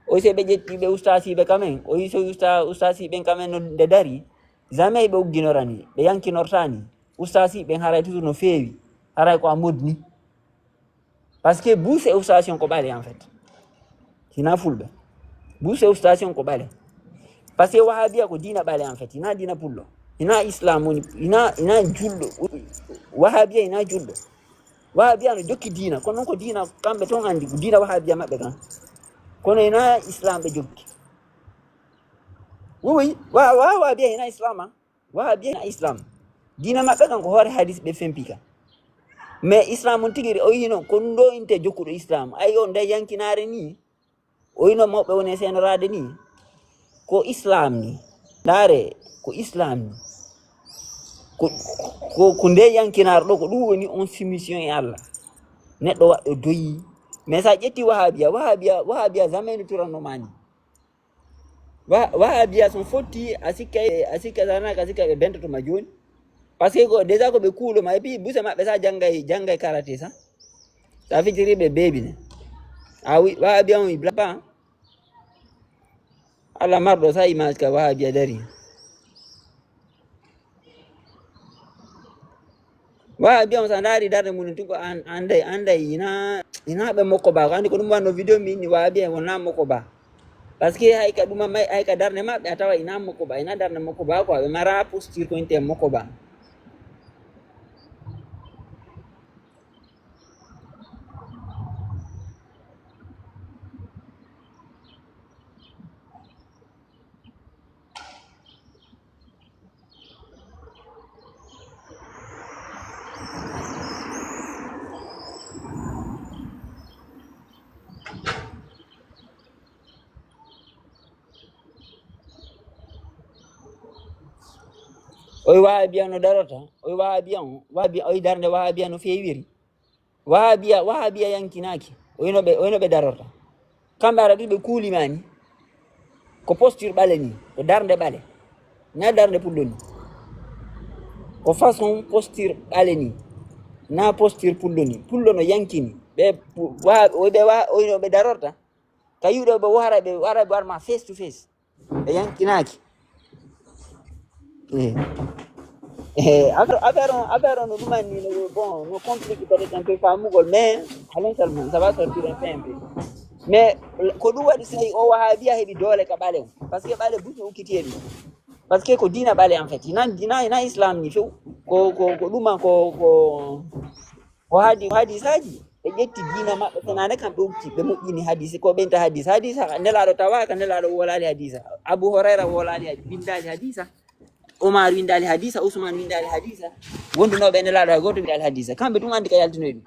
O se ɓe ƴetti ɓe ustaasiiɓe kamen, o so usta-, ustaasiiɓe ɓen kamen no nde dari, jamais ɓe ugginorani, ɓe yankinortani. Ustaasiiɓe ɓen haray toujours no feewi, haray ko a modni. Parce que Bush e ustaasi on ko ɓale en fait. Hina fulɓe. Bush e ustaasi on ko ɓale. Parce que Wahabiya ko diina ɓale en fait, hina diina pullo. Hina Islam woni, hina, hina julɗo. Wahabiya hina julɗo. Wahabiya no jokki diina, kono noon ko diina kamɓe toon anndi, ko diina Wahabiya maɓɓe kan. Kono hina Islam ɓe jokki. Oui, oui, wa, wa, Wahabiya hina Islam, ah. Wahabiya hina Islam. Diina maɓɓe kan ko hoore hadis ɓe fempi kan. Mais Islam on tigi o yino, ko ɗum ɗo inte jokkuɗo Islam. Ay on nde yankinaare ni, o yino mawɓe woni e seenoraade ni, ko Islam ni. Ndaare, ko Islam ni. Ko, ko, ko nde yankinaare ɗo, ko ɗum woni on soumission e Allah. Neɗɗo waɗɗo doyi. Mais so a ƴetti Wahabiya, Wahabiya, Wahabiya jamais no turanno ma ni. Wa-, Wahabiya son fotti, a sikka, a sikka sanaka, a sikka ɓe bentoto ma jooni. Parce que ko déjà ko ɓe kuulo ma, et puis buse maɓɓe sa janngay, janngay karaté sa. Sa fijiri ɓe beebi ne. A wi-, Wahabiya on, il blague pas, hein. Allah marɗo sa image ka Wahabiya dari. Wahabiya on, so a ndaari darnde mum tun ko an-, anday, anday, ina, ina ɓe Moko Ba. Ko anndi ko ɗum wanno vidéo mi inni Wahabiya wona Moko Ba. Parce que hay ka ɗuma may, hay ka darnde maɓɓe a tawa ina Moko Ba, ina darnde Moko Ba quoi, ɓe mara posture ko inte Moko Ba. Oy Wahabiya no darata, oy Wahabiya on, Wahabiya, oy darnde Wahabiya no feewiri. Wahabiya, Wahabiya yankinaaki. Oyno ɓe, oyno ɓe darorta. Kamɓe ara ɗum ɓe kuuli ma ni. Ko posture ɓale ni, ko darnde ɓale. Na darnde pullo ni. Ko façon posture ɓale ni. Na posture pullo ni. Pullo no yankini. Ɓe pu-, wa, o ɓe wa, oyno ɓe darorta. Ka yiwɗo ɓe wara ɓe, wara ɓe war ma face to face. Ɓe yankinaaki. Eh. Eh, affaire, affaire on, affaire on no ɗumanni no, bon, no compliqué peut-être un peu famugol, mais allons seulement, ça va sortir un peu, un peu. Mais ko ɗum waɗi si tawi o Wahabiya heɓi doole ka ɓale on. Parce que ɓale butu ukkiti e ɗum. Parce que ko diina ɓale en fait. Hina, hina, hina Islam ni few. Ko, ko, ko ɗuma ko, ko, ko hadi-, hadisaaji. Ɓe ƴetti diina maɓɓe fenaande kam ɓe ukki. Ɓe moƴƴini hadise, ko ɓenta hadise. Hadise, Nelaaɗo tawaaka, Nelaaɗo wolaali hadisa. Abu Hurayra wolaali had-, windaali hadisa. Omar windaali hadisa, Usman windaali hadisa. Wondunooɓe e Nelaaɗo hay gooto windaali hadisa. Kamɓe tun anndi ka yaltinoy ɗum.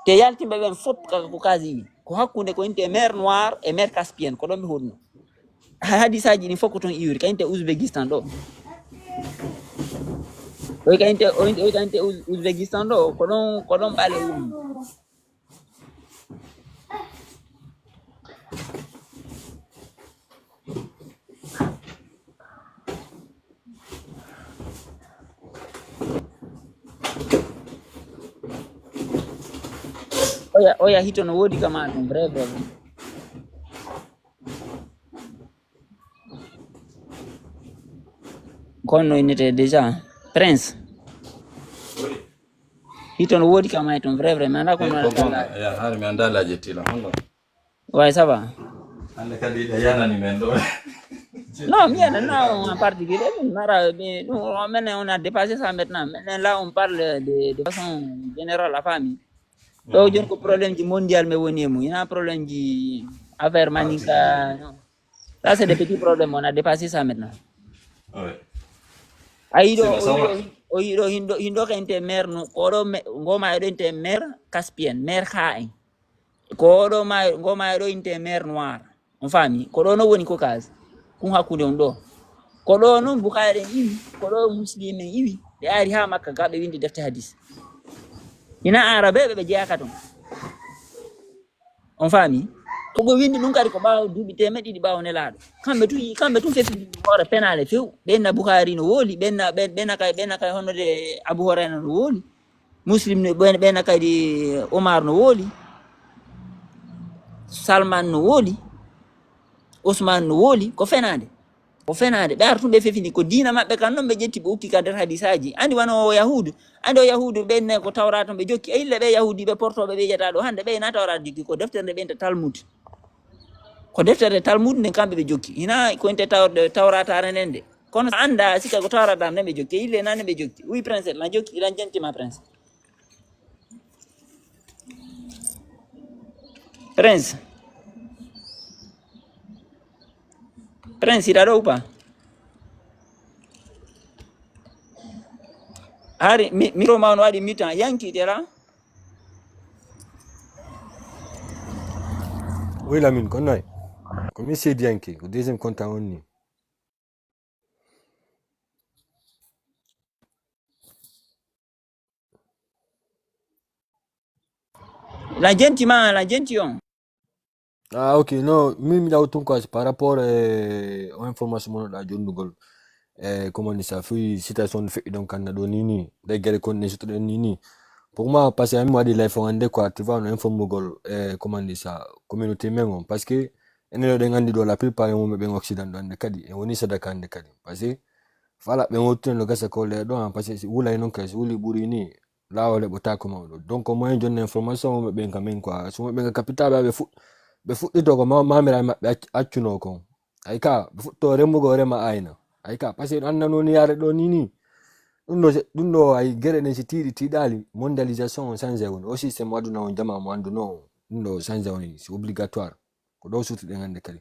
Te yaltinɓe ɓen fop ka, ko kaasi wi. Ko hakkunde ko inte mer Noir e mer Caspienne, ko ɗon ɓe honno. Ha-, hadisaaji ɗin fof ko toon iwri, ka inte Ouzbékistan ɗo. Oy ka inte, oy, oy ka inte Ouz-, Ouzbékistan ɗo, ko ɗon, ko ɗon ɓale woni. Oya, oya hito no woodi kama ɗum, vrai, vrai. Kon no innete déjà? Prince. Hito no woodi kama e ton, vrai, vrai, mi anndaa ko... Eh, no ko gonga. Ya, hari mi anndaa laaje tila. Honno? Ouais, ça va. Hannde kadi ɗe yanani men ɗo. Non, mi yana, non, en particulier, min mara, mais nous, on, maintenant, on a dépassé ça maintenant. Maintenant, là, on parle de, de façon générale, la famille. Ɗo joni ko problème ji mondial mi woni e mum. Ina problème ji affaire maninka. Non. Ça, c'est des petits problèmes. On a dépassé ça maintenant. Ouais. Ayi ɗo, C'est bon, ça va. O yiɗo, hindo, hindo ka inte mer no, ko ɗo me, ngoma ɗo inte mer Caspienne, mer Khaï. Ko ɗo ma, ngoma ɗo inte mer Noire. On faami? Ko ɗo no woni ko kaas. Kun hakkunde on ɗo. Ko ɗo non Bukhari en iwi, ko ɗo Muslim en iwi. Ɓe ari ha Makka ga ɓe windi defte hadis. Ina Arabe ɓe, ɓe jeyaka ton. On faami? Ko ɓe windi ɗum kadi ko ɓaawo duuɓi teemeɗe ɗiɗi ɓaawo Nelaaɗo. Kamɓe tun, kamɓe tun fefi hoore penaale few. Ɓenna Bukhari no woli, ɓenna, ɓen-, ɓenna kay, ɓenna kay hono de Abu Hurayra no woli. Muslim no, ɓen-, ɓenna kadi Omar no woli. Salman no woli. Ousmane no woli. Ko fenaande. Ko fenaande. Ɓe artu ɓe fefini. Ko diina maɓɓe kan non ɓe ƴetti ɓe ukki ka nder hadisaaji. Andi wano o Yahuudu. Andi o Yahuudu ɓen ne ko Tawraata ɓe jokki. E ille ɓe Yahuudiiɓe portooɓe ɓe ƴetta ɗo hannde ɓe ina Tawraata jokki. Ko deftere nde ɓe inte Talmud. Ko deftere Talmud nden kamɓe ɓe jokki. Ina ko inte taw-, Tawraata aren nden de. Kono anda sika ko Tawraata aren nden ɓe jokki. E ille nan ɓe jokki. Oui, Prince, lan jokki, lan jentima, Prince. Prince. Prince, hiɗa ɗo ou pas? Hari, mi, micro ma on waɗi mutant, yanki tera? Oui, Lamine, ko noy? Ko mi seedi yanki, ko deuxième contact on ni. La jenti ma, la jenti on. Ah, ok, non, mi, mi ɗaw tun quoi, c'est par rapport, eh, aux informations mo ɗa jonnugol. Eh, comment dire ça, fi situation feƴƴi ɗon kanna ɗo ni ni, ɗe gere kon ne sutoɗen ni ni. Pour moi, parce que ami waɗi live on hannde quoi, tu vois, no informugol, eh, comment dire ça, communauté men on. Parce que, enen ɗo ɗen anndi ɗo, la plupart e mumɓe ɓen Occident ɗo hannde kadi, e woni sadaka hannde kadi. Parce que, fala ɓen wottude no gasa ko le ɗo, hein, parce que si wulay non kay, si wuli ɓuri ni, laawol heɓotaako mawɗo. Donc, moyen jonni information, wonɓe ɓen ka men quoi. So wonɓe ɓen ka capital, ɓe fuɗ-, ɓe fuɗɗito ko ma-, maamira e maɓɓe acc-, accuno kon. Ay ka, ɓe fuɗɗo remugo rema ayna. Ay ka, parce que annano ni yaade ɗo ni ni. Ɗum ɗo se-, ɗum ɗo ay gere ɗen si tiiɗi tiiɗaali, mondialisation on changé woni. O système aduna on jama mo annduno on. Ɗum ɗo changé woni, c'est obligatoire. Ko ɗo suutuɗen hannde kadi.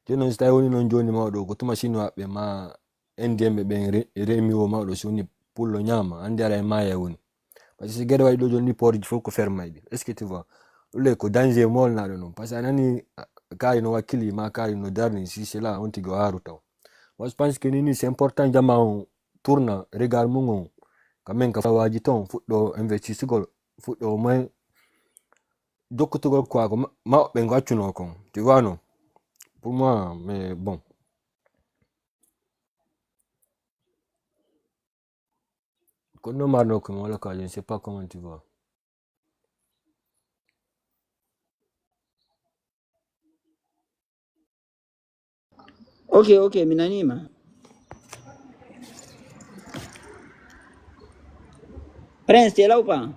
Jooni noon, so tawi woni noon jooni mawɗo, ko tuma Chinois ɓe ma Indien ɓe ɓen re-, remi o mawɗo, si woni pullo ñaama, anndi ara e maaya woni. Parce que si gere waɗi ɗo jooni ni, portji fof ko fermayɗi. Est-ce que tu vois? Ɗum le ko danger molnaɗo noon. Parce que a nani, a, kaari no wakkili, ma kaari no darni, si c'est là, on tigi o haaru taw. Moi, je pense que ni, ni, c'est important, jama on tourna regard mum on. Quand même, ka fawaji ton, fuɗɗo investisugol, fuɗɗo au moins jokkutugol quoi, ko ma-, mawɓe ngo accunoo kon. Tu vois, non? Pour moi, mais bon. Ko ɗum marno ko mi wala quoi, je ne sais pas comment tu vois. Ok, ok, mi naniima. Prince, tu es là ou pas?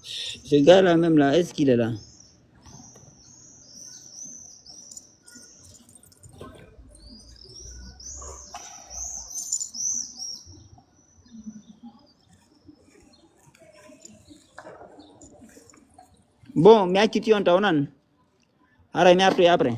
Ce gars-là, même là, est-ce qu'il est là? Bon, mi acciti on taw nan. Haray mi artoy après.